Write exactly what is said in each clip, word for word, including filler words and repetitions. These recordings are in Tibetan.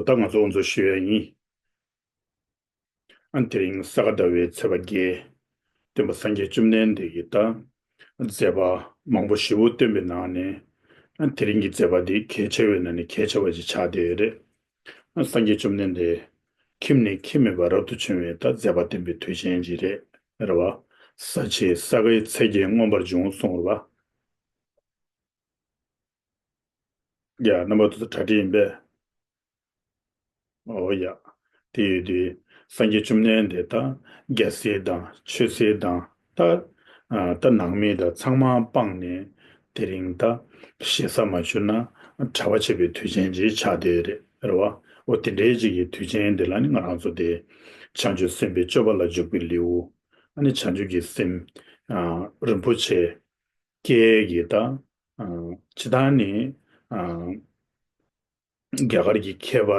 ད་ང་ཚོ་དབུ་འཛུགས་ཞུ་ཡ་ཡིན། ཨ་དེ་རིང་ས་ག་ཟླ་བའི་ཚེས་པ་བརྒྱད། སྟོན་པ་སངས་རྒྱས་བཅོམ་ལྡན་འདས་ཀྱི་ད་མཛད་པ་མང་པོ་ཞེ་པོ་སྟོན་པའི་ནང་ནས། ཨ་དེ་རིང་གི་མཛད་པ་འདི་གལ་ཆེ་བའི་ནང་ནས་གལ་ཆེ་བ་ཞིག་ཆགས་བསྡད་ཡོད་རེད། ཨ་སངས་རྒྱས་བཅོམ་ལྡན་འདས་ཁྱིམ་ནས་ཁྱིམ་མེད་པར་རབ་ཏུ་བྱུང་བའི་ད་མཛད་པ་སྟོན་པའི་དུས་ཆེན་ཞིག་རེད། རེད་བ། ས་ཆེན་ས་གའི་ཚལ་གྱིས་མངོན་པར་བྱུང་གསུངས་རེད་བ། ཡ། རྣམ་པ་ཚོ་གྲ་སྒྲིག་ཡིན་པས། ཨོ་ཡ། དེ་ཡོད་དུས་སངས་རྒྱས་བཅོམ་ལྡན་འདས་ད་རྒྱལ་སྲས་དང་ཆོས་སྲས་དང་ད་ཨ་ད་ནང་མི་དང་ཚང་མ་སྤངས་ནས། དེ་རིང་ད་ཞེ་ས་མ་བྱུང་ན་གྲྭ་པ་བྱེད་པའི་དུས་ཆེན་ཅིག་ཆགས་བསྡད་ཡོད་རེད། རེད་བ། ཨོ་དེ་འདྲའི་ཅིག་གི་དུས་ཆེན་འདི་ལ་ནི་ང་རང་ཚོ་དེ་བྱང་ཆུབ་སེམས་དཔའི་སྤྱོད་པ་ལ་འཇུག་པའི་ལེའུ། ཨ་ནི་བྱང་ཆུབ་ཀྱི་སེམས་ཨ་རིན་པོ་ཆེ་སྐྱེ་གི་ད་ཨ་ཇི་ལྟར་ནི་ཨ་རྒྱ་གར་གྱི་མཁས་པ་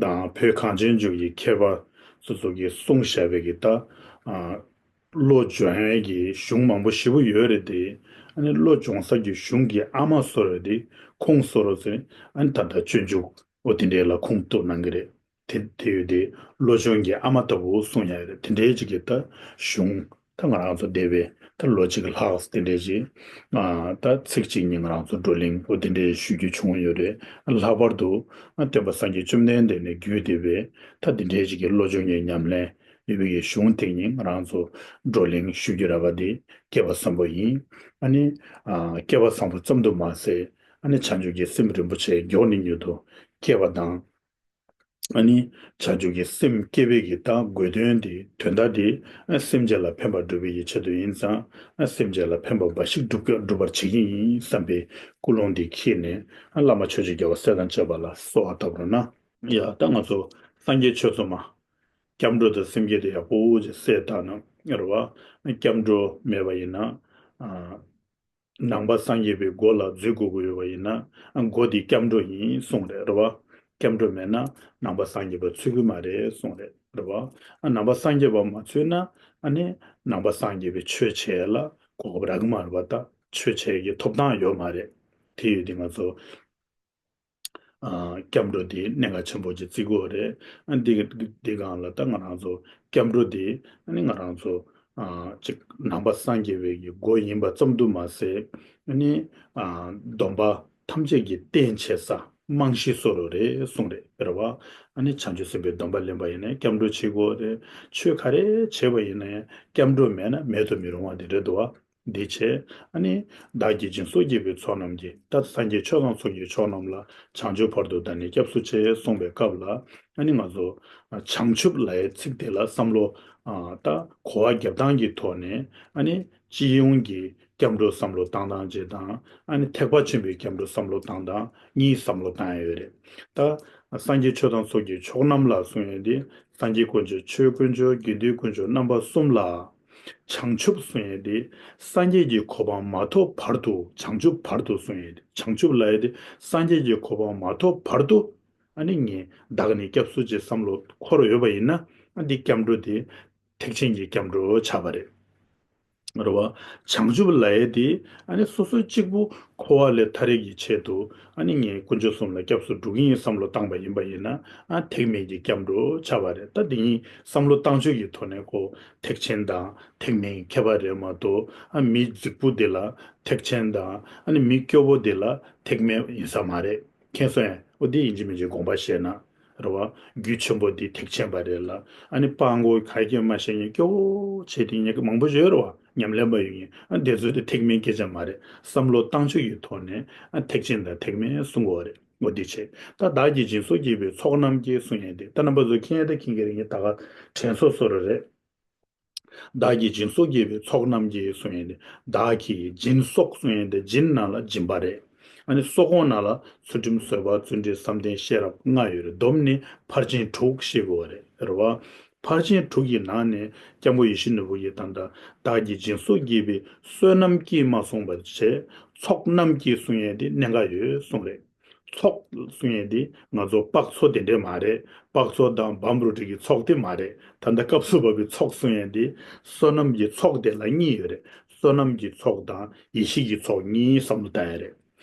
དང་བོད་གངས་ཅན་ལྗོངས་ཀྱི་མཁས་པ་སོ་སོ་གིས་གསུངས་བཞག་པའི་གི་ད་ཨ་བློ་སྦྱོང་ཡས་ཀྱི་གཞུང་མང་པོ་ཞེ་པོ་ཡོད་རེད་དེ། ཨ་ནི་བློ་སྦྱོང་ས་ཀྱི་གཞུང་གི་ཨ་མ་བཟོ་འདྲ་དེ་ཁུངས་བཟོ་འདྲ་ཟེར། ཨ་ནི་ད་ལྟ་སྤྱོད་འཇུག་ཨོ་དེ་འདྲའི་ལ་ཁུངས་གཏུགས་གནང་གི་རེད། དེ་དེ་ཡོད་དེ་བློ་སྦྱོང་གི་ཨ་མ་ལྟ་བུ་གསུང་ཡ་ཡོད་རེད། དེ་འདྲའི་ཅིག་གི་ད་གཞུང་ད་ང་རང་ཚོ་འདས་པའི་ད་ལོ་གཅིག་ལྷག་དེ་འདྲའི་ཅིག་ཨ་ད་ཚིག་གཅིག་གཉིས་ང་རང་ཚོ་བགྲོ་གླེང་ཨོ་དེ་འདྲའི་ཞུ་རྒྱུ་བྱུང་ཡོད་རེད། ལྷག་པར་དུ་ཨ་སྟོན་པ་སངས་རྒྱས་བཅོམ་ལྡན་འདས་ནས་བརྒྱུད་བསྡད་པའི་ད་དེ་འདྲའི་ཅིག་གི་བློ་སྦྱོང་གི་ཉམས་ལེན་ཡོད་པའི་གི་གཞུང་དེ་གཉིས་ང་རང་ཚོ་བགྲོ་གླེང་ཞུ་རྒྱུ་ར་བ་དེ་སྐལ་བ་བཟང་པོ་ཡིན། ཨ་ནི་ཨ་སྐལ་བ་བཟང་པོ་ཙམ་དུ་མ་ཟད། ཨ་ནི་བྱང་ཆུབ་ཀྱི་སེམས་རིན་པོ་ཆེ་མགྱོགས་ནས་མྱུར་དུ་སྐྱེ་བ་དང་། ཨ་ནི་བྱང་ཆུབ་ཀྱི་སེམས་སྐྱེ་བའི་གི་ད་དགོས་དོན་དེ་དོན་དག་དེ་ཨ་སེམས་ཅན་ལ་ཕན་པ་སྒྲུབ་པའི་གི་ཆེད་དུ་ཡིན་ཙང་། ཨ་སེམས་ཅན་ལ་ཕན་པ་འབའ་ཞིག་སྒྲུབ་སྒྲུབ་པར་བྱེད་ཀྱི་ཡིན་བསམ་པའི་ཀུན་སློང་དེ་འཁྱེར་ནས། ཨ་བླ་མ་ཆོས་རྗེ་རྒྱལ་བ་སྲས་དང་བཅས་པ་ལ་གསོལ་བ་བཏབ་རོགས་གནང་། ཡ། ད་ང་ཚོ་སངས་རྒྱས་ཆོས་ཚོགས་མ་སྐྱབས་འགྲོ་དང་སེམས་བསྐྱེད་དེ་ཡག་པོ་ཅིག་གསལ་བཏབ་ན་རེད་བ། སྐྱབས་འགྲོ་མེད་པ་ཡིན་ན། ཨ། ནང་པ་སངས་རྒྱས་པའི་སྒོ་ལ་འཛུལ་དགོས་ཀྱི་ཡོད་པ་ཡིན་ན། ཨ་སྒོ་འདི་སྐྱབས་འགྲོ་ཡིན་གསུངས་རེད། རེད་བ། སྐྱབས་འགྲོ་མེད་ན་ནང་པ་སངས་རྒྱས་པ་ཚུད་ཀྱི་མ་རེད་གསུངས་རེད། རེད་བ། ཨ་ནང་པ་སངས་རྒྱས་པ་མ་ཚུད་ན། ཨ་ནི་ནང་པ་སངས་རྒྱས་པའི་ཆོས་བྱེད་ལ་གོ་སྐབས་རག་གི་མ་རེད་བ། ད་ཆོས་བྱེད་ཀྱི་ཐོབ་ཐང་ཡོད་མ་རེད། དེ་ཡོད་དེ་ང་ཚོ་ཨ་སྐྱབས་འགྲོ་དེ་གནད་འགག་ཆེན་པོ་ཅིག་བརྩི་དགོས་རེད། ཨ་འདི་འདི་སྒང་ལ་ད་ང་རང་ཚོ་སྐྱབས་འགྲོ་དེ་ཨ་ནི་ང་རང་ཚོ་ཨ་ཅིག་ནང་པ་སངས་རྒྱས་པའི་གི་སྒོ་ཡིན་པ་ཙམ་དུ་མ་ཟད། ཨ་ནི་ཨ་སྡོམ་པ་ཐམས་ཅད་ཀྱི་རྟེན་བྱེད་ས་རྨང་གཞི་བཟོ་འདྲ་རེད་གསུངས་རེད། རེད་བ། ཨ་ནི་བྱང་ཆུབ་སེམས་དཔའི་སྡོམ་པ་ལེན་པ་ཡིན་ན་སྐྱབས་འགྲོ་བྱེད་དགོས་རེད། ཆོས་ག་རེ་བྱེད་པ་ཡིན་ན་ཡང་སྐྱབས་འགྲོ་མེད་ན་མེད་དུ་མི་རུང་བ་དེ་རེད་འདུག་བ། འདི་བྱས། ཨ་ནི་བདག་གིས་སྦྱིན་སོགས་བགྱིས་པའི་ཚོགས་རྣམས་ཀྱིས། ད་སངས་རྒྱས་ཆོས་དང་ཚོགས་ཀྱི་མཆོག་རྣམས་ལ། བྱང་ཆུབ་བར་དུ་བདག་ནི་སྐྱབས་སུ་མཆི་གསུངས་པའི་སྐབས་ལ། ཨ་ནི་ང་ཚོ་བྱང་ཆུབ་ལབ་ཡའི་ཚིག་དེ་ལ་བསམ་བློ་ད་གོ་བ་རྒྱབ་སྟངས་ཀྱི་ཐོག་ནས། ཨ་ནི་སྤྱི་ཡོངས་ཀྱི་སྐྱབས་འགྲོ་བསམ་བློ་བཏང་སྟངས་ཅིག་དང་། ཨ་ནི་ཐེག་པ་ཆེན་པོའི་སྐྱབས་འགྲོ་བསམ་བློ་བཏང་སྟངས་གཉིས་བསམ་བློ་བཏང་ཡ་ཡོད་རེད། ད་སངས་རྒྱས་ཆོས་དང་ཚོགས་ཀྱི་མཆོག་རྣམས་ལ་གསུངས་ཡ་དེ། སངས་རྒྱས་དཀོན་མཆོག་ཆོས་དཀོན་མཆོག་དགེ་འདུན་དཀོན་མཆོག་རྣམ་པ་གསུམ་ལ། བྱང་ཆུབ་གསུང་ཡས་དེ། སངས་རྒྱས་ཀྱི་གོ་འཕང་མ་ཐོབ་བར་དུ། བྱང་ཆུབ་བར་དུ་གསུང་ཡས་དེ། བྱང་ཆུབ་ལབ་ཡས་དེ། སངས་རྒྱས་ཀྱི་གོ་འཕང་མ་ཐོབ་བར་དུ། ཨ་ནི་ངས་བདག་ནི་སྐྱབས་སུ་མཆི་བསམ་བློ་འཁོར་ཡོད་པ་ཡིན་ན། ཨ་འདི་སྐྱབས་འགྲོ་དེ་ཐེག་ཆེན་གྱི་སྐྱབས་འགྲོ་ཆགས་པ་རེད། རེད་བ། བྱང་ཆུབ་ལབ་ཡས་དེ། ཨ་ནི་སོ་སོ་གཅིག་པུ་འཁོར་བ་ལས་ཐར་ཡས་ཀྱི་ཆེད་དུ། ཨ་ནི་ངས་དཀོན་མཆོག་གསུམ་ལ་སྐྱབས་སུ་འགྲོ་གི་ཡིན་བསམ་བློ་བཏང་པ་ཡིན་པ་ཡིན་ན། ཨ་ཐེག་དམན་གྱི་སྐྱབས་འགྲོ་ཆགས་པ་རེད། ད་འདི་གཉིས་བསམ་བློ་བཏང་ཕྱོགས་ཀྱི་ཐོག་ནས་ཁོ་ཐེག་ཆེན་དང་ཐེག་དམན་ཁྱད་པར་རེད་མ་གཏོགས། ཨ་མི་རྫིག་པོ་དེ་ལ་ཐེག་ཆེན་དང་། ཨ་ནི་མི་སྐྱོ་པོ་དེ་ལ་ཐེག་དམན་ཡིན་ས་མ་རེད། མཁྱེན་སོང་ངས། འོ་དེ་ཡིན་གཅིག་མིན་གཅིག་དགོངས་པ་བཞེས་ན། རེད་བ། རྒྱུད་ཆེན་པོ་འདི་ཐེག་ཆེན་པ་རེད་ལ། ཨ་ནི་སྤྲང་པོ་ག་གེ་མ་ཤེས་མཁན་སྐྱོ་བོ་བྱེད་དེ་མཁན་མང་པོ་ཡོད་རེད་བ། ཉམས་ལེན་པ་ཡོད་མཁན། ཨ་དེ་ཚོ་དེ་ཐེག་དམན་སྐད་ཆ་མ་རེད། བསམ་བློ་བཏང་ཕྱོགས་ཀྱི་ཐོག་ནས། ཨ་ཐེག་ཆེན་དང་ཐེག་དམན་གསུང་དགོས་རེད། འོ་དེ་བྱས། ད་བདག་གིས་སྦྱིན་སོགས་བགྱིས་པའི་ཚོགས་རྣམས་ཀྱིས་གསུང་ཡས་དེ། ད་རྣམ་པ་ཚོ་མཁྱེན་ཡས་ད་མཁྱེན་གྱི་རེད། ངས་ད་ག་དྲན་གསོ་བཟོ་འདྲ་རེད། བདག་གིས་སྦྱིན་སོགས་བགྱིས་པའི་ཚོགས་རྣམས་ཀྱིས་གསུང་ཡས་དེ། བདག་གིས་སྦྱིན་སོགས་གསུང་ཡས་དེ། སྦྱིན་ནང་ལ་སྦྱིན་པ་རེད། ཨ་ནི་སོགས་གོ་ནང་ལ་ཚུལ་ཁྲིམས་བཟོད་པ་བརྩོན་འགྲུས་བསམ་གཏན་ཤེས་རབ་ལྔ་ཡོད་རེད། སྡོམ་ནི་ཕར་ཕྱིན་དྲུག་བཤད་དགོས་པ་རེད། རེད་བ། ཕར་ཕྱིན་དྲུག་གི་ནང་ནས་སྐྱབས་མགོན་ཡིད་བཞིན་ནོར་བུ་ཡིས་ད་ལྟ་བདག་གིས་སྦྱིན་སོགས་བགྱིས་པའི་བསོད་ནམས་ཀྱིས་མ་གསུངས་པར་བྱས། ཚོགས་རྣམས་ཀྱིས་གསུང་ཡས་དེ་གནད་འགག་ཡོད་གསུངས་རེད། ཚོགས་གསུང་ཡས་དེ་ང་ཚོ་དཔག་ཚོགས་དེ་འདྲས་མ་རེད། དཔག་ཚོགས་དང་བམ་རོ་ཌི་གི་ཚོགས་དེ་མ་རེད། ད་ལྟ་སྐབས་སུ་བབས་པའི་ཚོགས་གསུང་ཡས་དེ་བསོད་ནམས་ཀྱི་ཚོགས་དེ་ལ་གཉིས་ཡོད་རེད། བསོད་ནམས་ཀྱི་ཚོགས་དང་ཡེ་ཤེས་ཀྱི་ཚོགས་གཉིས་བསམ་བློ་བཏང་ཡས་རེད།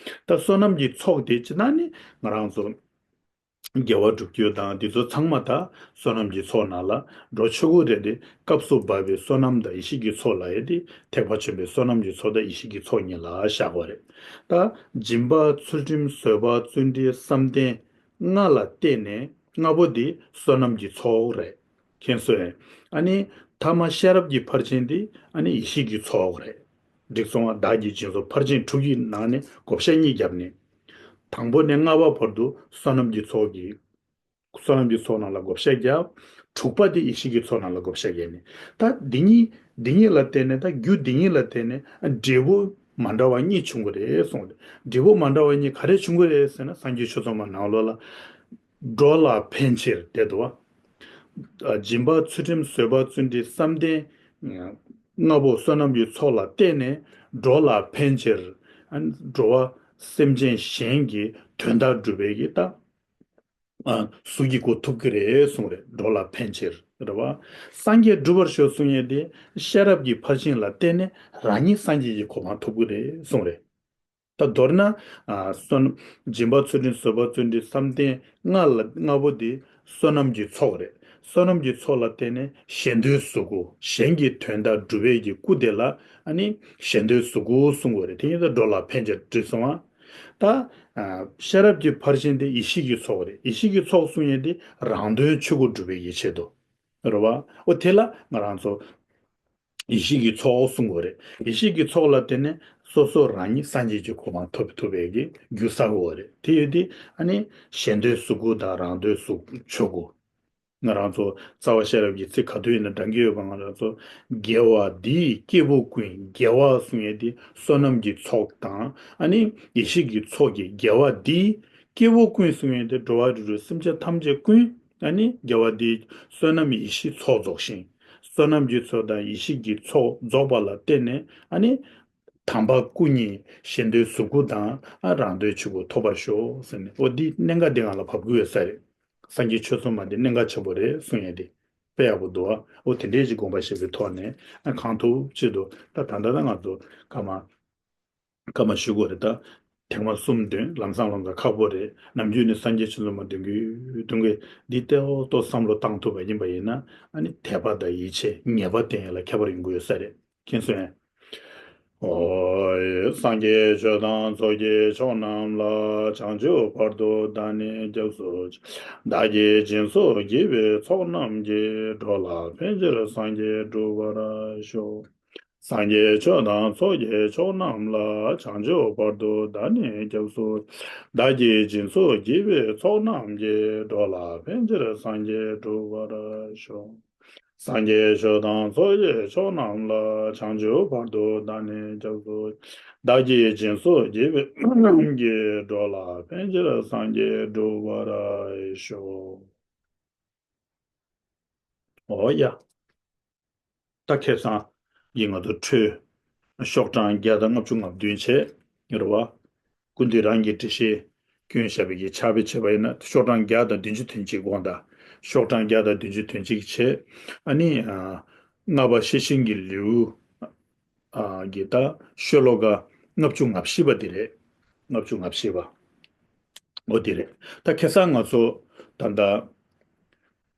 ད་བསོད་ནམས་ཀྱི་ཚོགས་དེ་ཅི་ན་ནི་ང་རང་ཚོ་ དགེ་བ་སྒྲུབ་རྒྱུ་དང་འདི་ཚོ་ཚང་མ་ད་བསོད་ནམས་ཀྱི་ཚོགས་ནང་ལ་འགྲོ་ཆོག་གི་རེད་དེ། སྐབས་སུ་བབས་པའི་བསོད་ནམས་དང་ཡེ་ཤེས་ཀྱི་ཚོགས་ལབ་ཡ་དེ་ཐེག་པ་ཆེན་པོའི་བསོད་ནམས་ཀྱི་ཚོགས་དང་ཡེ་ཤེས་ཀྱི་ཚོགས་གཉིས་ལ་བཞག་པ་རེད། ད་སྦྱིན་པ་ཚུལ་ཁྲིམས་བཟོད་པ་བརྩོན་འགྲུས་བསམ་གཏན་ལྔ་ལ་བརྟེན་ནས་ལྔ་པོ་འདི་བསོད་ནམས་ཀྱི་ཚོགས་རེད། མཁྱེན་སོང་ངས། ཨ་ནི་ཐ་མ་ཤེས་རབ་ཀྱི་ཕར་ཕྱིན་འདི་ཨ་ནི་ཡེ་ཤེས་ཀྱི་ཚོགས་རེད། འགྲིག་སོང་ང་། བདག་གིས་སྦྱིན་སོགས་ཕར་ཕྱིན་དྲུག་གི་ནང་ནས་བགོ་བཤའ་གཉིས་བརྒྱབ་ནས། དང་པོ་ནས་ལྔ་པ་བར་དུ་བསོད་ནམས་ཀྱི་ཚོགས་ཀྱི། བསོད་ནམས་ཀྱི་ཚོགས་ནང་ལ་བགོ་བཤའ་བརྒྱབ། དྲུག་པ་དེ་ཡེ་ཤེས་ཀྱི་ཚོགས་ནང་ལ་བགོ་བཤའ་བརྒྱབ་ནས། ད་འདི་གཉིས་འདི་གཉིས་ལ་བརྟེན་ནས། ད་རྒྱུ་འདི་གཉིས་ལ་བརྟེན་ནས་འབྲས་བུ་མ་འདྲ་བ་གཉིས་བྱུང་གི་རེད་གསུངས་ཏེ། འབྲས་བུ་མ་འདྲ་བ་གཉིས་ག་རེ་བྱུང་གི་རེད་ཟེར་ན། སངས་རྒྱས་ཆོས་ཚོགས་མ་ནང་ལོགས་ལ། འགྲོ་ལ་ཕན་ཕྱིར་དེ་འདུག་བ། སྦྱིན་པ་ཚུལ་ཁྲིམས་བཟོད་པ་བརྩོན་འགྲུས་བསམ་གཏན་ལྔ་པོ་བསོད་ནམས་ཀྱི་ཚོགས་ལ་བརྟེན་ནས། འགྲོ་ལ་ཕན་ཕྱིར། འགྲོ་བ་སེམས་ཅན་གཞན་གྱི་དོན་དག་སྒྲུབ་པའི་གི་ད། གཟུགས་ཀྱི་སྒོ་ཐོབ་ཀྱི་རེད་གསུངས་རེད། འགྲོ་ལ་ཕན་ཕྱིར་རེད་བ། སངས་རྒྱས་འགྲུབ་པར་ཤོག་གསུང་ཡས་དེ་ཤེས་རབ་ཀྱི་ཕར་ཕྱིན་ལ་བརྟེན་ནས་རང་ཉིད་སངས་རྒྱས་ཀྱི་གོ་འཕང་ཐོབ་ཀྱི་རེད་གསུངས་རེད། ད་མདོར་ན། ཨ་བསོད་ནམས། སྦྱིན་པ་ཚུལ་ཁྲིམས་བཟོད་པ་བརྩོན་འགྲུས་བསམ་གཏན་ལྔ་ལ་ལྔ་པོ་དེ་བསོད་ནམས་ཀྱི་ཚོགས་རེད། བསོད་ནམས་ཀྱི་ཚོགས་ལ་བརྟེན་ནས་གཞན་དོན་གཟུགས་སྐུ། གཞན་གྱི་དོན་དག་སྒྲུབ་པའི་གི་སྐུ་དེ་ལ་ཨ་ནི་གཞན་དོན་གཟུགས་སྐུ་གསུང་དགོས་རེད། དེ་ཡིན་ད་འགྲོ་ལ་ཕན་ཕྱིར་འགྲིག་སོང་ང་། ད་ཨ་ཤེས་རབ་ཀྱི་ཕར་ཕྱིན་དེ་ཡེ་ཤེས་ཀྱི་ཚོགས་རེད། ཡེ་ཤེས་ཀྱི་ཚོགས་གསུང་ཡས་དེ་རང་དོན་ཆོས་སྐུ་སྒྲུབ་པའི་ཡིད་ཆེད་དོ། རེད་བ། འོ་དེ་ལ་ང་རང་ཚོ་ཡེ་ཤེས་ཀྱི་ཚོགས་གསུང་དགོས་རེད། ཡེ་ཤེས་ཀྱི་ཚོགས་ལ་བརྟེན་ནས་སོ་སོ་རང་ཉིད་སངས་རྒྱས་ཀྱི་གོ་འཕང་ཐོབ་ཐུབ་པའི་གི་རྒྱུ་བསགས་དགོས་རེད། དེ་ཡོད་དེ་ཨ་ནི་གཞན་དོན་གཟུགས་སྐུ་དང་རང་དོན་གཟུགས་ཆོས་སྐུ། ང་རང་ཚོ་རྩ་བ་ཤེས་རབ་ཀྱི་ཚིག་ག་དུས་ཡིན་ན་འདྲ་གི་ཡོད་པ། ང་རང་ཚོ་དགེ་བ་འདིས་སྐྱེ་བོ་ཀུན། དགེ་བ་གསུང་ཡས་དེ་བསོད་ནམས་ཀྱི་ཚོགས་དང་ཨ་ནི་ཡེ་ཤེས་ཀྱི་ཚོགས་ཀྱི་དགེ་བ་འདིས་སྐྱེ་བོ་ཀུན་གསུང་ཡས་དེ་འགྲོ་བ་རིགས་དྲུག་སེམས་ཅན་ཐམས་ཅད་ཀུན། ཨ་ནི་དགེ་བ་འདིས་བསོད་ནམས་ཡེ་ཤེས་ཚོགས་རྫོགས་ཤིང་། བསོད་ནམས་ཀྱི་ཚོགས་དང་ཡེ་ཤེས་ཀྱི་ཚོགས་རྫོགས་པ་ལ་བརྟེན་ནས་ཨ་ནི་དམ་པ་སྐུ་གཉིས་གཞན་དོན་གཟུགས་སྐུ་དང་ཨ་རང་དོན་ཆོས་སྐུ་ཐོབ་པར་ཤོག་ཟེར་ནས། འོ་འདི་གནད་འགག་འདི་ང་ལ་བབ་དགོས་ཡོད་ས་རེད། སངས་རྒྱས་ཆོས་ཚོགས་མ་འདི་གནད་འགག་ཆེན་པོ་རེད་གསུང་ཡས་དེ་དཔེ་ཡག་པོ་འདུག་ཨ། འོ་དེ་འདྲའི་ཅིག་དགོངས་པ་བཞེས་པའི་ཐོག་ནས་ཨ་གང་ཐུབ་ཅིག་ཏུ། ད་ད་ལྟ་ད་ང་ཚོ་སྐར་མ། སྐར་མ་བཞི་དགོས་རེད་ད། ཐེངས་མ་གསུམ་འདོན་ལམ་སང་ལམ་སང་ཁག་པོ་རེད། ནམ་རྒྱུན་ནས་སངས་རྒྱས་ཆོས་ཚོགས་མ་འདོན་གི་འདོན་གི་འདི་ལྟོ་ལྟོ་བསམ་བློ་བཏང་ཐུབ་པ་ཡིན་པ་ཡིན་ན། ཨ་ནི་དད་པ་དང་ཡིད་ཆེས་ངེས་པ་བསྟེན་ཡ་ལ་ཁྱད་པར་ཡོང་གི་ཡོད་ས་རེད། མཁྱེན་སོང་ངས། ཨོ། སངས་རྒྱས་ཆོས་དང་ཚོགས་ཀྱི་མཆོག་རྣམས་ལ། བྱང་ཆུབ་བར་དུ་བདག་ནི་སྐྱབས་སུ་མཆི། བདག་གིས་སྦྱིན་སོགས་བགྱིས་པའི་ཚོགས་རྣམས་ཀྱིས། འགྲོ་ལ་ཕན་ཕྱིར་སངས་རྒྱས་འགྲུབ་པར་ཤོག། སངས་རྒྱས་ཆོས་དང་ཚོགས་ཀྱི་མཆོག་རྣམས་ལ། བྱང་ཆུབ་བར་དུ་བདག་ནི་སྐྱབས་སུ། བདག་གིས་སྦྱིན་སོགས་བགྱིས་པའི་ཚོགས་རྣམས་ཀྱིས། འགྲོ་ལ་ཕན་ཕྱིར་སངས་རྒྱས་འགྲུབ་པར་ཤོག། སངས་རྒྱས་ཆོས་དང་ཚོགས་ཀྱི་མཆོག་རྣམས་ལ། བྱང་ཆུབ་བར་དུ་བདག་ནི་སྐྱབས་སུ། བདག་གིས་སྦྱིན་སོགས་བགྱིས་པའི་ཚོགས་རྣམས་ཀྱིས། འགྲོ་ལ་ཕན་ཕྱིར་སངས་རྒྱས་འགྲུབ་པར་ཤོག། ཨོ་ཡ། ད་ཁ་སང་ཡིན་ང་ཚོ་འཕྲོས་ཤོག་གྲངས་བརྒྱ་དང་ལྔ་བཅུ་ང་བདུན་བྱས་རེད་བ། སྐུ་མདུན་རང་གི་འགྲེལ་བཤད་སྐྱོན་བཞག་པའི་གི་ཕྱག་དཔེ་བྱས་པ་ཡིན་ན། ཤོག་གྲངས་བརྒྱ་དང་བདུན་ཅུ་དོན་གཅིག་དགོངས་དག། ཤོག་གྲངས་བརྒྱ་དང་བདུན་ཅུ་དོན་གཅིག་བྱས། ཨ་ནི་ཨ་ལྔ་པ་ཤེར་ཕྱིན་གྱི་ལེའུ་ཨ་གི་ད་ཤོ་ལོ་ཀ་ལྔ་བཅུ་ང་བཞི་པ་དེ་རེད། ལྔ་བཅུ་ང་བཞི་པ། འོ་དེ་རེད། ད་ཁ་སང་ང་ཚོ་ད་ལྟ་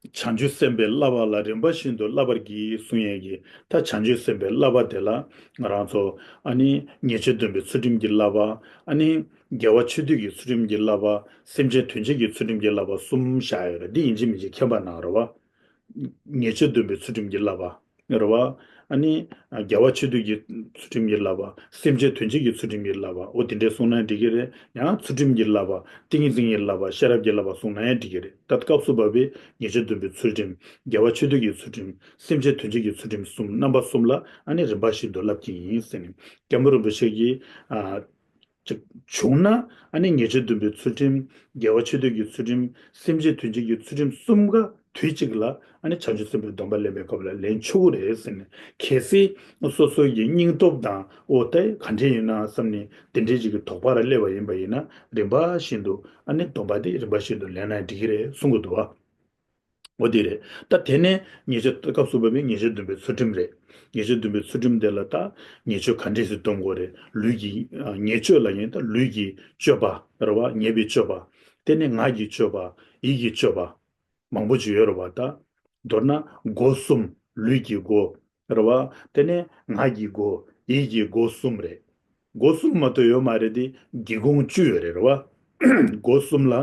བྱང་ཆུབ་སེམས་དཔའི་བསླབ་པ་ལ་རིམ་པ་བཞིན་དུ་བསླབ་པར་བགྱི་གསུང་ཡས་ཀྱི། ད་བྱང་ཆུབ་སེམས་དཔའི་བསླབ་པ་དེ་ལ་ང་རང་ཚོ་ཨ་ནི་ཉེས་སྤྱོད་སྡོམ་པའི་ཚུལ་ཁྲིམས་ཀྱི་བསླབ་པ། ཨ་ནི་དགེ་བ་ཆེ་བསྟོད་ཀྱི་ཚུལ་ཁྲིམས་ཀྱི་བསླབ་པ། སེམས་ཅན་དོན་བྱེད་ཀྱི་ཚུལ་ཁྲིམས་ཀྱི་བསླབ་པ་གསུམ་བཞག་ཡོད་རེད། འདི་ཡིན་གཅིག་མིན་གཅིག་མཁྱེན་པ་གནང་རོགས། ཉེས་སྤྱོད་སྡོམ་པའི་ཚུལ་ཁྲིམས་ཀྱི་བསླབ་པ། རེད་བ། ཨ་ནི། དགེ་བ་ཆེ་བསྟོད་ཀྱི་ཚུལ་ཁྲིམས་ཀྱི་བསླབ་པ། སེམས་ཅན་དོན་བྱེད་ཀྱི་ཚུལ་ཁྲིམས་ཀྱི་བསླབ་པ། འོ་དེ་འདྲའི་གསུངས་ན་འགྲིག་གི་རེད། ཡང་ཚུལ་ཁྲིམས་ཀྱི་བསླབ་པ། ཏིང་ངེ་འཛིན་གྱི་བསླབ་པ། ཤེས་རབ་ཀྱི་བསླབ་པ་གསུངས་ན་ཡང་འགྲིག་གི་རེད། ད་སྐབས་སུ་བབས་པའི་ཉེས་སྤྱོད་སྡོམ་པའི་ཚུལ་ཁྲིམས། དགེ་བ་ཆེ་བསྟོད་ཀྱི་ཚུལ་ཁྲིམས། སེམས་ཅན་དོན་བྱེད་ཀྱི་ཚུལ་ཁྲིམས་གསུམ། རྣམ་པ་གསུམ་ལ་ཨ་ནི་རིམ་པ་བཞིན་དུ་བསླབ་ཀྱི་ཡིན་ཟེར་ནས། སྐྱབས་མགོན་རིན་པོ་ཆེ་གིས། ཨ། ཅིག་བྱུང་ན། ཨ་ནི་ཉེས་སྤྱོད་སྡོམ་པའི་ཚུལ་ཁྲིམས། དགེ་བ་ཆེ་བསྟོད་ཀྱི་ཚུལ་ཁྲིམས། སེམས་ཅན་དོན་བྱེད་ཀྱི་ཚུལ་ཁྲིམས་གསུམ་ཀ་དུས་གཅིག་ལ་ཨ་ནི་བྱང་ཆུབ་སེམས་དཔའི་སྡོམ་པ་ལེན་པའི་སྐབས་ལ་ལེན་ཆོག་གི་རེད་ཟེར་ནས། གལ་སྲིད་སོ་སོ་ཡི་སྙིང་སྟོབས་དང་འོ་ད་ག་འདྲས་ཡིན་ན་བསམ་ནས་དེ་འདྲས་ཅིག་གི་དོགས་པ་ར་སླེབས་པ་ཡིན་པ་ཡིན་ན། རིམ་པ་བཞིན་དུ་ཨ་ནི་སྡོམ་པ་དེ་རིམ་པ་བཞིན་དུ་ལེན་ན་འགྲིག་གི་རེད་གསུང་གི་འདུག་བ། འོ་དེ་རེད། ད་དེ་ནས་ཉེས་སྤྱོད་སྐབས་སུ་བབ་པའི་ཉེས་སྤྱོད་བདུན་པའི་ཚུལ་ཁྲིམས་རེད། ཉེས་སྤྱོད་བདུན་པའི་ཚུལ་ཁྲིམས་དེ་ལ་ད་ཉེས་སྤྱོད་ག་འདྲས་སེ་སྡོམ་དགོས་རེད། ལུས་ཀྱི་ཨ་ཉེས་སྤྱོད་ལ་ཡིན་ད་ལུས་ཀྱི་སྤྱོད་པ་རེད་བ། ཉེས་པའི་སྤྱོད་པ། དེ་ནས་ངག་གི་སྤྱོད་པ། ཡིད་ཀྱི་སྤྱོད་པ། མང་པོ་ཅིག་ཡོད་རེད་བ་ད། མདོར་ན་སྒོ་གསུམ། ལུས་ཀྱི་སྒོ་རེད་བ། དེ་ནས་ངག་གི་སྒོ། ཡིད་ཀྱི་སྒོ་གསུམ་རེད། སྒོ་གསུམ་མ་གཏོགས་ཡོད་མ་རེད་དེ། སྒེའུ་ཁུང་བཅུ་ཡོད་རེད་རེད་བ། སྒོ་གསུམ་ལ་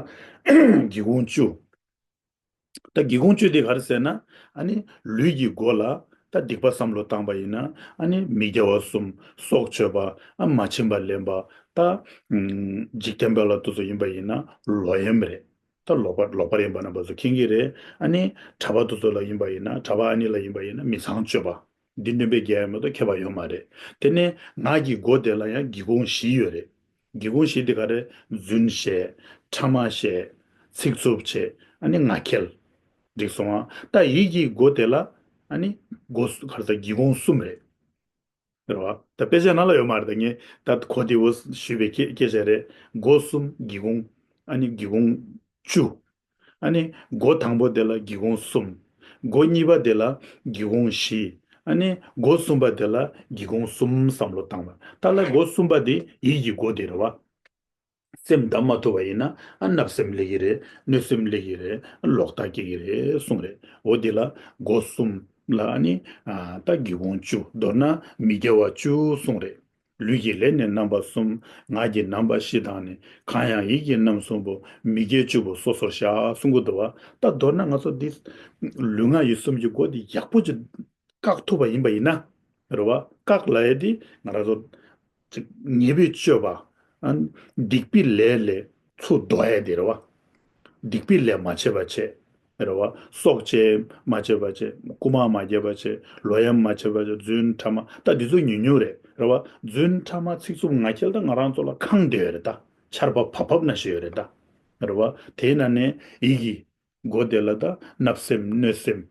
སྒེའུ་ཁུང་བཅུ། ད་སྒེའུ་ཁུང་བཅུ་དེ་ག་རེ་ཟེར་ན། ཨ་ནི་ལུས་ཀྱི་སྒོ་ལ་ད་སྡིག་པ་བསམ་བློ་བཏང་པ་ཡིན་ན། ཨ་ནི་མི་དགེ་བ་གསུམ། སྲོག་གཅོད་པ། ཨ་མ་བྱིན་པ་ལེན་པ། ད་འཇིག་རྟེན་པ་ལ་དེ་ཚོ་ཡིན་པ་ཡིན་ན་ལོག་གཡེམ་རེད། ད་ལོག་པ་ལོག་པར་ཡིན་པ་རྣམ་པ་ཚོ་མཁྱེན་གྱི་རེད། ཨ་ནི་གྲྭ་པ་དེ་ཚོ་ལ་ཡིན་པ་ཡིན་ན། གྲྭ་པ་ཨ་ནི་ལ་ཡིན་པ་ཡིན་ན་མི་ཚངས་སྤྱོད་པ། འདི་འདྲ་པའི་དགེ་བ་མ་གཏོགས་ཁྱད་པར་ཡོད་མ་རེད། དེ་ནས་ངག་གི་སྒོ་དེ་ལ་ཡང་སྒེའུ་ཁུང་བཞི་ཡོད་རེད། སྒེའུ་ཁུང་བཞི་དེ་ག་རེ། རྫུན་བཤད། ཕྲ་མ་བཤད། ཚིག་རྩུབ་བྱེད། ཨ་ནི་ངག་འཁྱལ། འགྲིག་སོང་ང་། ད་ཡིད་ཀྱི་སྒོ་དེ་ལ་ཨ་ནི་སྒོ་ག་རེ་ཟེར། སྒེའུ་ཁུང་གསུམ་རེད། རེད་བ། ད་དཔེ་ཆ་ནང་ལ་ཡོད་མ་རེད། ད་ངས་ད་གོ་བདེ་བོ་ཞུས་པའི་སྐད་སྐད་ཆ་རེད། སྒོ་གསུམ་སྒེའུ་ཁུང་། ཨ་ནི་སྒེའུ་ཁུང་བཅུ། ཨ་ནི་སྒོ་དང་པོ་དེ་ལ་སྒེའུ་ཁུང་གསུམ། སྒོ་གཉིས་པ་དེ་ལ་སྒེའུ་ཁུང་བཞི། ཨ་ནི་སྒོ་གསུམ་པ་དེ་ལ་སྒེའུ་ཁུང་གསུམ་བསམ་བློ་བཏང་བ། ད་ལ་སྒོ་གསུམ་པ་དེ་ཡིད་ཀྱི་སྒོ་དེ་རེད་བ། སེམས་བདག་མ་ཐུབ་པ་ཡིན་ན་ཨ་བརྣབ་སེམས་སླེབས་ཀྱི་རེད། གནོད་སེམས་སླེབས་ཀྱི་རེད། ལོག་ལྟ་སྐྱེ་གི་རེད་གསུངས་རེད། འོ་དེ་ལ་སྒོ་གསུམ་ལ་ཨ་ནི་ཨ་ད་སྒེའུ་ཁུང་བཅུ། མདོར་ན་མི་དགེ་བ་བཅུ་གསུངས་རེད། ལུས་ཀྱི་ལས་ནི་རྣམ་པ་གསུམ། ངག་གི་རྣམ་པ་བཞི་དང་ནི། གང་ཡང་ཡིད་ཀྱི་རྣམ་གསུམ་པོ། མི་དགེ་བཅུ་པོ་སོ་སོར་བཤགས་གསུང་གི་འདུག་བ། ད་མདོར་ན་ང་ཚོ་འདི་ལུས་ངག་ཡིད་གསུམ་གྱི་སྒོ་འདི་ཡག་པོ་ཅིག་བཀག་ཐུབ་པ་ཡིན་པ་ཡིན་ན། རེད་བ། བཀག་ལབ་ཡ་འདི་ང་རང་ཚོ་ཅིག་ཉེས་པའི་སྤྱོད་པ། ཨ་སྡིག་པའི་ལས་ལས་ཚུར་ཟློག་ཡ་དེ་རེད་བ། སྡིག་པའི་ལས་མ་བྱེད་པ་བྱེད། རེད་བ། སྲོག་བཅད་མ་བྱེད་པ་བྱེད། རྐུ་མ་མ་བརྒྱབ་པ་བྱེད། ལོག་གཡེམ་མ་བྱེད་པ་བྱེད། རྫུན་ཕྲ་མ། ད་འདི་ཚོ་ཉུང་ཉུང་རེད། རེད་བ། རྫུན་ཕྲ་མ་ཚིག་རྩུབ་ངག་འཁྱལ་ད་ང་རང་ཚོ་ལ་ཁེངས་བསྡད་ཡོད་རེད། ད་ཆར་པ་བབས་བབས་ན་ཞིག་ཡོད་རེད་ད། རེད་བ། དེའི་ནང་ནས་ཡིད་ཀྱི་སྒོ་དེ་ལ་ད་བརྣབ་སེམས་གནོད་སེམས།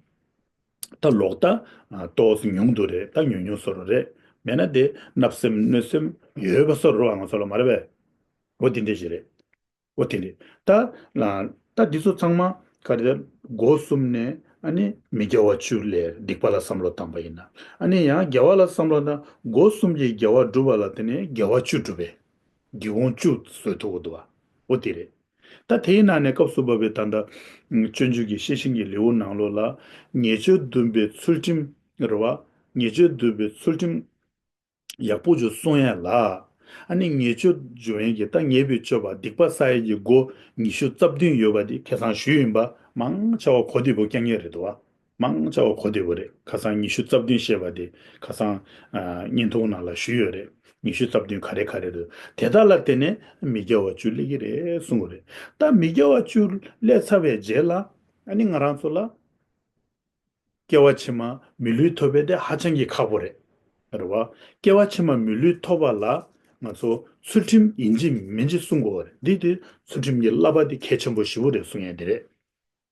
ད་ལོག་ལྟ་ཨ་ཏོག་ཙམ་ཉུང་དུ་རེད། ད་ཉུང་ཉུང་བཟོ་འདྲ་རེད། མེད་ན་དེ་བརྣབ་སེམས་གནོད་སེམས་ཡོད་པ་བཟོ་འདྲ་བ་ང་ཚོ་ལ་མ་རེད་པས། འོ་དེ་འདྲ་ཞིག་རེད། འོ་དེ་འདྲ། ད་ལ་ད་འདི་ཚོ་ཚང་མ་ག་རེ་རེད། སྒོ་གསུམ་ནས་ཨ་ནི་མི་དགེ་བ་བཅུ་ལས། སྡིག་པ་ལ་བསམ་བློ་བཏང་པ་ཡིན་ན། ཨ་ནི་ཡང་དགེ་བ་ལ་བསམ་བློ་བཏང་། སྒོ་གསུམ་གྱི་དགེ་བ་སྒྲུབ་པ་ལ་དེ་ནས་དགེ་བ་བཅུ་སྒྲུབ་པས། སྒེའུ་ཁུང་བཅུ་བཟོས་ཐུབ་ཀྱི་འདུག་བ། འོ་དེ་རེད། ད་དེའི་ནང་ནས་སྐབས་སུ་བབ་པའི་ད་ལྟ་སྤྱོད་འཇུག་གི་ཤེར་ཕྱིན་གྱི་ལེའུ་ནང་ལོགས་ལ་ཉེས་སྤྱོད་བདུན་པའི་ཚུལ་ཁྲིམས་རེད་བ། ཉེས་སྤྱོད་བདུན་པའི་ཚུལ་ཁྲིམས་ཡག་པོ་ཅིག་སྲུང་ཡ་ལ། ཨ་ནི་ཉེས་སྤྱོད་སྦྱོང་ཡས་ཀྱི་ད་ཉེས་པའི་སྤྱོད་པ་སྡིག་པ་བསགས་ཡས་ཀྱི་སྒོ་ཉི་ཤུ་རྩ་བདུན་ཡོད་པ་དེ་ཁ་སང་ཞུས་ཡིན་པ། མང་ཆེ་བ་གོ་བདེ་པོ་རྐྱང་རྐྱང་རེད་འདུག་བ། མང་ཆེ་བ་གོ་བདེ་པོ་རེད། ཁ་སང་ཉི་ཤུ་རྩ་བདུན་བཤད་པ་དེ་ཁ་སང་ཨ་བརྙན་ཐུང་ནང་ལ་ཞུས་ཡོད་རེད། ཉི་ཤུ་རྩ་བདུན་ག་རེ་ག་རེ་རེད། དེ་དག་ལ་བརྟེན་ནས་མི་དགེ་བ་བཅུ་སླེབས་ཀྱི་རེད་གསུངས་པ་རེད། ད་མི་དགེ་བ་བཅུ་སླེབས་ཚར་བའི་རྗེས་ལ་ཨ་ནི་ང་རང་ཚོ་ལ་སྐྱེ་བ་ཕྱི་མ་མི་ལུས་ཐོབ་པ་དེ་ཧ་ཅང་གི་ཁག་པོ་རེད། རེད་བ། སྐྱེ་བ་ཕྱི་མ་མི་ལུས་ཐོབ་པ་ལ་ང་ཚོ་ཚུལ་ཁྲིམས་ཡིན་གཅིག་མིན་གཅིག་སྲུང་དགོས་པ་རེད། འདི་དེ་ཚུལ་ཁྲིམས་ཀྱི་བསླབ་པ་དེ་གལ་ཆེན་པོ་ཞེ་པོ་རེད་གསུང་ཡ་དེ་རེད།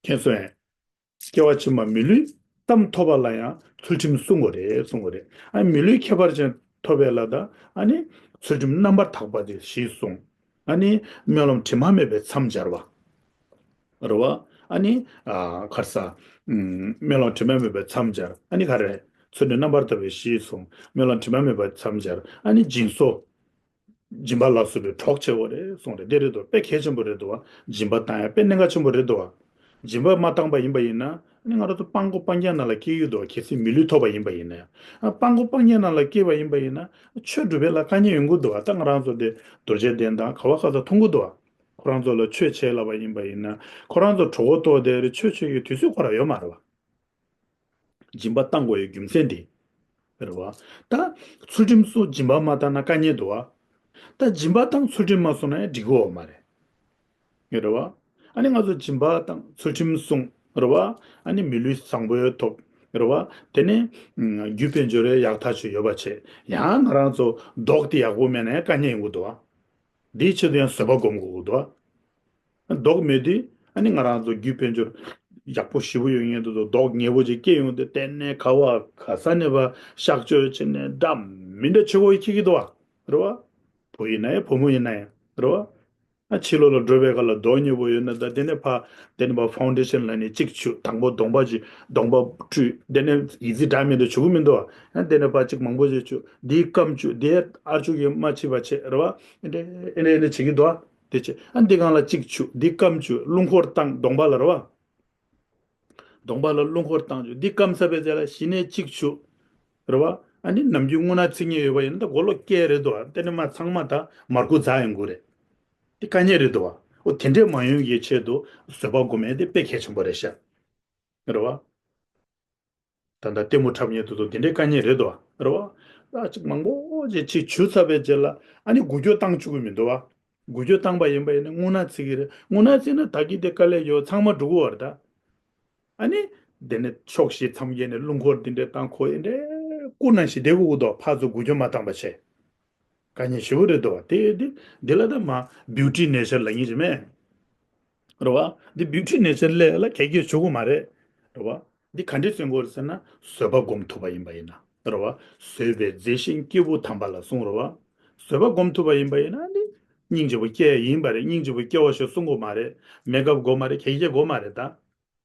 མཁྱེན་སོང་ངས། སྐྱེ་བ་ཕྱི་མ་མི་ལུས་ཙམ་ཐོབ་པ་ལ་ཡང་ཚུལ་ཁྲིམས་སྲུང་དགོས་རེད་གསུང་གི་རེད། ཨ་མི་ལུས་ཁྱད་པར་ཅན་ཐོབ་པའི་ལ་ད་ཨ་ནི་ཚུལ་ཁྲིམས་རྣམ་པར་དག་པ་དེ་བཞི་སྲུང་། ཨ་ནི་སྨོན་ལམ་དྲི་མ་མེད་པའི་མཚམས་སྦྱར་བ། རེད་བ། ཨ་ནི་ཨ་ག་རེ་ཟ། ཨུམ། སྨོན་ལམ་དྲི་མ་མེད་པའི་མཚམས་སྦྱར། ཨ་ནི་ག་རེ། ཚུལ་ཁྲིམས་རྣམ་པར་དག་པའི་བཞི་སྲུང་། སྨོན་ལམ་དྲི་མ་མེད་པའི་མཚམས་སྦྱར། ཨ་ནི་སྦྱིན་སོགས། སྦྱིན་པ་ལ་སོགས་པའི་གྲོགས་བྱེད་དགོས་རེད་གསུངས་རེད། དེ་རེད་དོ། དཔེ་གལ་ཆེན་པོ་རེད་དོ། སྦྱིན་པ་བཏང་ཡ་དཔེ་གནད་འགག་ཆེན་པོ་རེད་དོ། སྦྱིན་པ་མ་བཏང་པ་ཡིན་པ་ཡིན་ན་ནི་ང་རང་ཚོ་སྤྲང་པོ་སྤྲང་རྒྱལ་ནང་ལ་སྐྱེ་ཡོད་དོ། གལ་སྲིད་མི་ལུས་ཐོབ་པ་ཡིན་པ་ཡིན་ན་ཡང་། ཨ་སྤྲང་པོ་སྤྲང་རྒྱལ་ནང་ལ་སྐྱེས་པ་ཡིན་པ་ཡིན་ན་ཆོས་སྒྲུབ་པའི་ལ་དཀའ་ངལ་ཡོང་གི་འདུག་བ། ད་ང་རང་ཚོ་དེ་རྡོ་རྗེ་གདན་དང་ག་བ་ག་ས་མཐོང་གི་འདུག་བ། ཁོ་རང་ཚོ་ལ་ཆོས་བྱེད་ལབ་པ་ཡིན་པ་ཡིན་ན་ཁོ་རང་ཚོ་གྲོད་ཁོག་ལྟོགས་བསྡད་རེད། ཆོས་བྱེད་ཀྱི་དུས་ཚོད་ཁོ་རང་ཡོད་མ་རེད་བ། སྦྱིན་པ་བཏང་དགོས་ཡའི་རྒྱུ་མཚན་དེ། རེད་བ། ད་ཚུལ་ཁྲིམས་སྲུང་། སྦྱིན་པ་མ་བཏང་ན་དཀའ་ངལ་འདུག་བ། ད་སྦྱིན་པ་བཏང་ཚུལ་ཁྲིམས་མ་སྲུང་ན་ཡང་འགྲིག་གི་ཡོད་མ་རེད། རེད་བ། ཨ་ནི་ང་ཚོ་སྦྱིན་པ་བཏང་ཚུལ་ཁྲིམས་སྲུང་། རེད་བ། ཨ་ནི་མི་ལུས་བཟང་པོ་ཐོབ། རེད་བ། དེ་ནས་རྒྱུ་དཔལ་འབྱོར་ཡག་ཐག་ཆོད་ཡོད་པ་བྱས། ཡང་ང་རང་ཚོ་མདོག་དེ་ཡག་པོ་མེད་ན་ཡང་དཀའ་ངལ་ཡོང་གི་འདུག་བ། འདིའི་ཆེད་དུ་ཡང་བཟོད་པ་སྒོམ་དགོས་ཀྱི་འདུག་བ། མདོག་མེད་དུས་ཨ་ནི་ང་རང་ཚོ་རྒྱུ་དཔལ་འབྱོར་ཡག་པོ་ཞེ་པོ་ཡོད་མཁན་དེ་ཚོ་མདོག་ཉེས་པོ་ཅིག་སྐྱེ་ཡོང་དུས་གཏན་ནས་ག་བ་ག་ས་ནས་པ་གཤག་བཅོས་བྱས་ནས་འདྲ་མི་འདྲ་བྱེད་དགོས་ཀྱི་འཁྱེར་གྱི་འདུག་བ། རེད་བ། བུ་ཡིན་ན་ཡང་བུ་མོ་ཡིན་ན་ཡང་། རེད་བ། ཨ་ཕྱི་ལོགས་ལ་འགྲོ་བའི་སྐབས་ལ་རྡོ་མཉེས་པོ་ཡོད་ན། ད་དེ་ནས་ཕར་དེ་ནས་ཕར་ཕའུན་ཌེ་ཤན་ལབ་ནས་གཅིག་བྱུག་དང་པོ་གདོང་པ་ཅིག་གདོང་པ་བཀྲུས། དེ་ནས་ཡི་ཙི་འདྲ་མི་འདྲ་བྱུག་གི་མི་འདུག་ཨ་དེ་ནས་ཕར་གཅིག་མང་པོ་ཞིག་བྱུག་འདི་སྐམ་བཅུག་འདི་ཨར་བཅུག་གི་མ་འཆི་བ་བྱེད་རེད་བ། ཨེ་འདྲ་ཨེ་འདྲ་ཨེ་འདྲ་བྱེད་ཀྱི་འདུག་ཨ་དེ་བྱེད། ཨ་འདི་སྒང་ལ་གཅིག་བྱུག་འདི་སྐམ་བཅུག་རླུང་འཁོར་བཏང་གདོང་པ་ལ་རེད་བ། གདོང་པ་ལ་རླུང་འཁོར་བཏང་བཅུག་འདི་སྐམ་ཚར་བའི་རྗེས་ལ་གཞི་ནས་གཅིག་བྱུག་རེད་བ། ཨ་ནི་ནམ་རྒྱུན་རྔུལ་ནག་འཚིག་ཉེན་ཡོད་པ་ཡིན་ན་ད་མགོ་ལོག་སྐྱེས་རེད་འདུག་ཨ་དེ་ནས་མར་ཚང་མ་ད་མར་ཁུ་འཛག་ཡོང་གི་རེད། དེ་དཀའ་ངལ་རེད་འདུག་བ། འོ་དེ་འདྲས་མ་ཡོང་གི་ཆེད་དུ་བཟོད་པ་སྒོམ་ཡས་དེ་དཔེ་གལ་ཆེན་པོ་རེད་ཤག་རེད་བ། ད་ལྟ་ལྟད་མོ་འཁྲབ་མཁན་དེ་ཚོ་དེ་འདྲའི་དཀའ་ངལ་རེད་དོ། རེད་བ། ཨ་ཅིག་མང་པོ་ཅིག་ཅིག་བྱུག་ཚར་བའི་རྗེས་ལ་ཨ་ནི་འགུལ་སྐྱོད་བཏང་བཅུག་གི་མི་འདུག་བ། འགུལ་སྐྱོད་བཏང་པ་ཡིན་པ་ཡིན་ན་རྔུལ་ནག་འཚིག་གི་རེད། རྔུལ་ནག་འཚིག་ན་ད་གི་དེ་དཀའ་ལས་ཡོད། ཚང་མ་འགྲོ་གི་བ་རེད་ད། ཨ་ནི་དེ་ནས་ཕྱོགས་བཞི་མཚམས་བརྒྱད་ནས་རླུང་འཁོར་འདི་འདྲས་བཏང་ཁོ་ཡིན་འདྲས་སྐུ་ནང་བཞིན་བསྡད་དགོས་ཀྱི་འདུག་ཕར་ཚུར་འགུལ་སྐྱོད་མ་བཏང་པ་བྱས། དཀའ་ངལ་ཞེ་པོ་རེད་འདུག་བ། དེ་དེ་འདི་ལ་ད་མ་བིའུ་ཊི་ནེ་ཅར་ལབ་མཁན་ཅིག་མེད། རེད་བ། འདི་བིའུ་ཊི་ནེ་ཅར་ལས་ལ་གལ་གལ་ཆོག་གི་མ་རེད། རེད་བ། འདི་ག་འདྲས་བརྩོན་དགོས་རེད་ཟེར་ན་བཟོད་པ་སྒོམ་ཐུབ་པ་ཡིན་པ་ཡིན་ན། རེད་བ། བཟོད་པའི་མཛེས་ཤིང་སྐྱེས་བུ་དམ་པ་ལ་གསུངས། རེད་བ། བཟོད་པ་སྒོམ་ཐུབ་པ་ཡིན་པ་ཡིན་ན་འདི་སྙིང་རྗེ་པོ་སྐྱེ་ཡིན་པ་རེད། སྙིང་རྗེ་པོ་སྐྱེ་བ་ཞིག་གསུང་དགོས་མ་རེད། མེ་ཀབ་དགོས་མ་རེད། གལ་གལ་དགོས་མ་རེད་ད།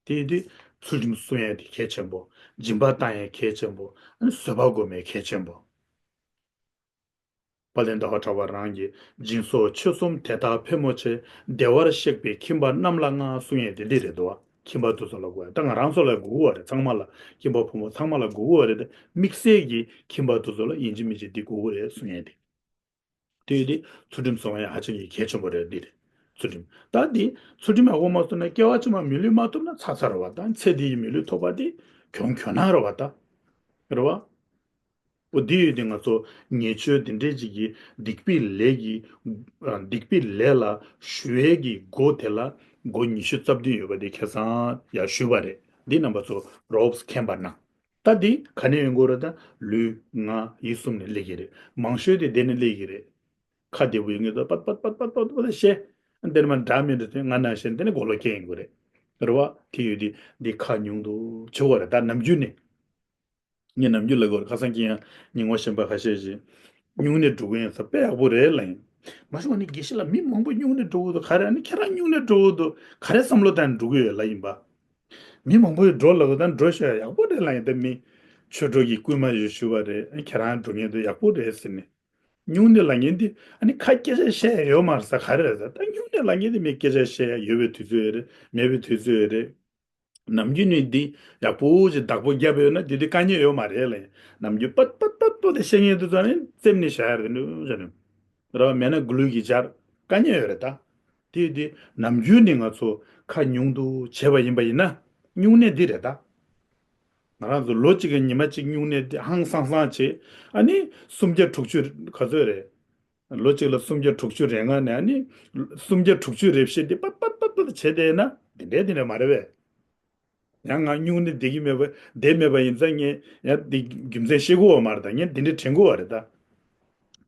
དེ་དུས་ཚུལ་ཁྲིམས་སྲུང་ཡས་དེ་གལ་ཆེན་པོ། སྦྱིན་པ་བཏང་ཡས་གལ་ཆེན་པོ། ཨ་ནི་བཟོད་པ་སྒོམ་ཡས་གལ་ཆེན་པོ། དཔལ་ལྡན་ཟླ་བ་གྲགས་པ་རང་གིས་སྦྱིན་སོགས་ཆོས་གསུམ་དེ་དག་ཕལ་མོ་ཆེ་བདེ་བར་གཤེགས་པའི་ཁྱིམ་པ་རྣམས་ལ་མངའ་གསུང་ཡས་དེ་འདི་རེད་འདུག་བ། ཁྱིམ་པ་དེ་ཚོ་ལ་དགོས་ཡ། ད་ང་རང་ཚོ་ལ་དགོས་ཀྱི་ཡོད་རེད། ཚང་མ་ལ་ཁྱིམ་པ་ཕོ་མོ་ཚང་མ་ལ་དགོས་ཀྱི་ཡོད་རེད་དེ། དམིགས་བསལ་གྱིས་ཁྱིམ་པ་དེ་ཚོ་ལ་ཡིན་གཅིག་མིན་གཅིག་འདི་དགོས་ཀྱི་རེད་གསུང་ཡས་དེ། དེ་ཡོད་དེ་ཚུལ་ཁྲིམས་སྲུང་བ་ཡང་ཧ་ཅང་གི་གལ་ཆེན་པོ་རེད། འདི་རེད་ཚུལ་ཁྲིམས། ད་འདི་ཚུལ་ཁྲིམས་ཡག་པོ་མ་སྲུང་ན་སྐྱེ་བ་ཕྱི་མ་མི་ལུས་མ་ཐོབ་ན་ཚར་ཚར་རེད་བ། ད་ཚེ་འདི་ཡི་མི་ལུས་ཐོབ་པ་དེ་གྱོང་གྱོང་ན་རེད་བ་ད། རེད་བ། འོ་དེ་ཡོད་དེ་ང་ཚོ་ཉེས་སྤྱོད་དེ་འདྲས་ཅིག་གིས་སྡིག་པའི་ལས་ཀྱི་ཨ་སྡིག་པའི་ལས་ལ་ཞུ་བའི་གི་སྒོ་དེ་ལ་སྒོ་ཉི་ཤུ་རྩ་བདུན་ཡོད་པ་དེ་ཁ་སང་ཡར་ཞུས་པ་རེད། འདི་རྣམ་པ་ཚོ་རོབ་མཁྱེན་པ་གནང་། ད་འདི་ག་ནས་ཡོང་དགོས་རེད། ད་ལུས་ངག་ཡིད་གསུམ་ནས་སླེབས་ཀྱི་རེད། མང་ཤོས་དེ་དེ་ནས་སླེབས་ཀྱི་རེད། ཁ་བདེ་པོ་ཡོད་མཁན་ཚོ་པད་པད་པད་པད་པད་པད་བཤད། དེ་ནས་མར་འདྲ་མི་འདྲ་དེ་ང་ན་བཤད་དེ་ནས་མགོ་ལོག་སྐྱེ་ཡོང་གི་རེད། རེད་བ། དེ་ཡོད་དེ་འདི་ཁ་ཉུང་དུ་བྱེད་དགོས་རེད། ད་ནམ་རྒྱུན་ནས། ངས་ནམ་རྒྱུན་ལབ་ཀྱི་ཡོད་རེད། ཁ་སང་ཁྱེད་ཡང་ཉིན་མོ་གཞན་པ་ཁ་ཤས་ཤིག་སྨྱུང་གནས་འགྲོ་གི་ཡིན་ཟེར། དཔེ་ཡག་པོ་རེད་ལབ་ཡིན། མ་གཞི་ང་ནི་དགེ་བཤེས་ལགས་མི་མང་པོ་སྨྱུང་གནས་འགྲོ་གི་འདུག་ག་རེ་ཨ་ནི་ཁྱེད་རང་སྨྱུང་གནས་འགྲོ་གི་འདུག་ག་རེ་བསམ་བློ་བཏང་ནས་འགྲོ་གི་ཡོད་ལབ་ཡིན་པ། མི་མང་པོ་ཡིས་འགྲོ་ལབ་ཀྱི་ད་འགྲོ་ཤོག་ཡག་པོ་རེད་ལབ་ཡིན། ད་མི་ཆོས་གྲོགས་ཀྱིས་སྐུལ་མ་ཞིག་ཞུས་པ་རེད། ཨ་ཁྱེད་རང་འགྲོ་མཁན་འདུག་ཡག་པོ་རེད་ཟེར་ནས། སྨྱུང་གནས་ལབ་མཁན་འདི་ཨ་ནི་ཁ་སྐད་ཆ་བཤད་ཡ་ཡོད་མ་རེད་ཟེར། ག་རེ་རེད་ཟེར། ད་སྨྱུང་གནས་ལབ་མཁན་འདི་མི་སྐད་ཆ་བཤད་ཡ་ཡོད་པའི་དུས་ཚོད་ཡོད་རེད། མེད་པའི་དུས་ཚོད་ཡོད་རེད། ནམ་རྒྱུན་ནས་འདི་ཡག་པོ་ཞིག་བདག་པོ་བརྒྱབ་ཡོད་ན་འདི་འདི་དཀའ་ངལ་ཡོད་མ་རེད་ལབ་ཡིན། ནམ་རྒྱུན་པད་པད་པད་པོ་དེ་བཤད་མཁན་དེ་ཚོ་ནི་རྩེབ་ནས་བཞག་ཡ་རེད་འདུག་ཟེར་ནས། རེད་བ། མེད་ན་གླུ་གིས་སྦྱར། དཀའ་ངལ་ཡོད་རེད་ད། དེ་དེ་ནམ་རྒྱུན་ནས་ང་ཚོ་ཁ་ཉུང་དུ་བྱས་པ་ཡིན་པ་ཡིན་ན་སྨྱུང་གནས་འདི་རེད་ད། ང་རང་ཚོ་ལོ་གཅིག་གི་ཉི་མ་གཅིག་སྨྱུང་གནས་འདི་ཧང་སང་སང་བྱས། ཨ་ནི་སུམ་བརྒྱ་དྲུག་ཅུ་ག་ཚོད་རེད། ལོ་གཅིག་ལ་སུམ་བརྒྱ་དྲུག་ཅུ་རེ་ལྔ་ནས་ཨ་ནི་སུམ་བརྒྱ་དྲུག་ཅུ་རེ་བཞི་འདི་པད་པད་པད་པད་བྱས་བསྡད་ན་འདི་འདྲས་འདི་འདྲས་མ་རེད་པས། ཡང་ང་སྨྱུང་གནས་བསྡད་ཀྱི་མེད་པ་བསྡད་མེད་པ་ཡིན་ཙང་ངས་ཡང་འདི་རྒྱུ་མཚན་ཤེས་ཀྱི་ཡོད་མ་རེད་ད། ངས་འདི་འདྲས་དྲན་གྱི་ཡོད་རེད་ད།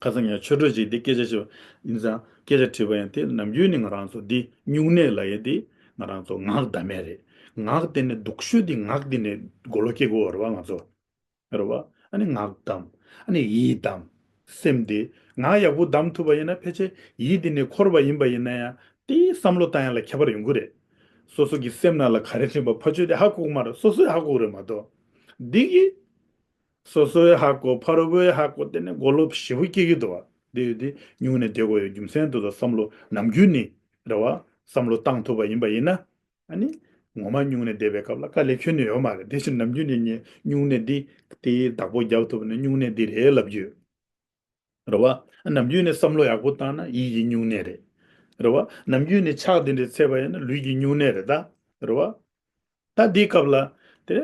ཁ་སང་ཡང་ཆོས་གྲོགས་ཅིག་འདི་སྐད་ཆ་ཞུ་ཡིན་ཙང་སྐད་ཆ་དྲིས་པ་ཡང་དེ་ནམ་རྒྱུན་ནས་ང་རང་ཚོ་འདི་སྨྱུང་གནས་ལབ་ཡས་འདི་ང་རང་ཚོ་ངག་བསྡམ་ཡས་རེད། ངག་དེ་ནས་སྡུག་ཤོས་འདི་ངག་འདི་ནས་མགོ་ལོག་སྐྱེ་དགོས་པ་རེད་བ་ང་ཚོ། རེད་བ། ཨ་ནི་ངག་བསྡམ། ཨ་ནི་ཡིད་བསྡམ། སེམས་དེ་ངག་ཡག་པོ་བསྡམ་ཐུབ་པ་ཡིན་ན་ཕལ་ཆེར་ཡིད་དེ་ནས་འཁོར་བ་ཡིན་པ་ཡིན་ན་ཡང་དེའི་བསམ་བློ་བཏང་ཡ་ལ་ཁྱད་པར་ཡོང་གི་རེད། སོ་སོ་གི་སེམས་ནང་ལ་ག་རེ་ཐོན་པ་ཕར་ཕྱོགས་དེ་ཧ་གོ་གི་མ་རེད། སོ་སོས་ཧ་གོ་གི་རེད་མ་གཏོགས། འདི་གི་སོ་སོའི་ཧ་གོ་ཕ་རོལ་པོའི་ཧ་གོ་དེ་ནས་མགོ་ལོག་ཞེ་པོ་སྐྱེ་གི་འདུག་བ། དེ་ཡོད་དེ་སྨྱུང་གནས་བསྡད་དགོས་ཡོད་རྒྱུ་མཚན་དེ་ཚོ་བསམ་བློ་ནམ་རྒྱུན་ནས་རེད་བ། བསམ་བློ་བཏང་ཐུབ་པ་ཡིན་པ་ཡིན་ན། ཨ་ནི་ངོ་མ་སྨྱུང་གནས་བསྡད་པའི་སྐབས་ལ་དཀའ་ལས་ཁྱོན་ནས་ཡོད་མ་རེད། དེ་བཞིན་ནམ་རྒྱུན་ནས་ངས་སྨྱུང་གནས་འདི་དེའི་བདག་པོ་རྒྱབ་ཐུབ་ན་སྨྱུང་གནས་འདི་རེད་ལབ་རྒྱུ་ཡོད། རེད་བ། ནམ་རྒྱུན་ནས་བསམ་བློ་ཡག་པོ་བཏང་ན་ཡིད་ཀྱི་སྨྱུང་གནས་རེད། རེད་བ། ནམ་རྒྱུན་ནས་ཕྱག་དེ་འདྲ་འཚལ་བ་ཡིན་ན་ལུས་ཀྱི་སྨྱུང་གནས་རེད་ད། རེད་བ། ད་འདིའི་སྐབས་ལ་དེ་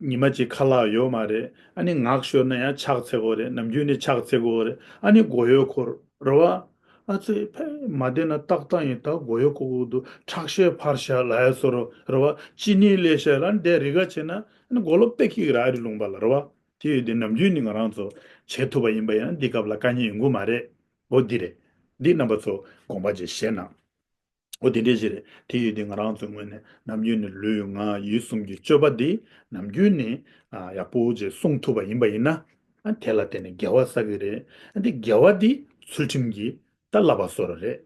ཉི་མ་གཅིག་ཁ་ལག་ཡོད་མ་རེད། ཨ་ནི་ངག་ཤོར་ན་ཡང་ཕྱག་འཚལ་དགོས་རེད། ནམ་རྒྱུན་ནས་ཕྱག་འཚལ་དགོས་རེད། ཨ་ནི་མགོ་ཡོལ་འཁོར་རེད་བ། ཨ་ཙི་ཕ་མ་བསྡད་ན་ཏག་ཏག་ཡིན། ད་མགོ་ཡོལ་འཁོར་དགོས་འདུག་ཁྲག་ཤེད་འཕར་ཤག་ལབ་ཡ་བཟོ་འདྲ་རེད་བ། གཅིན་སྙི་ལས་ཤག་ལབ་འདི་རེ་འགའ་བྱས་ན་ཨ་ནི་མགོ་ལོག་དཔེ་སྐྱིད་ར་ཨ་རི་ལུང་པ་ལ་རེད་བ། དེ་ཡོད་དེ་ནམ་རྒྱུན་ནས་ང་རང་ཚོ་བྱེད་ཐུབ་པ་ཡིན་པ་ཡིན་ན་འདི་སྐབས་ལ་དཀའ་ངལ་ཡོང་གི་མ་རེད། འོ་འདི་རེད། འདི་རྣམ་པ་ཚོ་དགོངས་པ་ཅིག་བཞེས་གནང་། འོ་དེ་འདྲས་ཞིག་རེད། དེ་ཡོད་དེ་ང་རང་ཚོའི་ངོས་ནས་ནམ་རྒྱུན་ནས་ལུས་ངག་ཡིད་གསུམ་གྱི་སྤྱོད་པ་འདི་ནམ་རྒྱུན་ནས་ཨ་ཡག་པོ་ཅིག་སྲུང་ཐུབ་པ་ཡིན་པ་ཡིན་ན། ཨ་དེ་ལ་བརྟེན་ནས་དགེ་བ་བསགས་ཀྱི་རེད། ཨ་འདི་དགེ་བ་འདི་ཚུལ་ཁྲིམས་ཀྱི་ད་བསླབ་པ་བཟོ་འདྲ་རེད།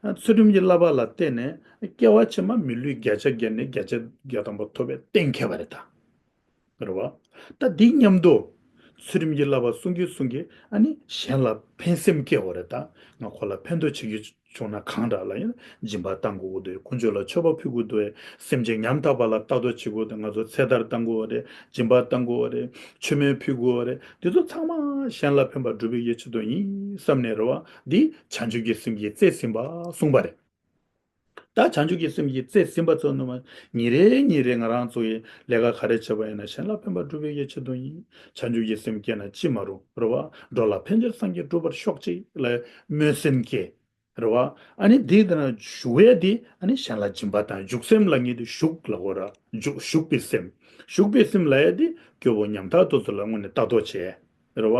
ཚུལ་ཁྲིམས་ཀྱི་བསླབ་པ་ལ་བརྟེན་ནས་སྐྱེ་བ་ཕྱི་མ་མི་ལུས་བརྒྱ་ཆ་བརྒྱ་ནས་བརྒྱ་ཆ་བརྒྱ་ཐམ་པ་ཐོབ་པའི་གཏན་འཁེལ་བ་རེད་ད། རེད་བ། ད་འདི་མཉམ་དུ་ཚུལ་ཁྲིམས་ཀྱི་བསླབ་པ་སྲུང་གིན་སྲུང་གིན་ཨ་ནི་གཞན་ལ་ཕན་སེམས་སྐྱེ་བ་རེད་ད། ང་ཁོ་ལ་ཕན་ཐོགས་བྱེད་རྒྱུ་བྱུང་ན་གང་འདྲ་ལབ་ཡིན་ན། སྦྱིན་པ་བཏང་དགོས་ཀྱི་འདུག་དཀོན་མཆོག་ལ་མཆོད་པ་ཕུལ་དགོས་འདུག་སེམས་ཅན་ཉམ་ཐག་པ་ལ་ལྟ་རྟོག་བྱེད་དགོས་འདུག་ང་ཚོ་ཚེ་ཐར་བཏང་དགོས་པ་རེད། སྦྱིན་པ་བཏང་དགོས་པ་རེད། མཆོད་མེ་ཕུལ་དགོས་པ་རེད། དེ་ཚོ་ཚང་མ་གཞན་ལ་ཕན་པ་སྒྲུབ་པའི་ཆེད་དུ་ཡིན་བསམ་ནས་རེད་བ། འདི་བྱང་ཆུབ་ཀྱི་སེམས་ཀྱིས་རྩིས་ཟིན་པ་གསུངས་པ་རེད། ད་བྱང་ཆུབ་ཀྱི་སེམས་ཀྱིས་རྩིས་ཟིན་པ་ཚོ་ནི་མ། ཉིན་རེ་ཉིན་རེ་ང་རང་ཚོ་ཡི་ལས་ཀ་ག་རེ་བྱེད་པ་ཡིན་ན་གཞན་ལ་ཕན་པ་སྒྲུབ་པའི་ཆེད་དུ་ཡིན། བྱང་ཆུབ་ཀྱི་སེམས་སྐྱེས་ན་ཅི་མ་རུང་རེད་བ། འགྲོ་ལ་ཕན་ཕྱིར་སངས་རྒྱས་འགྲུབ་པར་ཤོག་ཅིག་ལ་སྨོན་སེམས་སྐྱེ། རེད་བ། ཨ་ནི་འདི་ལྟར་ན་ཞུ་བས་འདི་ཨ་ནི་གཞན་ལ་སྦྱིན་པ་དང་འཇུག་སེམས་ལ་ངེས་དུ་ཞུགས་ལ་གོ་ར། འཇུག་ཞུགས་པའི་སེམས། ཞུགས་པའི་སེམས་ལ་ཡ་འདི་སྐྱོ་བོ་ཉམ་ཐག་དེ་ཚོ་ལ་དངོས་ནས་ལྟ་རྟོག་བྱས། རེད་བ།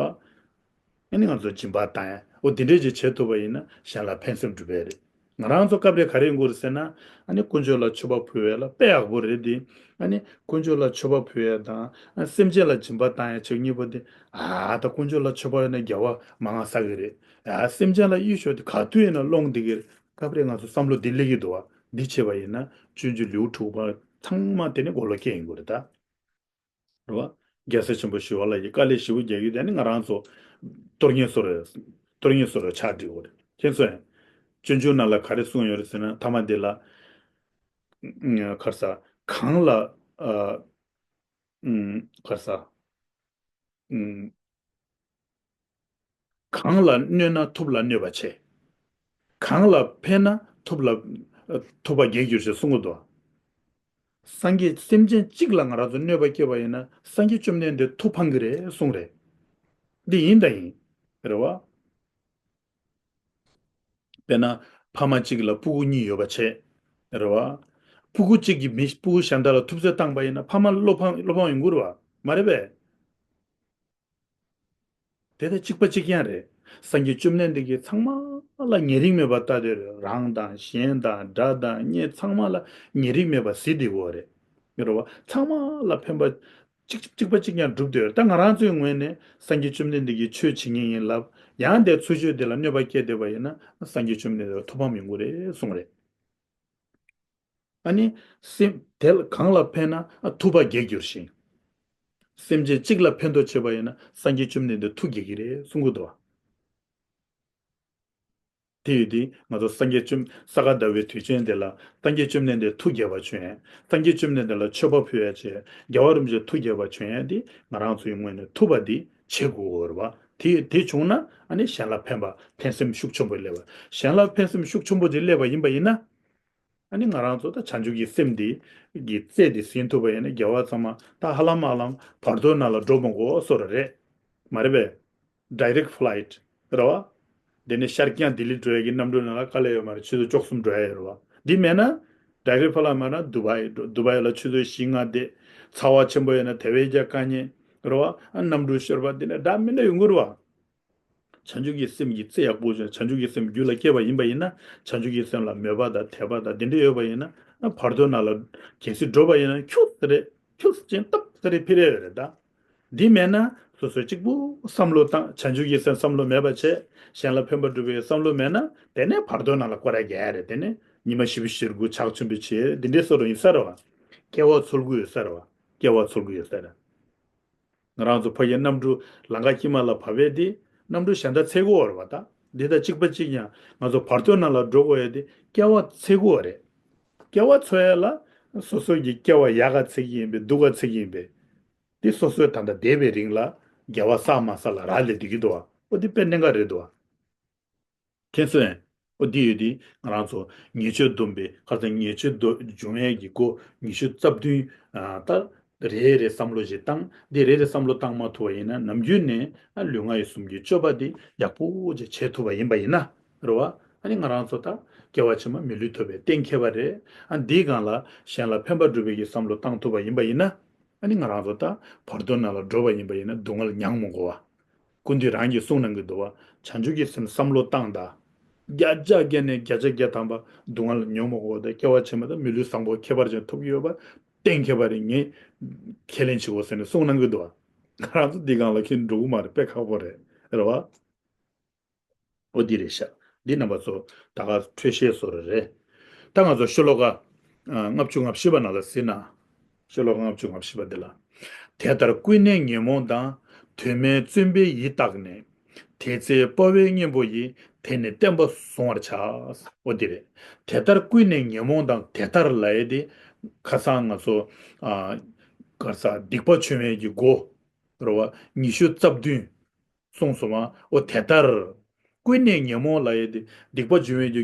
ཨ་ནི་ང་ཚོ་སྦྱིན་པ་བཏང་ཡ། འོ་དེ་འདྲས་ཅིག་བྱེད་ཐུབ་པ་ཡིན་ན་གཞན་ལ་ཕན་སེམས་སྒྲུབ་པ་རེད། ང་རང་ཚོ་སྐབས་རེ་ག་རེ་ཡོང་གི་རེད་ཟེར་ན། ཨ་ནི་དཀོན་མཆོག་ལ་མཆོད་པ་ཕུལ་བ་ལ་དཔེ་ཡག་པོ་རེད་དེ། ཨ་ནི་དཀོན་མཆོག་ལ་མཆོད་པ་ཕུལ་ཡ་དང་ཨ་སེམས་ཅན་ལ་སྦྱིན་པ་བཏང་ཡ་བྱེད་གཉིས་པོ་དེ། ཨ་ད་དཀོན་མཆོག་ལ་མཆོད་པ་ཡོད་ན་རྒྱལ་བ་མང་ང་བསགས་གི་རེད། ཨ་སེམས་ཅན་ལ་གཡོས་ཤོག་དེ་ག་དུས་ཡིན་ན་སློང་བསྡད་གི་རེད། སྐབས་རེ་ང་ཚོ་བསམ་བློ་འདི་སླེབས་ཀྱི་འདུག་བ། འདི་བྱས་པ་ཡིན་ན་སྤྱོད་འཇུག་ལེའུ་དྲུག་པ་ཚང་མ་དེ་ནི་གོ་ལོག་སྐྱེ་ཡོང་གི་རེད་ད། རེད་བ། རྒྱལ་སྲས་ཆེན་པོ་ཞི་བ་ལྷ་ཡིས་དཀའ་ལས་ཞེ་པོ་རྒྱག་གི་དེ་ནི་ང་རང་ཚོ་གཏོར་ངེས་བཟོ་རེད། གཏོར་ངེས་བཟོ་རེད་ཆགས་འགྲིག་གོ་རེད། མཁྱེན་སོང་ངས། སྤྱོད་འཇུག་ནང་ལ་ག་རེ་གསུངས་ཡོད་རེད་ཟེར་ན་ཐ་མ་འདི་ལ། ཨ་ག་རེ་ཟ། གང་ལ། ཨ་ཨ་ག་རེ་ཟ། ཨ་གང་ལ་གནོད་ན་ཐུབ་ལ་གནོད་པ་བྱེད། གང་ལ་ཕན་ན་ཐུབ་ལ་ཐུབ་པ་བརྒྱད་འགྱུར་ཞེས་གསུང་གི་འདུག་སངས་རྒྱས་སེམས་ཅན་གཅིག་ལ་ང་རང་ཚོ་གནོད་པ་སྐྱེལ་བ་ཡིན་ན་སངས་རྒྱས་བཅོམ་ལྡན་འདས་ཐུགས་ཕངས་ཀྱི་རེད་གསུངས་རེད། འདི་ཡིན་དང་ཡིན། རེད་བ། དཔེར་ན་ཕ་མ་གཅིག་ལ་སྤུ་གུ་གཉིས་ཡོད་པ་བྱས། རེད་བ། སྤུ་གུ་གཅིག་གིས་མི་སྤུ་གུ་གཞན་དག་ལ་ཐུབ་ཚོད་བཏང་པ་ཡིན་ན་ཕ་མ་བློ་ཕངས་བློ་ཕངས་ཡོང་གི་རེད་བ། མ་རེད་པས། དེ་དང་གཅིག་པ་གཅིག་རྐྱང་རེད། སངས་རྒྱས་བཅོམ་ལྡན་འདས་ཀྱིས་ཚང་མ་ལ་ཉེ་རིང་མེད་པར་ལྟ་དེ་རེད། རང་དང་གཞན་དང་དགྲ་དང་གཉེན་ཚང་མ་ལ་ཉེ་རིང་མེད་པར་གཟིགས་བསྡད་ཡོད་རེད། རེད་བ། ཚང་མ་ལ་ཕན་པ་གཅིག་གཅིག་པ་གཅིག་རྐྱང་སྒྲུབ་བསྡད་ཡོད་རེད། ད་ང་རང་ཚོའི་ངོས་ནས་སངས་རྒྱས་བཅོམ་ལྡན་འདས་ཀྱིས་ཆོས་བྱེད་ཉན་ཡིན་ལབ་ཡང་དེ་ཚུལ་འཆོས་དེ་ལ་གནོད་པ་སྐྱེལ་བསྡད་པ་ཡིན་ན་སངས་རྒྱས་བཅོམ་ལྡན་འདས་ལ་ཐུགས་ཕམ་ཡོང་གི་རེད་གསུངས་རེད། ཨ་ནི། སེམས་དེ་ལ་གང་ལ་ཕན་ན་ཨ་ཐུབ་པ་བརྒྱད་འགྱུར་ཞིང་། སེམས་ཅན་གཅིག་ལ་ཕན་ཐོགས་བྱེད་པ་ཡིན་ན་སངས་རྒྱས་བཅོམ་ལྡན་འདས་ཐུགས་དགྱེས་ཀྱི་རེད་གསུང་གི་འདུག་བ། དེ་ཡོད་དུས་ང་ཚོ་སངས་རྒྱས་བཅོམ་ས་ག་ཟླ་བའི་དུས་ཆེན་དེ་ལ་སངས་རྒྱས་བཅོམ་ལྡན་འདས་ཐུགས་དགྱེས་པ་བྱུང་ཡང་སངས་རྒྱས་བཅོམ་ལྡན་འདས་ལ་མཆོད་པ་ཕུལ་ཡ་བྱས་རྒྱལ་བ་རིན་པོ་ཆེ་ཐུགས་དགྱེས་པ་བྱུང་ཡང་དེ་ང་རང་ཚོའི་ངོས་ནས་ཐུབ་པ་དེ་བྱེད་དགོས་རེད་བ། དེ་དེ་བྱུང་ན་ཨ་ནི་གཞན་ལ་ཕན་པ་ཕན་སེམས་ཤུགས་ཆེན་པོ་སླེབས་པ། གཞན་ལ་ཕན་སེམས་ཤུགས་ཆེན་པོ་ཅིག་སླེབས་པ་ཡིན་པ་ཡིན་ན། ཨ་ནི་ང་རང་ཚོ་ད་བྱང་ཆུབ་ཀྱི་སེམས་འདི་གི་རྩལ་འདི་ཟིན་ཐུབ་པ་ཡིན་ན་རྒྱལ་བ་ཚང་མ་ད་ཧ་ལམ་ཧ་ལམ་བར་དོ་ནང་ལ་འགྲོ་མི་དགོས་བཟོ་འདྲ་རེད། མ་རེད་པས། Direct flight རེད་བ། དེ་ནས་ཤར་རྒྱང་ལྡི་ལི་འགྲོ་ཡ་གི་གནམ་གྲུ་ནང་ལ་དཀའ་ལས་ཡོད་མ་རེད། ཆུ་ཚོད་བཅུ་གསུམ་འགྲོ་ཡ་ཡོད་རེད་བ། འདི་མེད་ན་Direct flight མ་ན་དུ་བའི་འགྲོ་དུ་བའི་ལ་ཆུ་ཚོད་བཞི་ལྔ་བསྡད། ཚ་བ་ཆེན་པོ་ཡོད་ན་དེ་བས་ཀྱང་དཀའ་ངལ་རེད་བ། ཨ་གནམ་གྲུ་ཤོར་བ་འདི་ནས་འདྲ་མི་འདྲ་ཡོང་གི་རེད་བ། བྱང་ཆུབ་ཀྱི་སེམས་ཀྱི་རྩེ་ཡག་པོ་བྱུང་བྱང་ཆུབ་ཀྱི་སེམས་རྒྱུད་ལ་སྐྱེས་པ་ཡིན་པ་ཡིན་ན་བྱང་ཆུབ་ཀྱི་སེམས་ལ་མོས་པ་དང་དད་པ་དང་དེ་འདྲ་ཡོད་པ་ཡིན་ན་བར་དོ་ནང་ལ་གལ་སྲིད་འགྲོ་བ་ཡིན་ན་ཁྱུག་ཙམ་རེད་ཁྱུག་ཙམ་ཅན་སྟབས་ཙམ་རེད་ཕི་རེ་ཡོད་རེད་ད། འདི་མེད་ན་སོ་སོ་གཅིག་པུ་བསམ་བློ་བཏང་བྱང་ཆུབ་ཀྱི་སེམས་བསམ་བློ་མེད་པ་བྱས་གཞན་ལ་ཕན་པ་སྒྲུབ་པའི་བསམ་བློ་མེད་ན་དེ་ནས་བར་དོ་ནང་ལ་སྐོར་ར་རྒྱག་ཡ་རེད། དེ་ནས་ཉི་མ་བཞི་བཅུ་ཞེ་དགུ་ཕྱག་མཆོད་འབུལ་བྱེད་འདི་འདྲའི་བཟོ་འདྲ་ཡིན་ས་རེད་བ། སྐྱེ་བ་འཚོལ་དགོས་ཡོད་ས་རེད་བ། སྐྱེ་བ་འཚོལ་དགོས་ཡོད་ས་རེད། ང་རང་ཚོ་ཕ་གིའི་གནམ་གྲུ་ལམ་ཁ་དཀྱིལ་མ་ལ་བབས་པས་དེ་གནམ་གྲུ་གཞན་དག་འཚོལ་དགོས་པ་རེད་བ་ད། འདི་དང་གཅིག་པ་གཅིག་ཡང་ང་ཚོ་བར་དོ་ནང་ལ་འགྲོ་དགོས་ཡ་དེ་སྐྱེ་བ་འཚོལ་དགོས་པ་རེད། སྐྱེ་བ་འཚོལ་ཡ་ལ་སོ་སོ་གི་སྐྱེ་བ་ཡག་ག་འཚོལ་གྱི་ཡིན་པས་སྡུག་ག་འཚོལ་གྱི་ཡིན་པས། དེ་སོ་སོའི་ད་ལྟ་འདས་པའི་རིང་ལ་དགེ་བ་བསགས་མ་བསགས་ལ་རག་ལས་བསྡད་ཀྱི་འདུག་བ། ཨོ་དེ་དཔེ་གནད་འགག་རེད་འདུག་བ། མཁྱེན་སོང་ངས། ཨོ་འདི་ཡོད་དེ་ང་རང་ཚོ་ཉེས་སྤྱོད་སྡོམ་པའི་ཁ་སང་ཉེས་སྤྱོད་སྡོ་སྦྱོང་ཡས་ཀྱི་སྒོ་ཉི་ཤུ་རྩ་བདུན་ཨ་ད་རེ་རེ་བསམ་བློ་ཞིག་བཏང་། འདི་རེ་རེ་བསམ་བློ་བཏང་མ་ཐུབ་པ་ཡིན་ན་ནམ་རྒྱུན་ནས་ཨ་ལུས་ངག་ཡིད་གསུམ་གྱི་སྤྱོད་པ་འདི་ཡག་པོ་ཅིག་བྱེད་ཐུབ་པ་ཡིན་པ་ཡིན་ན་རེད་བ། ཨ་ནི་ང་རང་ཚོ་ད་སྐྱེ་བ་ཕྱི་མ་མི་ལུས་ཐོབ་པའི་གཏན་འཁེལ་བ་རེད། ཨ་འདིའི་སྒང་ལ་གཞན་ལ་ཕན་པ་སྒྲུབ་པའི་གི་བསམ་བློ་བཏང་ཐུབ་པ་ཡིན་པ་ཡིན་ན། ཨ་ནི་ང་རང་ཚོ་ད་བར་དོ་ནང་ལ་འགྲོ་བ་ཡིན་པ་ཡིན་ན་སྡུག་བསྔལ་མྱང་མི་དགོས་པ། ཀུན་འདུས་རང་གིས་གསུངས་གནང་གི་འདུག་བ། བྱང་ཆུབ་ཀྱི་སེམས་བསམ་བློ་བཏང་དང་། བརྒྱ་ཆ་བརྒྱ་ནས་བརྒྱ་ཆ་བརྒྱ་ཐམ་པ་སྡུག་བསྔལ་མྱོང་མི་དགོས་པ་དང་སྐྱེ་བ་ཕྱི་མ་དང་མི་ལུས་བཟང་པོ་ཁྱད་པར་ཅན་ཐོབ་ཀྱི་ཡོད་པ་གཏན་འཁེལ་བ་རེད། ངས་ཁས་ལེན་བྱེད་དགོས་ཟེར་ནས་གསུངས་གནང་གི་འདུག་བ། ང་རང་ཚོ་འདི་སྒང་ལ་ཁྱེད་འགྲོ་གི་མ་རེད། དཔེ་ཁག་པོ་རེད། རེད་བ། ཨོ་འདི་རེད་ཤག་འདི་རྣམ་པ་ཚོ་ད་ག་འཕྲོས་བཤད་བཟོ་འདྲ་རེད། ད་ང་ཚོ་ཤོ་ལོ་ཀ་ཨ་ལྔ་བཅུ་ང་བཞི་པ་ནང་ལ་གཟིགས་ན། ཤོ་ལོ་ཀ་ལྔ་བཅུ་ང་བཞི་པ་འདི་ལ། དེ་ལྟར་ཀུན་ནས་ཉོན་མོངས་དང་། དོན་མེད་བརྩོན་པས་ཡིད་བརྟགས་ནས། དེ་ཚེ་དཔའ་བོའི་གཉེན་པོ་ཡིས། དེ་ནི་བརྟན་པ་བཟུང་བར་བྱ། འོ་འདི་རེད། དེ་ལྟར་ཀུན་ནས་ཉོན་མོངས་དང་། དེ་ལྟར་ལབ་ཡས་དེ་ཁ་སང་ང་ཚོ་ཨ་ག་རེ་ཟ། སྡིག་པ་བྱུང་བའི་གི་སྒོ་རེད་བ། ཉི་ཤུ་རྩ་བདུན་གསུངས་སོང་བ། འོ་དེ་ལྟར་ཀུན་ནས་ཉོན་མོངས་ལབ་ཡས་དེ་སྡིག་པ་བྱུང་བའི་གི་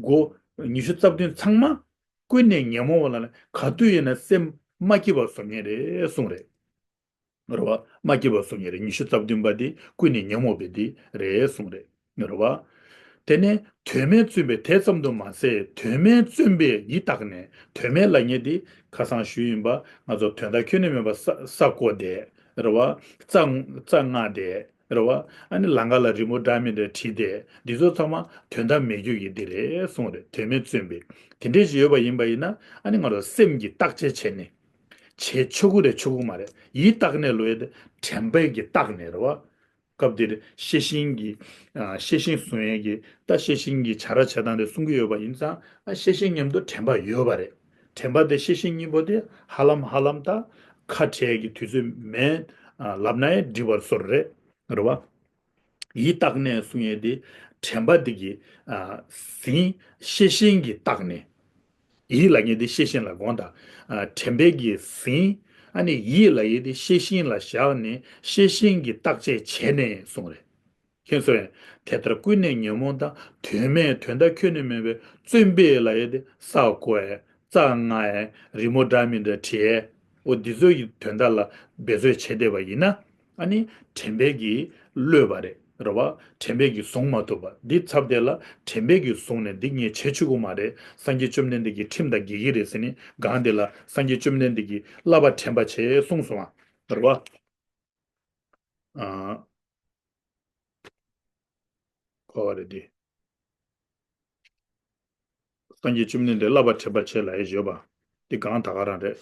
སྒོ་ཉི་ཤུ་རྩ་བདུན་ཚང་མ་ཀུན་ནས་ཉོན་མོངས་པ་ལ་ནི་ག་དུས་ཡིན་ན་སེམས་མ་སྐྱིད་པ་བཟོ་མཁན་རེད་གསུངས་རེད། རེད་བ། མ་སྐྱིད་པ་བཟོ་མཁན་རེད། ཉི་ཤུ་རྩ་བདུན་པ་འདི་ཀུན་ནས་ཉོན་མོངས་པའི་འདི་རེད་གསུངས་རེད། རེད་བ། དེ་ནས་དོན་མེད་བརྩོན་པས་དེ་ཙམ་དུ་མ་ཟད། དོན་མེད་བརྩོན་པས་ཡིད་བརྟགས་ནས། དོན་མེད་ལབ་མཁན་འདི་ཁ་སང་ཞུས་ཡིན་པ། ང་ཚོ་དོན་དག་ཁྱོན་ནས་མེད་པ་ས་ས་བརྐོས་བསྡད། རེད་བ། རྩྭ་རྩྭ་བརྔས་བསྡད། རེད་བ། ཨ་ནི་ལམ་ཁ་ལ་རི་མོ་འདྲ་མི་འདྲ་བྲིས་བསྡད། འདི་ཚོ་ཚང་མ་དོན་དག་མེད་རྒྱུ་ཡི་འདི་རེད་གསུངས་རེད། དོན་མེད་བརྩོན་པས། དེ་འདྲས་ཅིག་ཡོད་པ་ཡིན་པ་ཡིན་ན། ཨ་ནི་ང་ཚོ་སེམས་ཀྱིས་བརྟག་དཔྱད་བྱས་ནས། བྱེད་ཆོག་གི་རེད་ཆོག་གི་མ་རེད། ཡིད་བརྟགས་ནས་ལབ་ཡས་དེ་དྲན་པས་ཀྱིས་བརྟགས་ནས། རེད་བ། སྐབས་འདིར་ཤེས་བཞིན་གྱི་ཨ་ཤེས་བཞིན་བཟུང་ཡས་ཀྱི། ད་ཤེས་བཞིན་གྱི་བྱ་ར་བྱེད་སྟངས་དེ་གསུང་གི་ཡོད་པ་ཡིན་ཙང་། ཨ་ཤེས་བཞིན་མཉམ་དུ་དྲན་པ་ཡོད་པ་རེད། དྲན་པ་དེ་ཤེས་བཞིན་གཉིས་པོ་དེ་ཧ་ལམ་ཧ་ལམ་ད་ཁ་བྲལ་གྱི་དུས་ཚོད་མེད། ཨ་ལབ་ན་ཡང་འགྲིག་པའི་བཟོ་འདྲ་རེད། རེད་བ། ཡིད་བརྟགས་ནས་གསུང་ཡས་དེ་དྲན་པ་དེ་གིས་ཨ་ཟིན། ཤེས་བཞིན་གྱིས་བརྟགས་ནས། ཡིད་ལབ་མཁན་དེ་ཤེས་བཞིན་ལ་དགོངས་དག། ཨ་དྲན་པས་ཀྱིས་ཟིན། ཨ་ནི་ཡིད་ལབ་ཡས་དེ་ཤེས་བཞིན་ལ་བཞག་ནས། ཤེས་བཞིན་གྱིས་བརྟག་དཔྱད་བྱས་ནས་གསུངས་རེད། མཁྱེན་སོང་ངས། དེ་ལྟར་ཀུན་ནས་ཉོན་མོངས་དང་། དོན་མེད་དོན་དག་ཁྱོན་ནས་མེད་པའི། བརྩོན་པས་ལབ་ཡས་དེ་ས་བརྐོ་ཡས། རྩྭ་བརྔ་ཡས། རི་མོ་འདྲ་མི་འདྲ་བྲིས་ཡས། འོ་འདི་ཚོ་ཡི་དོན་དག་ལ་འབད་རྩོལ་བྱས་བསྡད་པ་ཡིན་ན། ཨ་ནི་དྲན་པས་ཀྱིས་གློད་པ་རེད། རེད་བ། དྲན་པས་ཀྱིས་བཟུང་མ་ཐུབ་པ། འདི་ཚབ་དེ་ལ་དྲན་པས་ཀྱིས་བཟུང་ནས་འདི་ངས་བྱེད་ཆོག་གི་མ་རེད། སངས་རྒྱས་བཅོམ་ལྡན་འདས་ཀྱི་ཁྲིམས་དང་འགལ་གྱི་རེད་ཟེར་ནས། གང་དེ་ལ་སངས་རྒྱས་བཅོམ་ལྡན་འདས་ཀྱིས་བསླབ་པ་དྲན་པ་བྱེད་གསུངས་སོང་བ། རེད་བ། ཨ། གོ་བ་རེད་དེ། སངས་རྒྱས་བཅོམ་ལྡན་འདས་བསླབ་པ་དྲན་པར་བྱེད་ལབ་ཡས་ཡོད་པ། འདི་གང་ད་ག་རང་རེད།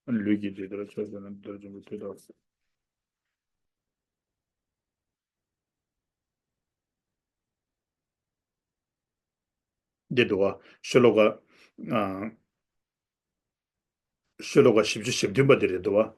ཨ། ལུས་ཀྱི་འདུས་ཏེ་ཕྱོགས་བཅུ་ན་འདུ་བྱེད་པའི་དུས་དང་། འདི་འདུག་བ། ཤོ་ལོ་ཀ་ཨ། ཤོ་ལོ་ཀ་བཞི་བཅུ་ཞེ་བདུན་པ་འདི་རེད་འདུག་བ།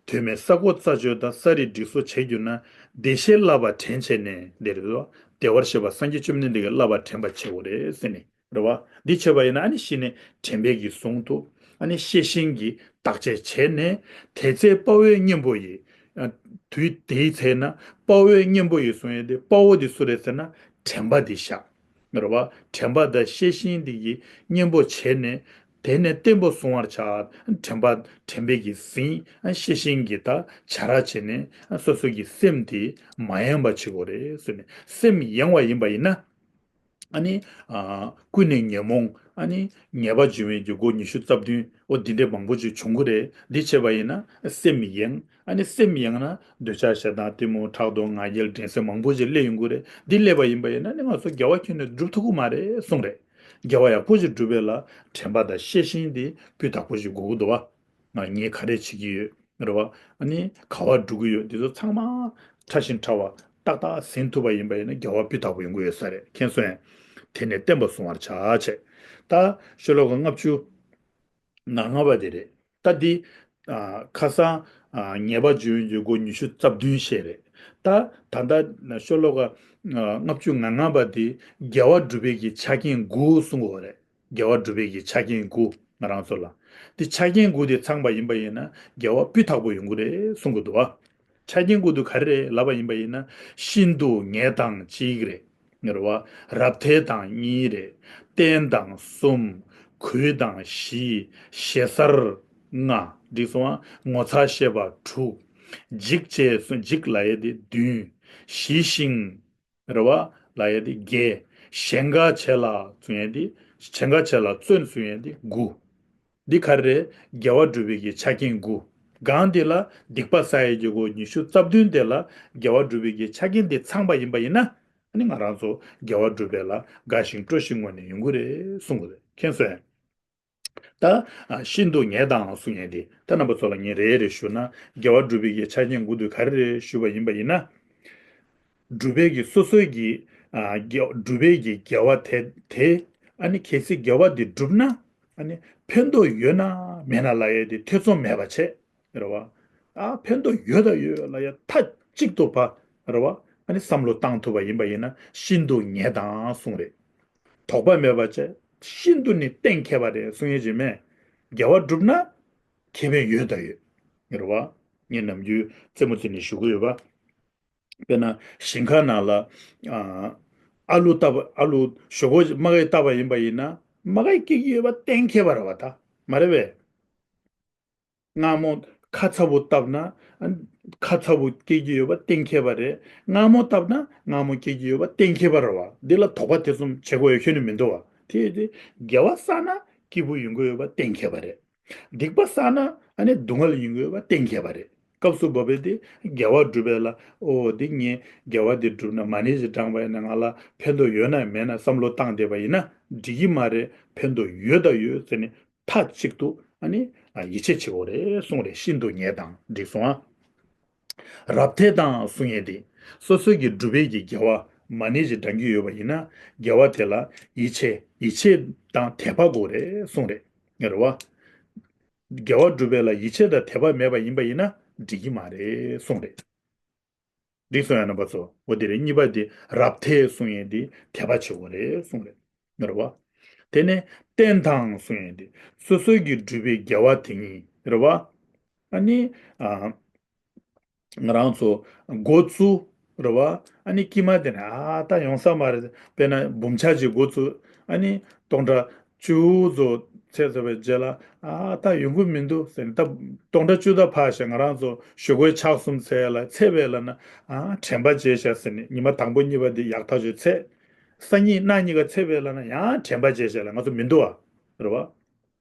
དོན་མེད་ས་བརྐོ་རྩྭ་གཅོད་དང་། ས་རིས་སྒྲིག་བཟོ་བྱེད་གྱུར་ན། བདེ་གཤེགས་བསླབ་པ་དྲན་བྱས་ནས། འདི་རེད་འདུག་བ། བདེ་བར་གཤེགས་པ་སངས་རྒྱས་བཅོམ་ལྡན་འདས་ཀྱིས་བསླབ་པ་དྲན་པ་བྱེད་དགོས་རེད་ཟེར་ནས། རེད་བ། འདི་བྱས་པ་ཡིན་ན། ཨ་ནི་གཞི་ནས་དྲན་པས་ཀྱིས་བཟུང་ཐུབ། ཨ་ནི་ཤེས་བཞིན་གྱིས་བརྟག་དཔྱད་བྱས་ནས། དེ་ཚེ་དཔའ་བོའི་གཉེན་པོ་ཡིས། ཨ། དུས་དེའི་ཚེ་ན་དཔའ་བོའི་གཉེན་པོ་ཡིས་གསུང་ཡས་དེ། དཔའ་བོ་དེ་སུ་རེད་ཟེར་ན། དྲན་པ་དེ་ཤག། རེད་བ། དྲན་པ་དང་ཤེས་བཞིན་དེ་གི་གཉེན་པོ་བྱས་ནས། དེ་ནས་བརྟན་པོ་བཟུང་བར་བྱ། དྲན་པ་དྲན་པས་ཀྱིས་ཟིན། ཤེས་བཞིན་གྱིས་ད་བྱ་ར་བྱས་ནས། སོ་སོ་གི་སེམས་དེ་མ་ཡེངས་པ་བྱེད་དགོས་རེད་ཟེར་ནས། སེམས་ཡེངས་པ་ཡིན་པ་ཡིན་ན། ཨ་ནི། ཨ། ཀུན་ནས་ཉོན་མོངས། ཨ་ནི་ཉེས་པ་སྦྱོང་བའི་གི་སྒོ་ཉི་ཤུ་རྩ་བདུན། འོ་འདི་འདྲའི་མང་པོ་ཅིག་འབྱུང་གི་རེད། འདི་བྱས་པ་ཡིན་ན་སེམས་ཡེངས། ཨ་ནི་སེམས་ཡེངས་ན་འདོད་ཆགས་ཞེ་སྡང་གཏི་མུག་ཕྲག་དོག་ང་རྒྱལ་འགྲན་སེམས་མང་པོ་ཅིག་སླེབས་ཡོང་གི་རེད། འདི་སླེབས་པ་ཡིན་པ་ཡིན་ན་ནི་ང་ཚོ་དགེ་བ་ཁྱོན་ནས་སྒྲུབ་ཐུབ་ཀྱི་མ་རེད་གསུངས་རེད། དགེ་བ་ཡག་པོ་ཞིག་སྒྲུབ་པ་ལ་དྲན་པ་དང་ཤེས་བཞིན་དེ་སྤུས་དག་པོ་ཞིག་དགོས་ཀྱི་འདུག་བ། ང་ངས་ག་རེ་བྱེད་ཀྱི་ཡོད། རེད་བ། ཨ་ནི་ག་པར་འགྲོ་གི་ཡོད། འདི་ཚོ་ཚང་མ་ཕྲ་ཞིང་ཕྲ་བ་ཏག་ཏག་ཟིན་ཐུབ་པ་ཡིན་པ་ཡིན་ན། དགེ་བ་སྤུས་དག་པོ་ཡོང་གི་ཡོད་ས་རེད། མཁྱེན་སོང་ངས། དེ་ནས་བརྟན་པ་བཟུང་བར་བྱ་བྱས། ད་ཤོ་ལོ་ཀ་ལྔ་བཅུ་ང་ལྔ་པ་དེ་རེད། ད་འདི། ཨ། ཁ་སང་། ཨ། ཉེས་པ་སྦྱོང་རྒྱུའི་སྒོ་ཉི་ཤུ་རྩ་བདུན་བཤད་རེད། ད་ད་ལྟ་ཤོ་ལོ་ཀ་ཨ། ལྔ་བཅུ་ང་ལྔ་པ་དེ་དགེ་བ་སྒྲུབ་པའི་གི་ཆ་རྐྱེན་དགུ་གསུང་གི་ཡོད་རེད། དགེ་བ་སྒྲུབ་པའི་གི་ཆ་རྐྱེན་དགུ་ང་རང་ཚོ་ལ། དེ་ཆ་རྐྱེན་དགུ་དེ་ཚང་པ་ཡིན་པ་ཡིན་ན་དགེ་བ་སྤུས་དག་པོ་ཡོང་གི་རེད་གསུང་གི་འདུག་བ། ཆ་རྐྱེན་དགུ་དེ་ག་རེ་རེད་ལབ་པ་ཡིན་པ་ཡིན་ན། ཤིན་ཏུ་ངེས་དང་གཅིག་རེད། རེད་བ། རབ་མཐའི་དང་གཉིས་རེད། བརྟན་དང་གསུམ། གུས་དང་བཞི། ཞེ་སར་ལྔ། འགྲིག་སོང་ཨ། ངོ་མཚར་ཤེས་པ་དྲུག། འཇིགས་བཅས་སུ། འཇིགས་ལབ་ཡས་དེ་བདུན། ཞི་ཞིང་། རེད་བ། ལབ་ཡས་དེ་བརྒྱད། གཞན་དགའ་བྱེད་ལ་བརྩོན་ཡས་དེ། གཞན་དགའ་བྱེད་ལ་བརྩོན་གསུང་ཡས་དེ་དགུ། འདི་ག་རེ་རེད། དགེ་བ་སྒྲུབ་པའི་གི་ཆ་རྐྱེན་དགུ། གང་དེ་ལ་སྡིག་པ་བསགས་ཡས་ཀྱི་སྒོ་ཉི་ཤུ་རྩ་བདུན་དེ་ལ་དགེ་བ་སྒྲུབ་པའི་གི་ཆ་རྐྱེན་དེ་ཚང་པ་ཡིན་པ་ཡིན་ན། ཨ་ནི་ང་རང་ཚོ་དགེ་བ་སྒྲུབ་པ་ལ་དགའ་ཞིང་སྤྲོ་ཞིང་ངུ་ནས་ཡོང་གི་རེད་གསུང་གི་རེད། མཁྱེན་སོང་ངས། ད་ཤིན་ཏུ་ཉེ་དང་གསུང་ཡས་དེ་ད་རྣམ་པ་ཚོ་ལ་ངས་རེ་རེ་ཞུ་ན། དགེ་བ་སྒྲུབ་པའི་གི་ཆ་རྐྱེན་དགུ་དེ་ག་རེ་རེ་ཞུས་པ་ཡིན་པ་ཡིན་ན། སྒྲུབ་པའི་གི་སོ་སོའི་གི་སྒྲུབ་པའི་གི་དགེ་བ་དེ་དེ་ཨ་ནི་གལ་སྲིད་དགེ་བ་དེ་བསྒྲུབས་ན་ཨ་ནི་ཕན་ཐོགས་ཡོད་ན་མེད་ན་ལབ་ཡས་དེ་ཐེ་ཚོམ་མེད་པ་བྱས། རེད་བ། ཨ་ཕན་ཐོགས་ཡོད་དང་ཡོད་ལ་ཡ་མཐའ་གཅིག་ཏུ་བ་རེད་བ། ཨ་ནི་བསམ་བློ་བཏང་ཐུབ་པ་ཡིན་པ་ཡིན་ན་ཤིན་ཏུ་ཉེ་དང་གསུང་རེད། དོགས་པ་མེད་པ་བྱས་ཤིན་ཏུ་ནི་གཏན་འཁེལ་བ་རེད་གསུང་ཡས་ཅིག་མེད། དགེ་བ་བསྒྲུབས་ན་ཁེ་ཕན་ཡོད་དང་ཡོད། རེད་བ། ངས་ནམ་རྒྱུན་རྩེད་མོ་རྩེ་ནས་ཞུ་གི་ཡོད་པ། དཔེར་ན་ཞིང་ཁ་ནང་ལ་ཨ་ཨ་ལུ་བཏབ་ཨ་ལུ་ཞོག་ཁོག་མ་ཀའི་བཏབ་པ་ཡིན་པ་ཡིན་ན་མ་ཀའི་སྐྱེ་གི་ཡོད་པ་གཏན་འཁེལ་བ་རེད་བ། ད་མ་རེད་བས། མངར་མོ་ཁ་ཚ་པོ་བཏབ་ན་ཨ་ཁ་ཚ་པོ་སྐྱེ་གི་ཡོད་པ་གཏན་འཁེལ་བ་རེད། མངར་མོ་བཏབ་ན་མངར་མོ་སྐྱེ་གི་ཡོད་པ་གཏན་འཁེལ་བ་རེད་བ། འདི་ལ་དོགས་པ་དེ་ཙམ་བྱེད་དགོས་ཡ་ཁྱོན་ནས་མི་འདུག་བ། དེ་དེ་དགེ་བ་བསགས་ན་སྐྱིད་པོ་ཡོང་གི་ཡོད་པ་གཏན་འཁེལ་བ་རེད། སྡིག་པ་བསགས་ན་ཨ་ནི་སྡུག་བསྔལ་ཡོང་གི་ཡོད་པ་གཏན་འཁེལ་བ་རེད། སྐབས་སུ་བབ་པའི་དེ་དགེ་བ་སྒྲུབ་པའི་ལ་ཨོ་དེ་ངས་དགེ་བ་དེ་བསྒྲུབས་ན་མ་ཎི་ཞིག་བགྲངས་པ་ཡིན་ན་ང་ལ་ཕན་ཐོགས་ཡོད་ན་མེད་ན་བསམ་བློ་བཏང་བསྡད་པ་ཡིན་ན་འགྲིག་གི་མ་རེད། ཕན་ཐོགས་ཡོད་དང་ཡོད་ཟེར་ནས་མཐའ་གཅིག་ཏུ་ཨ་ནི་ཡིད་ཆེས་བྱེད་དགོས་རེད་གསུངས་རེད། ཤིན་ཏུ་ཉེ་དང་འགྲིག་སོང་ཨ། རབ་མཐས་དང་གསུང་ཡས་དེ། སོ་སོའི་གི་སྒྲུབ་པའི་གི་དགེ་བ་མ་ཎི་ཞིག་བགྲང་གི་ཡོད་པ་ཡིན་ན་དགེ་བ་དེ་ལ་ཡིད་ཆེས་ཡིད་ཆེས་དང་དད་པ་དགོས་རེད་གསུངས་རེད། ངེས་རེད་བ། དགེ་བ་སྒྲུབ་པའི་ལ་ཡིད་ཆེས་དང་དད་པ་མེད་པ་ཡིན་པ་ཡིན་ན་འགྲིག་གི་མ་རེད་གསུངས་རེད། འགྲིག་སོང་ཡ་རྣམ་པ་ཚོ། འོ་དེ་རེད། གཉིས་པ་དེ་རབ་མཐས་གསུང་ཡས་དེ་དད་པ་བྱེད་དགོས་རེད་གསུངས་རེད། རེད་བ། དེ་ནས་བརྟན་དང་གསུང་ཡས་དེ་སོ་སོའི་གི་སྒྲུབ་པའི་དགེ་བ་དེ་ཉིད་རེད་བ། ཨ་ནི་ཨ། ང་རང་ཚོ་འགོ་བཙུགས་རེད་བ། ཨ་ནི་དཀྱིལ་མ་དེ་ནས་ཨ་ད་ཡོང་ས་མ་རེད། དཔེར་ན་འབུམ་ཆ་ཅིག་འགོ་བཙུགས་ཨ་ནི་སྟོང་ཕྲག་བཅུ་ཚོ་ཚད་ཚོད་པའི་རྗེས་ལ་ཨ་ད་ཡོང་གི་མི་འདུག་ཟེར་ནས། ད་སྟོང་ཕྲག་བཅུ་ད་ཕར་བཞག་ང་རང་ཚོ་ཞོགས་ཀའི་ཆག་གསུམ་ཚད་ལ་ཚད་པའི་ལ་ན་ཨ་དྲན་པ་བརྗེད་བཞག་ཟེར་ནས་ཉི་མ་དང་པོ་གཉིས་པ་དེ་ཡག་ཐག་ཆོད་ཚད། སང་ཉིན་གནངས་ཉིན་ཀ་ཚད་པའི་ལ་ན་ཡང་དྲན་པ་བརྗེད་བཞག་ལ་ང་ཚོ་མི་འདུག་ཨ། རེད་བ།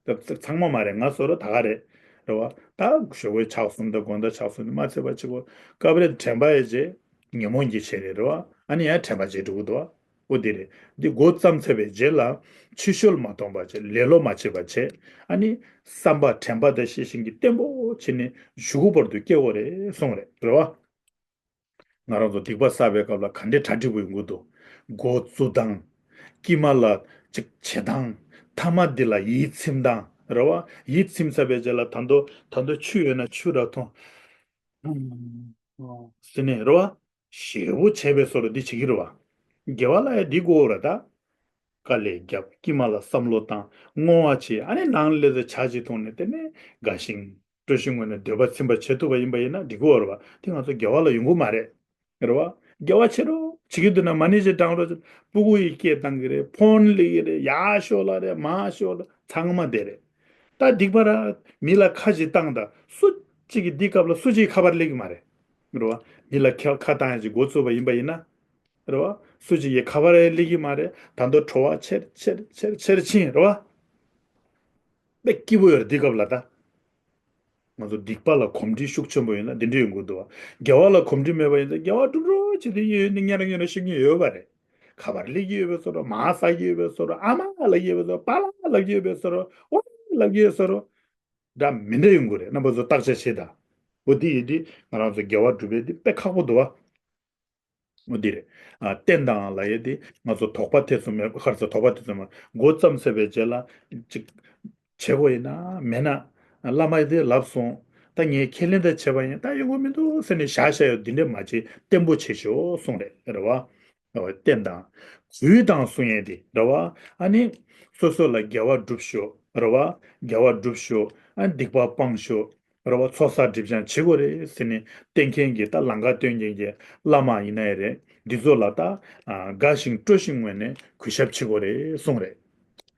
ད་ཚང་མ་མ་རེད། ང་སོ་རོ་ད་ག་རེད། རེད་བ། ད་ཞོགས་པའི་ཆག་གསུམ་དང་དགོང་དག་ཆག་གསུམ་དེ་མ་ཚད་པ་ཅིག་གོ། སྐབས་རེ་དྲན་པ་ཡི་རྗེས་ཉོན་མོངས་ཀྱི་བྱེད་རེད། རེད་བ། ཨ་ནི་ཡང་དྲན་པ་བརྗེད་འགྲོ་གི་འདུག་བ། འོ་དེ་རེད། འདི་འགོ་བརྩམས་ཚར་བའི་རྗེས་ལ་ཕྱི་བཤོལ་མ་གཏོང་པ་བྱས། ལེ་ལོ་མ་བྱེད་པ་བྱས། ཨ་ནི་བསམ་པ་དྲན་པ་དང་ཤེས་བཞིན་གྱི་བརྟན་པོ་བྱས་ནས་གཞུག་གུ་བར་དུ་སྐྱེ་དགོས་རེད་གསུངས་རེད། རེད་བ། ང་རང་ཚོ་སྡིག་པ་བསགས་པའི་སྐབས་ལ་ག་འདྲའི་གྲ་སྒྲིག་པོ་ཡོང་གི་འདུག་འགོ་བཙུགས་སྟངས། དཀྱིལ་མ་ལ་ཅིག་བྱེད་སྟངས། ཐ་མ་འདི་ལ་ཡིད་ཚིམ་སྟངས་རེད་བ། ཡིད་ཚིམ་ཚར་བའི་རྗེས་ལ་ད་དུང་ད་དུང་ཆུ་ཡོད་ན་ཆུ་རག་འཐུང་ཟེར་ནས་རེད་བ། ཞེ་པོ་བྱས་པའི་བཟོ་འདྲ་འདི་བྱེད་ཀྱི་རེད་བ། དགེ་བ་ལ་ཡང་འདི་དགོས་རེད་ད། དཀའ་ལས་རྒྱབ། དཀྱིལ་མ་ལ་བསམ་བློ་བཏང་། བསྔོ་བ་བྱེད། ཨ་ནི་ནང་ལ་ལས་ཚོ་ཇ་ཅིག་འཐུང་ནས་དེ་ནས་དགའ་ཞིང་སྤྲོ་ཞིང་ངོས་ནས་འདོད་པ་ཚིམ་པ་བྱེད་ཐུབ་པ་ཡིན་པ་ཡིན་ན་འགྲིག་གི་ཡོད་རེད་བ། དེ་ང་ཚོ་དགེ་བ་ལ་ཡོང་གི་མ་རེད། རེད་བ། དགེ་བ་བྱེད་རོགས་བྱེད་ཀྱི་འདུག་ན་མ་ཎི་ཞིག་བགྲང་རོགས། སྤུ་གུ་ཡིས་སྐད་བཏང་གི་རེད། ཕོན་སླེབས་ཀྱི་རེད། ཡར་ཤོག་ལབ་རེད། མར་ཤོག་ལབ། ཚང་མ་བསྡད་རེད། ད་སྡིག་པ་ར་མི་ལ་ཁ་ཅིག་བཏང་ད་སུ་གཅིག་གིས་འདི་སྐབས་ལ་སུ་གཅིག་ཁ་པར་སླེབས་ཀྱི་མ་རེད། རེད་བ། མི་ལ་ཁ་ཁ་བཏང་ཡ་ཅིག་འགོ་བཙུགས་པ་ཡིན་པ་ཡིན་ན། རེད་བ། སུ་གཅིག་གིས་ཁ་པར་ཡང་སླེབས་ཀྱི་མ་རེད། ད་དུང་བྲོ་བ་ཆེར་ཆེར་ཆེར་ཆེར་ཕྱིན་རེད་བ། དཔེ་སྐྱིད་པོ་ཡོད་རེད་འདི་སྐབས་ལ་ད། ང་ཚོ་སྡིག་པ་ལ་གོམས་འདྲིས་ཤུགས་ཆེན་པོ་ཡོད་ན་འདི་འདྲ་ཡོང་གི་འདུག་བ། དགེ་བ་ལ་གོམས་འདྲིས་མེད་པ་ཡིན་ཙང་དགེ་བ་སྒྲུབ་རོགས་བྱེད་དུས་ཡོད་ནི་ཉར་ཉར་ཤོད་མཁན་ཡོད་པ་རེད། ཁ་པར་སླེབས་ཀྱི་ཡོད་པའི་བཟོ་འདྲ། མར་ཟ་གི་ཡོད་པའི་བཟོ་འདྲ། ཨ་མ་ལབ་ཀྱི་ཡོད་པའི་བཟོ་འདྲ། པཱ་ལགས་ལབ་ཀྱི་ཡོད་པའི་བཟོ་འདྲ། ཨོ་ལབ་ཀྱི་ཡོད་བཟོ་འདྲ། འདྲ་མི་འདྲ་ཡོང་གི་རེད། རྣམ་པ་ཚོ་བརྟག་དཔྱད་བྱེད་ད། འོ་འདི་ཡིན་དུས་ང་རང་ཚོ་དགེ་བ་སྒྲུབ་པའི་འདི་དཔེ་ཁག་པོ་འདུག་བ། འོ་འདི་རེད། ཨ་བརྟན་དང་ལབ་ཡས་དེ་ང་ཚོ་དོགས་པ་ཐེ་ཚོམ་མེད་པ། ཁར་ཚོ་དོགས་པ་ཐེ་ཚོམ་མེད་པ། འགོ་བརྩམས་ཚར་བའི་རྗེས་ལ་ཅིག་བྱེད་དགོས་ཡིན་ན་མེད་ན། བླ་མ་དེ་ལབ་སོང་། ད་ངས་ཁས་ལེན་ད་བྱས་པ་ཡིན། ད་ཡོང་གི་མི་འདུག་ཟེར་ནས་བཞག་བཞག་ཡོད་འདི་འདྲས་མ་བྱེད། བརྟན་པོ་བྱེད་ཤོག་གསུངས་རེད། རེད་བ། བརྟན་དང་གུས་དང་གསུང་ཡས་དེ་རེད་བ། ཨ་ནི་སོ་སོ་ལ་དགེ་བ་སྒྲུབ་ཤོག། རེད་བ། དགེ་བ་སྒྲུབ་ཤོག། ཨ་ནི་སྡིག་པ་སྤང་ཤོག། རེད་བ། ཚོགས་བསགས་སྒྲིབ་སྦྱང་བྱེད་དགོས་རེད་ཟེར་ནས་བསྟན་མཁན་གྱི་ད་ལམ་ཁ་སྟོན་མཁན་གྱི་བླ་མ་ཡིན་ན་ཡང་རེད། འདི་ཚོ་ལ་ད་དགའ་ཞིང་སྤྲོ་ཞིང་ངོས་ནས་གུས་ཞབས་བྱེད་དགོས་རེད་གསུངས་རེད།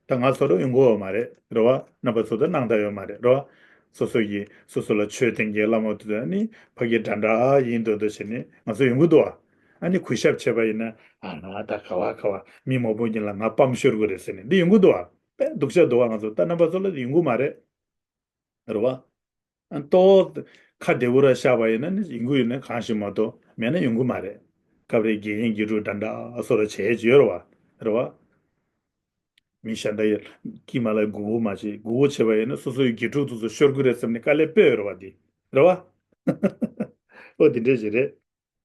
ད་ང་ཚོ་རུ་ཡོང་གི་ཡོད་མ་རེད། རེད་བ། རྣམ་པ་ཚོ་ད་སྣང་དག་ཡོད་མ་རེད། རེད་བ། སོ་སོ་ཡིས་སོ་སོ་ལ་ཆོས་བསྟན་མཁན་བླ་མ་དེ་ཚོ་ནི་ཕ་གི་འདྲ་འདྲ་ཡིན་འདོད་འདོད་བྱས་ནས་ང་ཚོ་ཡོང་གི་འདུག་བ། ཨ་ནི་གུས་ཞབས་བྱས་པ་ཡིན་ན་ཨ་ང་ད་ག་བ་ག་བ་མི་མང་པོ་ཉིད་ལ་ང་སྤང་ཤོར་དགོས་རེད་ཟེར་ནས་འདི་ཡོང་གི་འདུག་བ། དཔེ་སྡུག་ཅག་འདུག་བ། ང་ཚོ་ད་རྣམ་པ་ཚོ་ལ་ཡོང་གི་མ་རེད། རེད་བ། ཨ་ཏོ། ཁ་བདེ་པོ་ར་བཞག་པ་ཡིན་ན་ནི་ཡོང་གི་ཡོད་ན་གང་ཞིག་མ་གཏོགས་མེད་ན་ཡོང་གི་མ་རེད། སྐབས་རེ་དགེ་རྒན་དགེ་ཕྲུག་འདྲ་འདྲ་བཟོ་འདྲ་བྱས་ཀྱི་ཡོད་རེད་བ། རེད་བ། མི་གཞན་དག་གིས་མ་ལ་མགོ་སྐོར་མ་བྱེད། མགོ་སྐོར་བྱས་པ་ཡིན་ན་སོ་སོའི་དགེ་ཕྲུག་དེ་ཚོ་ཤོར་གི་རེད་བསམ་ནས་དཀའ་ལས་དཔེ་ཡོད་རེད་བ། དེ་རེད་བ། ཨོ་དེ་འདྲས་ཞིག་རེད།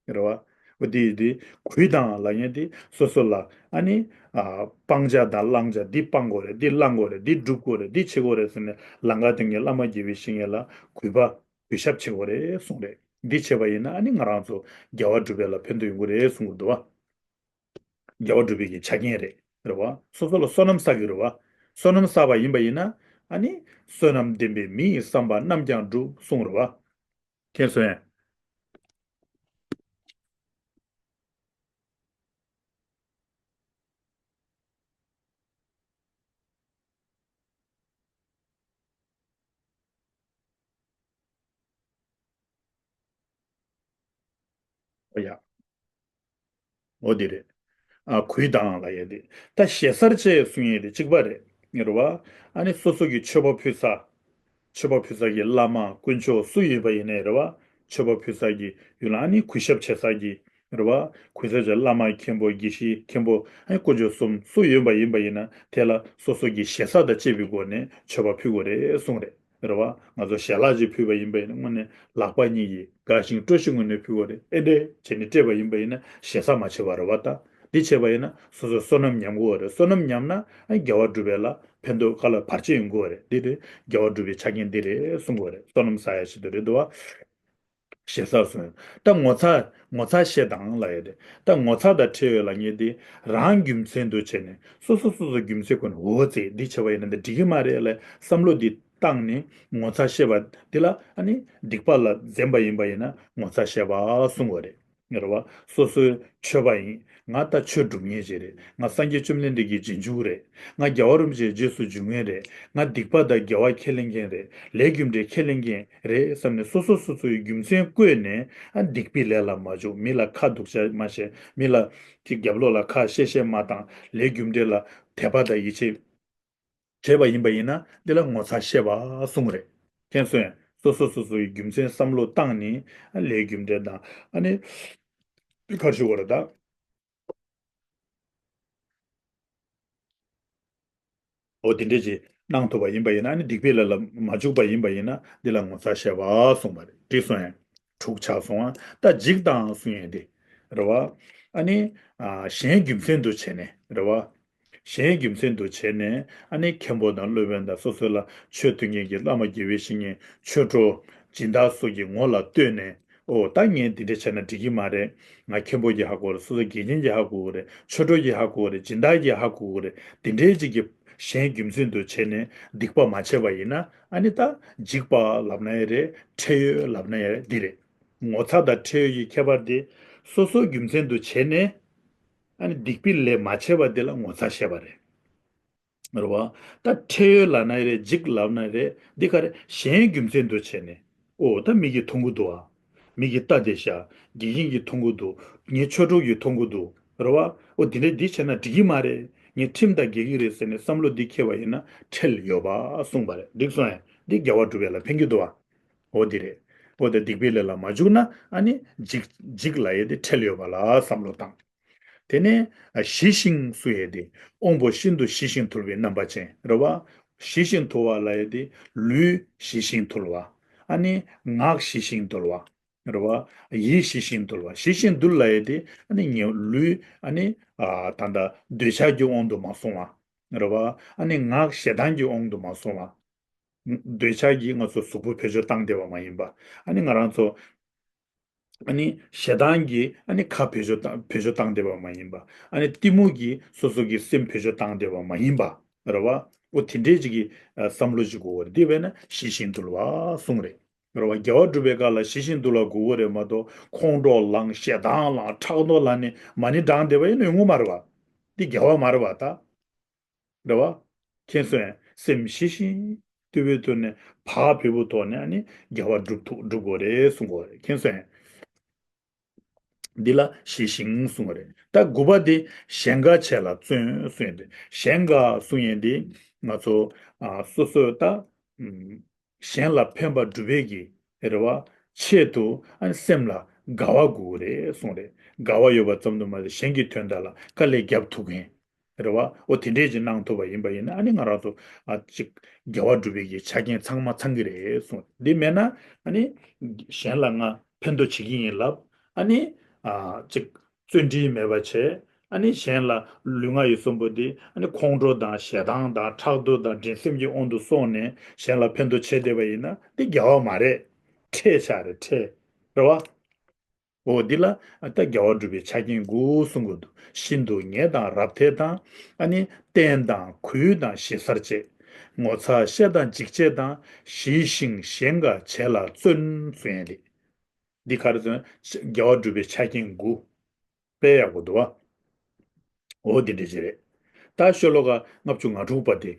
རེད་བ། ཨོ་དེ་དེ་གུས་དང་ལབ་མཁན་དེ་སོ་སོ་ལ་ཨ་ནི་ཨ་སྤང་བྱ་དང་བླང་བྱ། འདི་སྤང་དགོས་རེད། འདི་བླང་དགོས་རེད། འདི་སྒྲུབ་དགོས་རེད། འདི་བྱེད་དགོས་རེད་ཟེར་ནས་ལམ་ཁ་སྟོན་མཁན་བླ་མ་དགེ་བའི་བཤེས་གཉེན་ལ་གུས་པ་གུས་ཞབས་བྱེད་དགོས་རེད་གསུངས་རེད། འདི་བྱས་པ་ཡིན་ན་ཨ་ནི་ང་རང་ཚོ་དགེ་བ་སྒྲུབ་པ་ལ་ཕན་ཐོགས་ཡོང་གི་རེད་གསུངས་གི་འདུག་བ། དགེ་བ་སྒྲུབ་པའི་གི་ཆ་རྐྱེན་རེད། རེད་བ། སོ་སོ་ལ་བསོད་ནམས་བསགས་ཀྱི་རེད་བ། བསོད་ནམས་བསགས་པ་ཡིན་པ་ཡིན་ན་ཨ་ནི་བསོད་ནམས་ལྡན་པས་མི་ཡི་བསམ་པ་རྣམས་ཀྱང་འགྲུབ་གསུངས་རེད་བ། མཁྱེན་སོང་ངས། ཨོ་ཡ། འོ་དེ་རེད། ཨ་གུས་དང་ལབ་ཡ་དེ། ད་ཞེ་སར་བཅས་གསུང་ཡས་དེ་གཅིག་པ་རེད། རེད་བ། ཨ་ནི་སོ་སོ་གི་མཆོད་པ་ཕུལ་ས། མཆོད་པ་ཕུལ་ས་གི་བླ་མ་དཀོན་མཆོག་སུ་ཡོད་པ་ཡིན་ནའི་རེད་བ། མཆོད་པ་ཕུལ་ས་གི་ཡུལ་ལ་ཨ་ནི་གུས་ཞབས་བྱེད་ས་གི་རེད་བ། གུས་ཞབས་བྱེད་བླ་མ་མཁན་པོ་དགེ་བཤེས་མཁན་པོ་ཨ་ནི་དཀོན་མཆོག་གསུམ་སུ་ཡོད་པ་ཡིན་པ་ཡིན་ན་དེ་ལ་སོ་སོ་གི་ཞེ་ས་དང་བཅས་པའི་སྒོ་ནས་མཆོད་པ་ཕུལ་དགོས་རེད་གསུངས་རེད། རེད་བ། ང་ཚོ་ཞལ་ལག་ཅིག་ཕུལ་བ་ཡིན་པ་ཡིན་ན་དངོས་གནས་ལག་པ་གཉིས་ཀྱིས་དགའ་ཞིང་སྤྲོ་ཞིང་ངུ་ནས་ཕུལ་བ་རེད། ཨེ་འདྲས་བྱས་ནས་སྤྲད་པ་ཡིན་པ་ཡིན་ན་ཞེ་ས་མ་བྱེད་པ་རེད་བ། ད་འདི་བྱས་པ་ཡིན་ན་སོ་སོ་བསོད་ནམས་ཉམས་དགོས་པ་རེད། བསོད་ནམས་ཉམས་ན་དགེ་བ་སྒྲུབ་པ་ལ་ཕན་ཐོགས་ག་ལ་བར་ཆད་ཡོང་གི་རེད། འདི་རེད། དགེ་བ་སྒྲུབ་པའི་ཆ་རྐྱེན་འདི་རེད་གསུང་གི་རེད། བསོད་ནམས་བསགས་ཡ་ཆེད་དུ་རེད་འདུག་བ། ཞེ་ས་གསུངས། ད་ངོ་ཚ་ངོ་ཚ་ཤེས་དང་ལབ་ཡ་དེ། ད་ངོ་ཚ་དང་ཁྲེལ་ཡོད་ལབ་མཁན་དེ་རང་རྒྱུ་མཚན་དུ་བྱས་ནས་སོ་སོ་སོ་སོ་རྒྱུ་མཚན་ཁོ་ནས་འོ་ཙེ་འདི་བྱས་པ་ཡིན་ན་འདི་འགྲིག་གི་མ་རེད་ལབ་བསམ་བློ་འདི་བཏང་ནས་ངོ་ཚ་ཤེས་པ་འདི་ལ་ཨ་ནི་སྡིག་པ་ལ་འཛེམ་པ་ཡིན་པ་ཡིན་ན་ངོ་ཚ་ཤེས་པ་གསུང་བ་རེད། རེད་བ། སོ་སོའི་ཆོས་པ་ཡིན། ང་ད་ཆོས་སྒྲུབ་མཁན་ཅིག་རེད། ང་སངས་རྒྱས་བཅོམ་ལྡན་འདས་ཀྱི་རྗེས་འཇུག་རེད། ང་རྒྱལ་བ་རིན་པོ་ཆེའི་རྗེས་སུ་འཇུག་མཁན་རེད། ང་སྡིག་པ་དང་དགེ་བ་ཁས་ལེན་མཁན་རེད། ལས་རྒྱུ་འབྲས་ཁས་ལེན་མཁན་རེད་བསམ་ནས་སོ་སོ་སོ་སོའི་རྒྱུ་མཚན་བཀོད་ནས་ཨ་སྡིག་པའི་ལས་ལ་མ་འཇུག་མི་ལ་ཁ་སྡུག་ཅག་མ་བྱེད། མི་ལ་དེ་རྒྱབ་ལོགས་ལ་ཁ་བཤད་བཤད་མ་བཏང་། ལས་རྒྱུ་འབྲས་ལ་དད་པ་དང་ཡིད་ཆེས་བྱས་པ་ཡིན་པ་ཡིན་ན་འདི་ལ་ངོ་ཚ་ཤེས་པ་གསུངས་རེད། མཁྱེན་སོང་ངས། སོ་སོ་སོ་སོའི་རྒྱུ་མཚན་བསམ་བློ་བཏང་ནས་ཨ་ལས་རྒྱུ་འབྲས་དང་ཨ་ནི་ག་རེ་ཞུ་དགོས་རེད་ད། འོ་དེ་འདྲས་ཅིག་གནང་ཐུབ་པ་ཡིན་པ་ཡིན་ན་ཨ་ནི་སྡིག་པའི་ལས་ལ་མ་འཇུག་པ་ཡིན་པ་ཡིན་ན་འདི་ལ་ངོ་ཚ་ཤེས་པ་གསུངས་པ་རེད། འགྲིག་སོང་ངས། དྲུག་ཆགས་སོང་ཨ། ད་འཇིགས་དང་གསུང་ཡས་འདི་རེད་བ། ཨ་ནི་ཨ་གཞན་རྒྱུ་མཚན་དུ་བྱས་ནས་རེད་བ། གཞན་རྒྱུ་མཚན་དུ་བྱས་ནས་ཨ་ནི་མཁན་པོ་དང་སློབ་དཔོན་དང་སོ་སོ་ལ་ཆོས་སྟོན་མཁན་གྱི་བླ་མ་དགེ་བའི་བཤེས་གཉེན་ཆོས་གྲོགས་སྦྱིན་བདག་སོགས་ཀྱི་ངོ་ལ་ལྟོས་ནས། ཨོ་ད་ངས་འདི་འདྲ་བྱས་ན་འགྲིག་གི་མ་རེད། ང་མཁན་པོ་གིས་ཧ་གོ་རེད། སོ་སོ་དགེ་རྒན་གྱིས་ཧ་གོ་གི་རེད། ཆོས་གྲོགས་ཀྱིས་ཧ་གོ་གི་རེད། སྦྱིན་བདག་གིས་ཧ་གོ་གི་རེད། འདི་འདྲའི་ཅིག་གི་གཞན་རྒྱུ་མཚན་དུ་བྱས་ནས་སྡིག་པ་མ་བྱས་པ་ཡིན་ན་ཨ་ནི་ད་འཇིགས་པ་ལབ་ན་ཡང་རེད། ཁྲེལ་ཡོད་ལབ་ན་ཡང་རེད། འདི་རེད། ངོ་ཚ་དང་ཁྲེལ་ཡོད་ཀྱི་ཁྱད་པར་དེ་སོ་སོ་རྒྱུ་མཚན་དུ་བྱས་ནས་ཨ་ནི་སྡིག་པའི་ལས་མ་བྱས་པ་དེ་ལ་ངོ་ཚ་བྱས་པ་རེད། རེད་བ། ད་ཁྲེལ་ཡོད་ལབ་ན་རེད། འཇིགས་ལབ་ན་རེད། འདི་ག་རེ་གཞན་རྒྱུ་མཚན་དུ་བྱས་ནས། ཨོ་ད་མི་གིས་མཐོང་གི་འདུག་ཨ། མི་གིས་ལྟ་བསྡད་ཤག་དགེ་རྒན་གྱིས་མཐོང་གི་འདུག་ངའི་ཆོས་གྲོགས་ཀྱིས་མཐོང་གི་འདུག་རེད་བ། ཨོ་འདི་འདྲས་འདི་བྱས་ན་འགྲིག་གི་མ་རེད། ངས་ཁྲིམས་དང་འགལ་གྱི་རེད་ཟེར་ནས་བསམ་བློ་འདི་འཁྱེར་བ་ཡིན་ན་ཁྲེལ་ཡོད་པ་གསུངས་པ་རེད། འགྲིག་སོང་ངས། འདི་དགེ་བ་སྒྲུབ་པ་ལ་ཕན་གྱི་འདུག་ཨ། ཨོ་འདི་རེད། ཨོ་ད་སྡིག་པའི་ལས་ལ་མ་འཇུག་ན་ཨ་ནི་འཇིགས་འཇིགས་ལབ་ཡས་དེ་ཁྲེལ་ཡོད་པ་ལ་བསམ་བློ་བཏང་། དེ་ནས་ཨ་ཞི་ཞིང་གསུང་ཡས་དེ་དབང་པོ་ཤིན་ཏུ་ཞི་ཞིང་དུལ་བའི་རྣམ་པ་ཅན་རེད་བ། ཞི་ཞིང་དུལ་བ་ལབ་ཡས་དེ་ལུས་ཞི་ཞིང་དུལ་བ། ཨ་ནི་ངག་ཞི་ཞིང་དུལ་བ། རེད་བ། ཡིད་ཞི་ཞིང་དུལ་བ། ཞི་ཞིང་དུལ་ལབ་ཡས་དེ་ཨ་ནི་ངའི་ལུས་ཨ་ནི་ཨ་ད་ལྟ་འདོད་ཆགས་ཀྱི་དབང་དུ་མ་སོང་བ། རེད་བ། ཨ་ནི་ངག་ཞེ་སྡང་གི་དབང་དུ་མ་སོང་བ། འདོད་ཆགས་ཀྱིས་ང་ཚོ་གཟུགས་པོ་བེད་སྤྱོད་བཏང་བསྡད་པ་མ་ཡིན་པ། ཨ་ནི་ང་རང་ཚོ་ཨ་ནི་ཞེ་སྡང་གིས་ཨ་ནི་ཁ་བེད་སྤྱོད་བཏང་བེད་སྤྱོད་བཏང་བསྡད་པ་མ་ཡིན་པ། ཨ་ནི་གཏི་མུག་གིས་སོ་སོ་གི་སེམས་བེད་སྤྱོད་བཏང་བསྡད་པ་མ་ཡིན་པ། རེད་བ། འོ་དེ་འདྲའི་ཅིག་གི་ཨ་བསམ་བློ་ཅིག་དགོས་པ་རེད། དེ་བས་ན་ཞི་ཞིང་དུལ་བ་གསུངས་རེད། རེད་བ། དགེ་བ་སྒྲུབ་པའི་སྐབས་ལ་ཞི་ཞིང་དུལ་བ་དགོས་ཀྱི་རེད་མ་གཏོགས་ཁོང་ཁྲོ་ལངས་ཞེ་སྡང་ལངས་ཕྲག་དོག་ལངས་ནས་མ་ཎི་བགྲངས་བསྡད་པ་ཡིན་ན་ཡོང་གི་མ་རེད་བ། འདི་དགེ་བ་མ་རེད་བ་ད། རེད་བ། མཁྱེན་སོང་ངས། སེམས་ཞི་ཞིང་དུལ་བའི་ཐོག་ནས་བག་ཕེབས་པོའི་ཐོག་ནས་ཨ་ནི་དགེ་བ་སྒྲུབ་ཐུབ་སྒྲུབ་དགོས་རེད་གསུང་གི་ཡོད་རེད། མཁྱེན་སོང་ངས། འདི་ལ་ཞི་ཞིང་གསུང་གི་རེད། ད་དགུ་པ་དེ་གཞན་དགའ་བྱེད་ལ་བརྩོན་གསུང་ཡས་དེ། གཞན་དགའ་གསུང་ཡས་དེ་ང་ཚོ་ཨ་སོ་སོ་ད་ཨུམ་གཞན་ལ་ཕན་པ་སྒྲུབ་པའི་གི་རེད་བ། ཆེད་དུ་ཨ་ནི་སེམས་ལ་དགའ་བ་དགོས་ཀྱི་རེད་གསུངས་རེད། དགའ་བ་ཡོད་པ་ཙམ་དུ་མ་ཟད་གཞན་གྱི་དོན་དག་ལ་དཀའ་ལས་རྒྱབ་ཐུབ་མཁན། རེད་བ། འོ་དེ་འདྲས་ཅིག་གནང་ཐུབ་པ་ཡིན་པ་ཡིན་ན། ཨ་ནི་ང་རང་ཚོ་ཨ་ཅིག་དགེ་བ་སྒྲུབ་པའི་གི་ཆ་རྐྱེན་ཚང་མ་ཚང་གི་རེད་གསུངས། འདི་མེད་ན་ཨ་ནི་གཞན་ལ་ང་ཕན་ཐོགས་བྱེད་ཀྱི་ཡིན་ལབ། ཨ་ནི་ཨ་ཅིག་བརྩོན་འགྲུས་མེད་པ་བྱས། ཨ་ནི་གཞན་ལ་ལུས་ངག་ཡིད་གསུམ་པོ་འདི་ཨ་ནི་ཁོང་ཁྲོ་དང་ཞེ་སྡང་དང་ཕྲག་དོག་དང་འགྲན་སེམས་ཀྱི་དབང་དུ་སོང་ནས་གཞན་ལ་ཕན་ཐོགས་བྱེད་བསྡད་པ་ཡིན་ན་འདི་དགེ་བ་མ་རེད། ཁྲེལ་ཆགས་རེད། ཁྲེལ། རེད་བ། འོ་འདི་ལ་ད་དགེ་བ་སྒྲུབ་པའི་ཆ་རྐྱེན་དགུ་གསུང་གི་འདུག། ཤིན་ཏུ་ངེས་དང་རབ་མཐས་དང་། ཨ་ནི་བརྟན་དང་གུས་དང་ཞེ་སར་བཅས། ངོ་ཚ་ཤེས་དང་འཇིགས་བཅས་དང་། ཞི་ཞིང་གཞན་དགའ་བྱེད་ལ་བརྩོན་གསུང་ཡས་དེ། འདི་ག་རེ་ཟེར་ན་དགེ་བ་སྒྲུབ་པའི་ཆ་རྐྱེན་དགུ། དཔེ་ཡག་པོ་འདུག་བ། འོ་འདི་འདྲ་ཅིག་རེད། ད་ཤོ་ལོ་ཀ་ལྔ་བཅུ་ང་དྲུག་པ་དེ།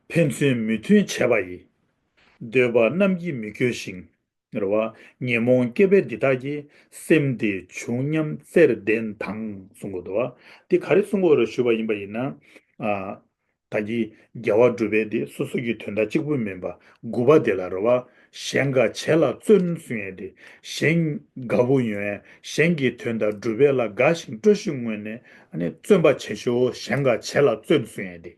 ཕན་ཚུན་མོས་མཐུན་བྱས་པ་ཡི། འདོད་པ་རྣམས་ཀྱིས་མི་སྐྱོ་ཞིང་། རེད་བ། ཉོན་མོངས་སྐྱེས་པས་འདི་དག་གི། སེམས་དེ་བྱུང་སྙམ་བརྩེར་ལྡན་དང་གསུང་གི་འདུག་བ། དེ་ག་རེ་གསུང་གི་ཡོད་རེད་ཞུས་པ་ཡིན་པ་ཡིན་ན། ཨ། ད་གི་དགེ་བ་སྒྲུབ་པའི་དེ་སོ་སོ་གི་དོན་དག་གཅིག་པུ་མིན་པ། དགུ་པ་དེ་ལ་རེད་བ། གཞན་དགའ་བྱེད་ལ་བརྩོན་གསུང་ཡས་དེ། གཞན་དགའ་པོ་ཡོང་ཡས། གཞན་གྱི་དོན་དག་སྒྲུབ་པའི་ལ་དགའ་ཞིང་སྤྲོ་ཞིང་ངུས་ནས་ཨ་ནི་བརྩོན་པ་བྱེད་ཤོག། གཞན་དགའ་བྱེད་ལ་བརྩོན་གསུང་ཡས་དེ།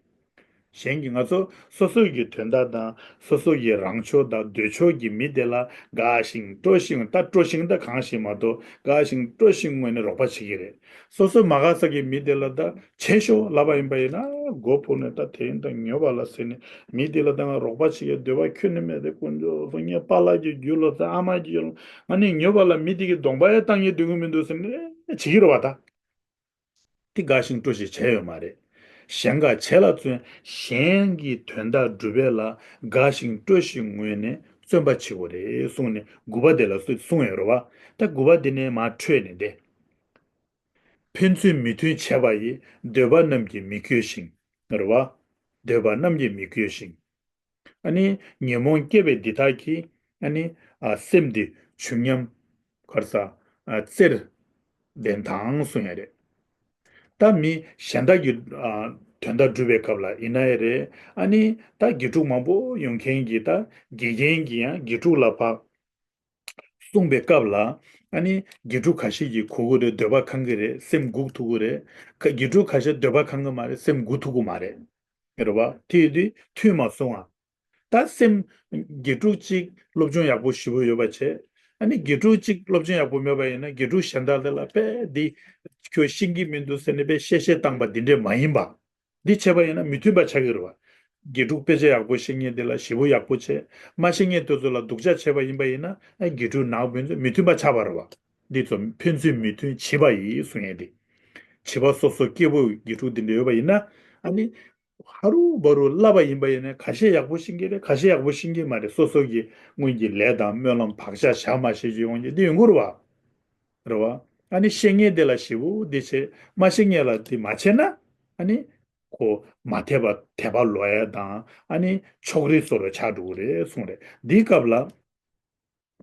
གཞན་གྱི་ང་ཚོ་སོ་སོ་གི་དོན་དག་དང་སོ་སོ་གི་རང་ཕྱོགས་དང་འདོད་ཕྱོགས་ཀྱི་མི་དེ་ལ་དགའ་ཞིང་སྤྲོ་ཞིང་། ད་སྤྲོ་ཞིང་ད་གང་ཞིག་མ་གཏོགས་དགའ་ཞིང་སྤྲོ་ཞིང་ངུས་ནས་རོགས་པ་བྱེད་ཀྱི་རེད། སོ་སོ་མ་དགའ་ས་གི་མི་དེ་ལ་ད་བྱེད་ཤོག་ལབ་པ་ཡིན་པ་ཡིན་ན། མགོ་ཕུག་ནས་ད་དེ་ཡིན་ད་ཉོབ་པ་ལ་ཟེར་ནས་མི་དེ་ལ་ད་ང་རོགས་པ་བྱེད་ཀྱི་འདོད་པ་ཁྱོན་ནས་མེད་དེ། དཀོན་མཆོག་གསུམ་ངའི་པཱ་ལགས་ཀྱི་རྒྱུད་ལ་ད་ཨ་མ་གྱི་རྒྱུད་ལ་ཨ་ནི་ཉོབ་པ་ལ་མི་དེ་གི་གདོང་པ་ཡང་བཏང་ཡས་སྡོད་ཀྱི་མི་འདུག་ཟེར་ནས་བྱེད་ཀྱི་རེད་བ་ད། དེ་དགའ་ཞིང་སྤྲོ་ཞིང་བྱས་ཡོད་མ་རེད། གཞན་དགའ་བྱེད་ལ་བརྩོན། གཞན་གྱི་དོན་དག་སྒྲུབ་པའི་ལ་དགའ་ཞིང་སྤྲོ་ཞིང་ངུས་ནས་བརྩོན་པ་བྱེད་དགོས་རེད་གསུངས་ནས་དགུ་པ་དེ་ལ་གསུངས་ཡོད་རེད་བ། ད་དགུ་པ་དེ་ནས་མར་འཕྲོས་ནས་དེ། ཕན་ཚུན་མོས་མཐུན་བྱས་པ་ཡི། འདོད་པ་རྣམས་ཀྱིས་མི་སྐྱོ་ཞིང་། རེད་བ། འདོད་པ་རྣམས་ཀྱིས་མི་སྐྱོ་ཞིང་། ཨ་ནི་ཉོན་མོངས་སྐྱེས་པས་འདི་དག་གི། ཨ་ནི་ཨ་སེམས་དེ་བྱུང་སྙམ། ག་རེ་ཟ། ཨ་བརྩེར་ལྡན་དང་གསུངས་ཡ་རེད། ད་མི་གཞན་དག་གི་ཨ་དོན་དག་སྒྲུབ་པའི་སྐབས་ལ་ཡིན་ན་ཡང་རེད། ཨ་ནི་ད་དགེ་ཕྲུག་མང་པོ་ཡོང་མཁན་གྱི། ད་དགེ་རྒན་གྱི་ཡང་དགེ་ཕྲུག་ལ་ཕར་གསུངས་པའི་སྐབས་ལ། ཨ་ནི་དགེ་ཕྲུག་ཁ་ཤས་ཀྱིས་གོ་གི་རེད། འདོད་པ་ཁེངས་ཀྱི་རེད། སེམས་འགུག་ཐུབ་ཀྱི་རེད། ཁ་དགེ་ཕྲུག་ཁ་ཤས་འདོད་པ་ཁེངས་ཀྱི་མ་རེད། སེམས་འགུག་ཐུབ་ཀྱི་མ་རེད། རེད་བ། དེ་ཡོད་དུས་ཐུན་མ་སོང་ང་། ད་སེམས། དགེ་ཕྲུག་གཅིག་སློབ་སྦྱོང་ཡག་པོ་ཞེ་པོ་ཡོད་པ་བྱས། ཨ་ནི་དགེ་ཕྲུག་གཅིག་སློབ་སྦྱོང་ཡག་པོ་མེད་པ་ཡིན་ན་དགེ་ཕྲུག་གཞན་དག་དེ་ལ་དཔེ་འདི་ཁྱོད་ཤེས་ཀྱི་མི་འདུག་ཟེར་ནས་དཔེ་བཤད་བཤད་བཏང་པ་འདི་འདྲས་མ་ཡིན་པ། འདི་བྱས་པ་ཡིན་ན་མི་མཐུན་པ་ཆགས་ཀྱི་རེད་བ། དགེ་ཕྲུག་དཔེ་ཆ་ཡག་པོ་ཤེས་མཁན་དེ་ལ་ཞེ་པོ་ཡག་པོ་བྱས། མ་ཤེས་མཁན་དེ་ཚོ་ལ་སྡུག་ཅག་བྱས་པ་ཡིན་པ་ཡིན་ན། ཨ་དགེ་ཕྲུག་ནག་པོ་ཚོ་མི་མཐུན་པ་ཆགས་པ་རེད་བ། འདི་ཚོ་ཕན་ཚུན་མོས་མཐུན་བྱེད་པ་ཡིས་གསུང་ཡས་དེ། བྱིས་པ་སོ་སོ་སྐྱེ་བོ་དགེ་ཕྲུག་འདི་འདྲ་ཡོད་པ་ཡིན་ན། ཨ་ནི། ཧ་རུ་བ་རུ་བསླབ་པ་ཡིན་པ་ཡིན་ན་ཁ་ཤས་ཡག་པོ་ཤེས་ཀྱི་རེད། ཁ་ཤས་ཡག་པོ་ཤེས་ཀྱི་མ་རེད། སོ་སོ་གི་སྔོན་གྱི་ལས་དང་སྨོན་ལམ་བག་ཆགས་བཞག་མ་བཞག་ཅིག་ཡོང་གི་འདི་ཡོང་གི་རེད་བ། རེད་བ། ཨ་ནི་ཤེས་མཁན་དེ་ལ་ཞེ་པོ་འདི་བྱེད། མ་ཤེས་མཁན་ལ་འདི་མ་བྱེད་ན། ཨ་ནི་ཁོ་མ་དད་པ་དད་པ་ལོག་ཡ་དང་། ཨ་ནི་ཕྱོགས་རིས་བཟོ་འདྲ་ཆགས་འགྲོ་གི་རེད་གསུངས་རེད། འདིའི་སྐབས་ལ།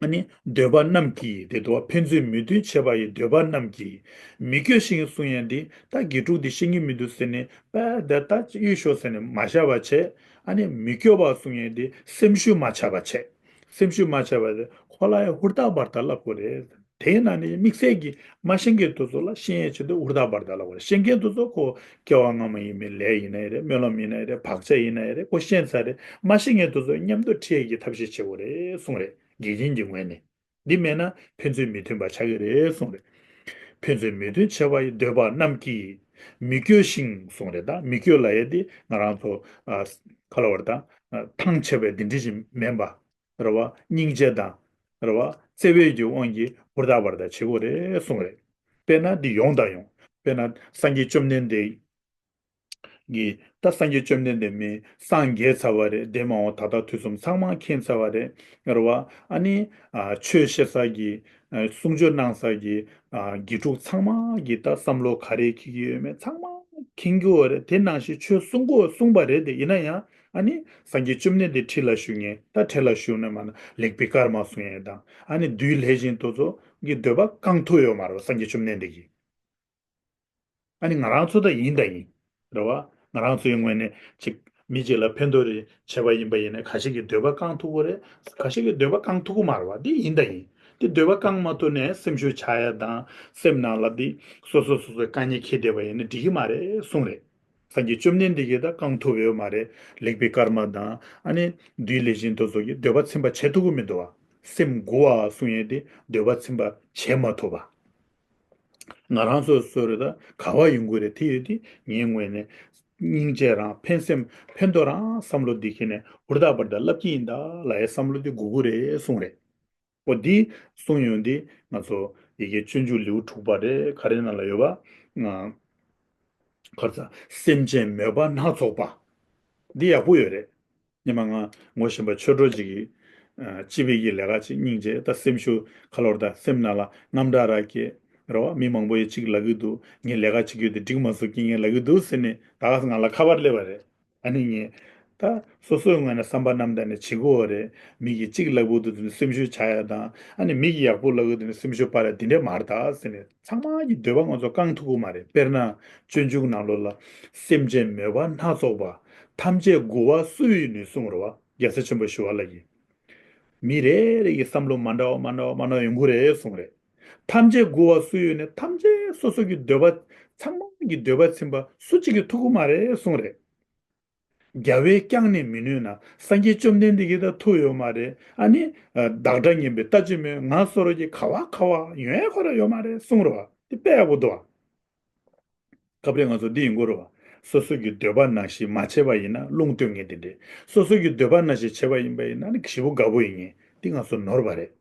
ཨ་ནི་འདོད་པ་རྣམས་ཀྱིས་དེ་འདུག་བ། ཕན་ཚུན་མོས་མཐུན་བྱེད་པ་ཡི། འདོད་པ་རྣམས་ཀྱིས་མི་སྐྱོ་ཞིང་གསུང་ཡས་འདི། ད་དགེ་ཕྲུག་འདི་ཤེས་ཀྱི་མི་འདུག་ཟེར་ནས་པ་ད་ད་གཡུག་ཤོག་ཟེར་ནས་མ་བཞག་པ་བྱས། ཨ་ནི་མི་སྐྱོ་བ་གསུང་ཡས་འདི་སེམས་ཤུགས་མ་ཆག་པ་བྱས། སེམས་ཤུགས་མ་ཆག་པ་དེ་ཁོ་ལ་ཡང་ཧུར་ཐག་འབར་ཐག་བསླབ་དགོས་རེད། དེས་ན་ནི་དམིགས་བསལ་གྱིས་མ་ཤེས་མཁན་དེ་ཚོ་ལ་ཤེས་ཡས་ཆེད་དུ་ཧུར་ཐག་འབར་ཐག་བསླབ་དགོས་རེད། ཤེས་མཁན་དེ་ཚོ་ཁོ་སྐྱེ་བ་སྔ་མ་ཡིན་མིན་ལས་ཡིན་ན་ཡང་རེད། སྨོན་ལམ་ཡིན་ན་ཡང་རེད། བག་ཆགས་ཡིན་ན་ཡང་རེད། ཁོ་ཤེས་ཚར་རེད། མ་ཤེས་མཁན་དེ་ཚོ་མཉམ་དུ་ཁྲིད་ཡས་ཀྱི་ཐབས་ཤེས་བྱེད་དགོས་རེད་གསུངས་རེད། དགེ་རྒན་གྱི་ངོས་ནས། འདི་མེད་ན་ཕན་ཚུན་མི་མཐུན་པ་ཆགས་ཀྱི་རེད་གསུངས་རེད། ཕན་ཚུན་མོས་མཐུན་བྱེད་པ་ཡི། འདོད་པ་རྣམས་ཀྱིས་མི་སྐྱོ་ཞིང་གསུངས་རེད། ད་མི་སྐྱོ་ལབ་ཡས་འདི་ང་རང་ཚོ་ཨ་ག་ལབ་དགོས་རེད། ད་ཨ་ཐང་ཆད་པའི་འདི་འདྲ་ཞིག་མིན་པ། རེད་བ། སྙིང་རྗེ་དང་། རེད་བ། བརྩེ་བའི་གི་དབང་གིས་ཧུར་ཐག་འབར་ཐག་བྱེད་དགོས་རེད་གསུངས་རེད། དཔེར་ན་འདི་ཡོང་དང་ཡོང་། དཔེར་ན་སངས་རྒྱས་བཅོམ་ལྡན་འདས་གི། ད་སངས་རྒྱས་བཅོམ་ལྡན་འདས་མི་སངས་རྒྱས་ཚར་བ་རེད། འདས་མ་འོངས་ད་ལྟ་དུས་གསུམ་ཚང་མ་མཁྱེན་ཚར་བ་རེད། རེད་བ། ཨ་ནི་ཨ་ཆོས་བཤད་ས་གི་ཨ་གསུང་ཆོས་གནང་ས་གི་ཨ་དགེ་ཕྲུག་ཚང་མ་གི་ད་བསམ་བློ་ག་རེ་འཁྱེར་གྱི་ཡོད་མེད་ཚང་མ་མཁྱེན་གྱི་ཡོད་རེད། དེ་ནང་བཞིན་ཆོས་གསུང་གོ་གསུངས་པ་རེད། དེ་ཡིན་ན་ཡང་ཨ་ནི་སངས་རྒྱས་བཅོམ་ལྡན་འདས་ཁྲི་ལ་བཞུགས་མཁན། ད་ཁྲི་ལ་བཞུགས་ནས་མ་ན་ལེགས་པའི་སྐར་མ་གསུང་ཡས་དང་། ཨ་ནི་བདུད་ལྷས་བྱིན་དེ་ཚོ་གི་འདོད་པ་བསྐང་ཐུབ་ཡོད་མ་རེད་བ། སངས་རྒྱས་བཅོམ་ལྡན་འདས་ཀྱིས། ཨ་ནི་ང་རང་ཚོ་ད་ཡིན་ད་ཡིན། རེད་བ། ང་རང་ཚོའི་ངོས་ནས་ཅིག་མི་གཅིག་ལ་ཕན་ཐོགས་རེ་བྱས་པ་ཡིན་པ་ཡིན་ན་ཁ་ཤས་ཀྱི་འདོད་པ་བསྐང་ཐུབ་ཀྱི་རེད། ཁ་ཤས་ཀྱི་འདོད་པ་བསྐང་ཐུབ་ཀྱི་མ་རེད་བ། འདི་ཡིན་ད་ཡིན། འདི་འདོད་པ་བསྐང་མ་ཐུབ་ནས་སེམས་ཤུགས་ཆག་ཡ་དང་། སེམས་ནང་ལ་འདི་སོ་སོ་སོ་སོའི་དཀའ་ངལ་འཁྱེར་བསྡད་པ་ཡིན་ན་འགྲིག་གི་མ་རེད་གསུངས་རེད། སངས་རྒྱས་བཅོམ་ལྡན་འདས་ཀྱིས་ད་བསྐང་ཐུབ་ཡོད་མ་རེད། ལེགས་པའི་སྐར་མ་དང་ཨ་ནི་བདུད་ལས་གཞན་དེ་ཚོ་གིས་འདོད་པ་ཚིམ་པ་བྱེད་ཐུབ་ཀྱི་མི་འདུག་བ། སེམས་མགུ་བ་གསུང་ཡས་དེ་འདོད་པ་ཚིམ་པ་བྱེད་མ་ཐུབ་པ། ང་རང་ཚོ་སོ་རེ་ད་ག་བ་ཡོང་གི་རེད། དེ་ཡོད་དེ་ངའི་ངོས་ནས་སྙིང་རྗེ་རང་ཕན་སེམས་ཕན་ཐོགས་རང་བསམ་བློ་འདི་ཁྱེར་ནས་ཧུར་ཐག་པར་ད་ལབ་ཀྱི་ཡིན་ད་ལབ་ཡས་བསམ་བློ་འདི་དགོས་ཀྱི་རེད་གསུངས་རེད། འོ་འདི་གསུངས་ཡོང་དེ་ང་ཚོ་ཡི་གེ་སྤྱོད་འཇུག་ལེའུ་དྲུག་པ་རེད། ག་རེ་ནང་ལ་ཡོད་པ། ང་ཁར་ཚ་སེམས་ཅན་མོས་པ་སྣ་ཚོགས་པ། འདི་ཡག་པོ་ཡོད་རེད། ཉི་མ་ང་ངོ་ཤེས་པ་ཆོས་གྲོགས་ཅིག་གིས་ཨ་སྤྱི་པའི་གི་ལས་ཀ་ཅིག་སྙིང་རྗེ་ད་སེམས་ཤུགས་ཁ་ལོར་ད་སེམས་ནང་ལ་དངངས་སྐྲག་ར་སྐྱེ་ར་བ། མི་མང་པོ་ཡིས་ཅིག་ལབ་གི་འདུག་ངས་ལས་ཀ་བྱེད་རྒྱུ་དེ་འགྲིག་མ་སོང་ཀི་ངས་ལབ་གི་འདུག་ཟེར་ནས་ད་ག་ང་ལ་ཁ་པར་སླེབས་པ་རེད། ཨ་ནི་ངས་ད་སོ་སོའི་ངོས་ནས་བསམ་པ་རྣམ་དག་ནས་བྱེད་དགོས་རེད། མི་གིས་གཅིག་ལབ་གི་འདུག་དེ་ནི་སེམས་ཤུགས་ཆག་ཡ་དང་ཨ་ནི་མི་གིས་ཡག་པོ་ལབ་གི་འདུག་དེ་ནི་སེམས་ཤུགས་སྤར་ཡ་དེ་འདྲས་མ་རེད་ད་ཟེར་ནས་ཚང་མ་གི་འདོད་པ་ང་ཚོ་བསྐང་ཐུབ་ཀྱི་མ་རེད། དཔེར་ན་སྤྱོད་འཇུག་ནང་ལོགས་ལ་སེམས་ཅན་མོས་པ་སྣ་ཚོགས་པ། ཐམས་ཅད་མགུ་བ་སུ་ཡིས་ནུས་གསུངས་རེད་བ། རྒྱལ་སྲས་ཆེན་པོ་ཞི་བ་ལྷ་གིས། མི་རེ་རེ་གི་བསམ་བློ་མ་འདྲ་བ་མ་འདྲ་བ་མ་འདྲ་བ་ཡོང་གི་རེད་གསུངས་རེད། ཐམས་ཅད་མགུ་བ་སུ་ཡིས་ནུས། ཐམས་ཅད་སོ་སོ་གི་འདོད་པ་ཚང་མ་གི་འདོད་པ་ཚིམ་པ་སུ་གཅིག་གིས་ཐུབ་ཀྱི་མ་རེད་གསུངས་རེད། རྒྱལ་བས་ཀྱང་ནི་མི་ནུས་ན། སངས་རྒྱས་བཅོམ་ལྡན་འདས་ཀྱིས་ད་ཐུབ་ཡོད་མ་རེད། ཨ་ནི་བདག་འདྲ་ངན་པའི་ལྟ་ཅི་སྨོས། ང་སོ་རོ་གི་ག་བ་ག་བ་ཡོང་ཡ་ཁོ་ར་ཡོད་མ་རེད་གསུངས་རེད་བ། དེ་དཔེ་ཡག་པོ་འདུག་བ། སྐབས་རེ་ང་ཚོ་འདི་ཡིན་དགོས་རེད་བ། སོ་སོ་གི་འདོད་པ་ནང་བཞིན་མ་བྱས་པ་ཡིན་ན་རླུང་སྟོད་ངན་དེ་འདྲས། སོ་སོ་གི་འདོད་པ་ནང་བཞིན་བྱས་པ་ཡིན་པ་ཡིན་ན་ནི་ཞེ་པོ་དགའ་པོ་ཡིན་ངེས། འདི་ང་ཚོ་ནོར་བ་རེད།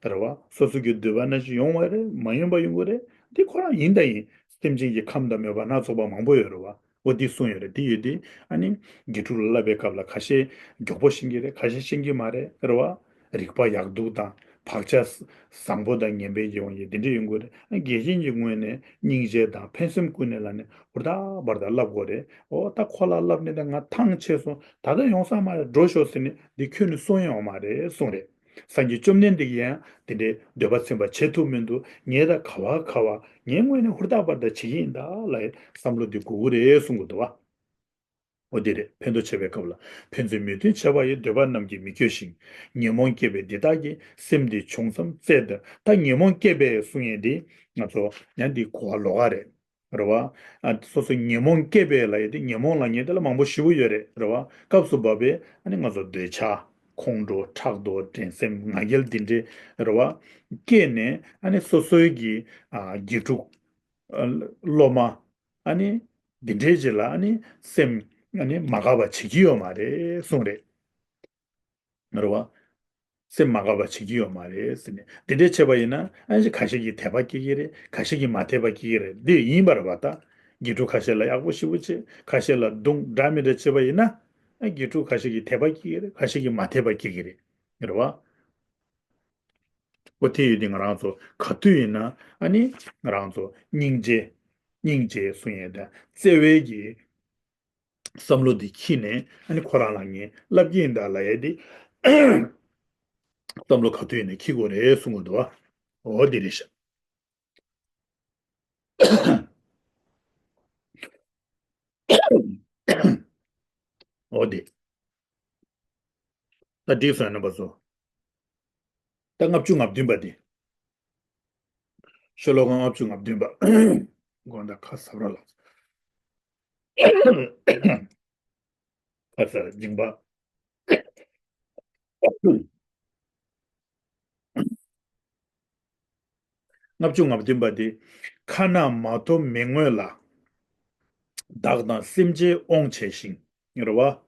རེད་བ། སོ་སོ་གི་འདོད་པ་ནང་བཞིན་ཡོང་བ་རེད། མ་ཡོང་པ་ཡོང་གི་རེད། འདི་ཁོ་རང་ཡིན་ད་ཡིན། སེམས་ཅན་གྱི་ཁམས་དང་མོས་པ་སྣ་ཚོགས་པ་མང་པོ་ཡོད་རེད་བ། འོ་འདི་གསུངས་ཡོད་རེད། འདི་ཡོད་དེ་ཨ་ནི་དགེ་ཕྲུག་ལ་བསླབ་པའི་སྐབས་ལ་ཁ་ཤས་མགྱོགས་པོ་ཤེས་ཀྱི་རེད། ཁ་ཤས་ཤེས་ཀྱི་མ་རེད། རེད་བ། རིག་པ་ཡག་སྡུག་དང་བག་ཆགས་བཟང་པོ་དང་ངན་པའི་ཡོང་ཡས་འདི་འདྲ་ཡོང་གི་རེད། ཨ་དགེ་རྒན་གྱི་ངོས་ནས་སྙིང་རྗེ་དང་ཕན་སེམས་ཀུན་ནས་ལ་ནས་ཧུར་ཐག་པར་ཐག་བསླབ་དགོས་རེད། འོ་ད་ཁོ་ལ་བསླབ་ནས་ད་ང་ཐང་ཆད་སོང་། ད་ལྟ་ཡོང་ས་མ་རེད། འགྲོ་ཤོག་ཟེར་ནས་འདི་ཁྱོན་ནས་གསུང་ཡོང་མ་རེད་གསུངས་རེད། སངས་རྒྱས་བཅོམ་ལྡན་འདས་ཀྱིས་ཡང་དེ་འདྲའི་འདོད་པ་ཚིམ་པ་བྱེད་ཐུབ་མི་འདུག་ངས་ད་ག་བ་ག་བ་ངའི་ངོས་ནས་ཧུར་ཐག་པར་ཐག་བྱེད་ཀྱི་ཡིན་ད་ལབ་ཡས་བསམ་བློ་འདི་དགོས་ཀྱི་རེད་གསུང་གི་འདུག་བ། འོ་དེ་རེད། ཕན་ཐོགས་བྱེད་པའི་སྐབས་ལ། ཕན་ཚུན་མོས་མཐུན་བྱ་བ་ཡི། འདོད་པ་རྣམས་ཀྱིས་མི་སྐྱོ་ཞིང་། ཉོན་མོངས་སྐྱེས་པས་འདི་དག་གི། སེམས་འདི་བྱུང་ཙམ་བཙལ་དུ། ད་ཉོན་མོངས་སྐྱེས་པས་གསུང་ཡས་འདི་ང་ཚོ་ཡང་འདི་གོ་བ་ལོགས་ཀ་རེད། རེད་བ། ཨ་སོ་སོ་ཉོན་མོངས་སྐྱེས་པས་ལབ་ཡས་དེ་ཉོན་མོངས་ལབ་མཁན་དེ་ལ་མང་པོ་ཞེ་པོ་ཡོད་རེད། རེད་བ། སྐབས་སུ་བབ་པའི་ཨ་ནི་ང་ཚོ་འདོད་ཆགས་ཁོང་ཁྲོ་ཕྲག་དོག་འགྲན་སེམས་ང་རྒྱལ་འདི་འདྲའི་རེད་བ། སྐྱེས་ནས་ཨ་ནི་སོ་སོའི་གི་ཨ་དགེ་ཕྲུག་ཨ་སློབ་མ་ཨ་ནི་འདི་འདྲའི་རྗེས་ལ་ཨ་ནི་སེམས་ཨ་ནི་མ་དགའ་བ་བྱེད་ཀྱི་ཡོད་མ་རེད་གསུངས་རེད། རེད་བ། སེམས་མ་དགའ་བ་བྱེད་ཀྱི་ཡོད་མ་རེད་ཟེར་ནས། འདི་འདྲའི་བྱས་པ་ཡིན་ན་ཨ་ནི་ཁ་ཤས་ཀྱིས་དད་པ་སྐྱེ་གི་རེད། ཁ་ཤས་ཀྱིས་མ་དད་པ་སྐྱེ་གི་རེད། འདི་ཡིན་པ་རེད་བ། ད་དགེ་ཕྲུག་ཁ་ཤས་ལ་ཡག་པོ་ཞེ་པོ་བྱེད། ཁ་ཤས་ལ་རྡུང་འདྲ་མི་འདྲ་བྱས་པ་ཡིན་ན་ཨ་དགེ་ཕྲུག་ཁ་ཤས་ཀྱིས་དད་པ་སྐྱེ་གི་རེད། ཁ་ཤས་ཀྱིས་མ་དད་པ་སྐྱེ་གི་རེད། རེད་བ། འོ་དེ་ཡོད་དེ་ང་རང་ཚོ་ག་དུས་ཡིན་ན་ཨ་ནི་ང་རང་ཚོ་སྙིང་རྗེ། སྙིང་རྗེ་གསུང་ཡས་དང་བརྩེ་བའི་གི་བསམ་བློ་འདི་འཁྱེར་ནས་ཨ་ནི་ཁོ་རང་ལ་ངས་བསླབ་ཀྱི་ཡིན་ད་ལབ་ཡས་དེ་བསམ་བློ་ག་དུས་ཡིན་ན་འཁྱེར་དགོས་རེད་གསུང་གི་འདུག་བ། འོ་འདི་རེད་ཤག་འོ་འདི། ད་འགྲིག་སོང་ཡ་རྣམ་པ་ཚོ། ད་ལྔ་བཅུ་ང་བདུན་པ་འདི། ཤོ་ལོ་ཀ་ལྔ་བཅུ་ང་བདུན་པ། དགོངས་དག་ཁ་གསབ་ར་ལགས། ཁ་གསབ་སྦྱིན་པ། ལྔ་བཅུ་ང་བདུན་པ་འདི། ཁ་ན་མ་ཐོ་མི་མངོན་ལ། བདག་དང་སེམས་ཅན་དབང་བྱས་ཤིང་། རེད་བ།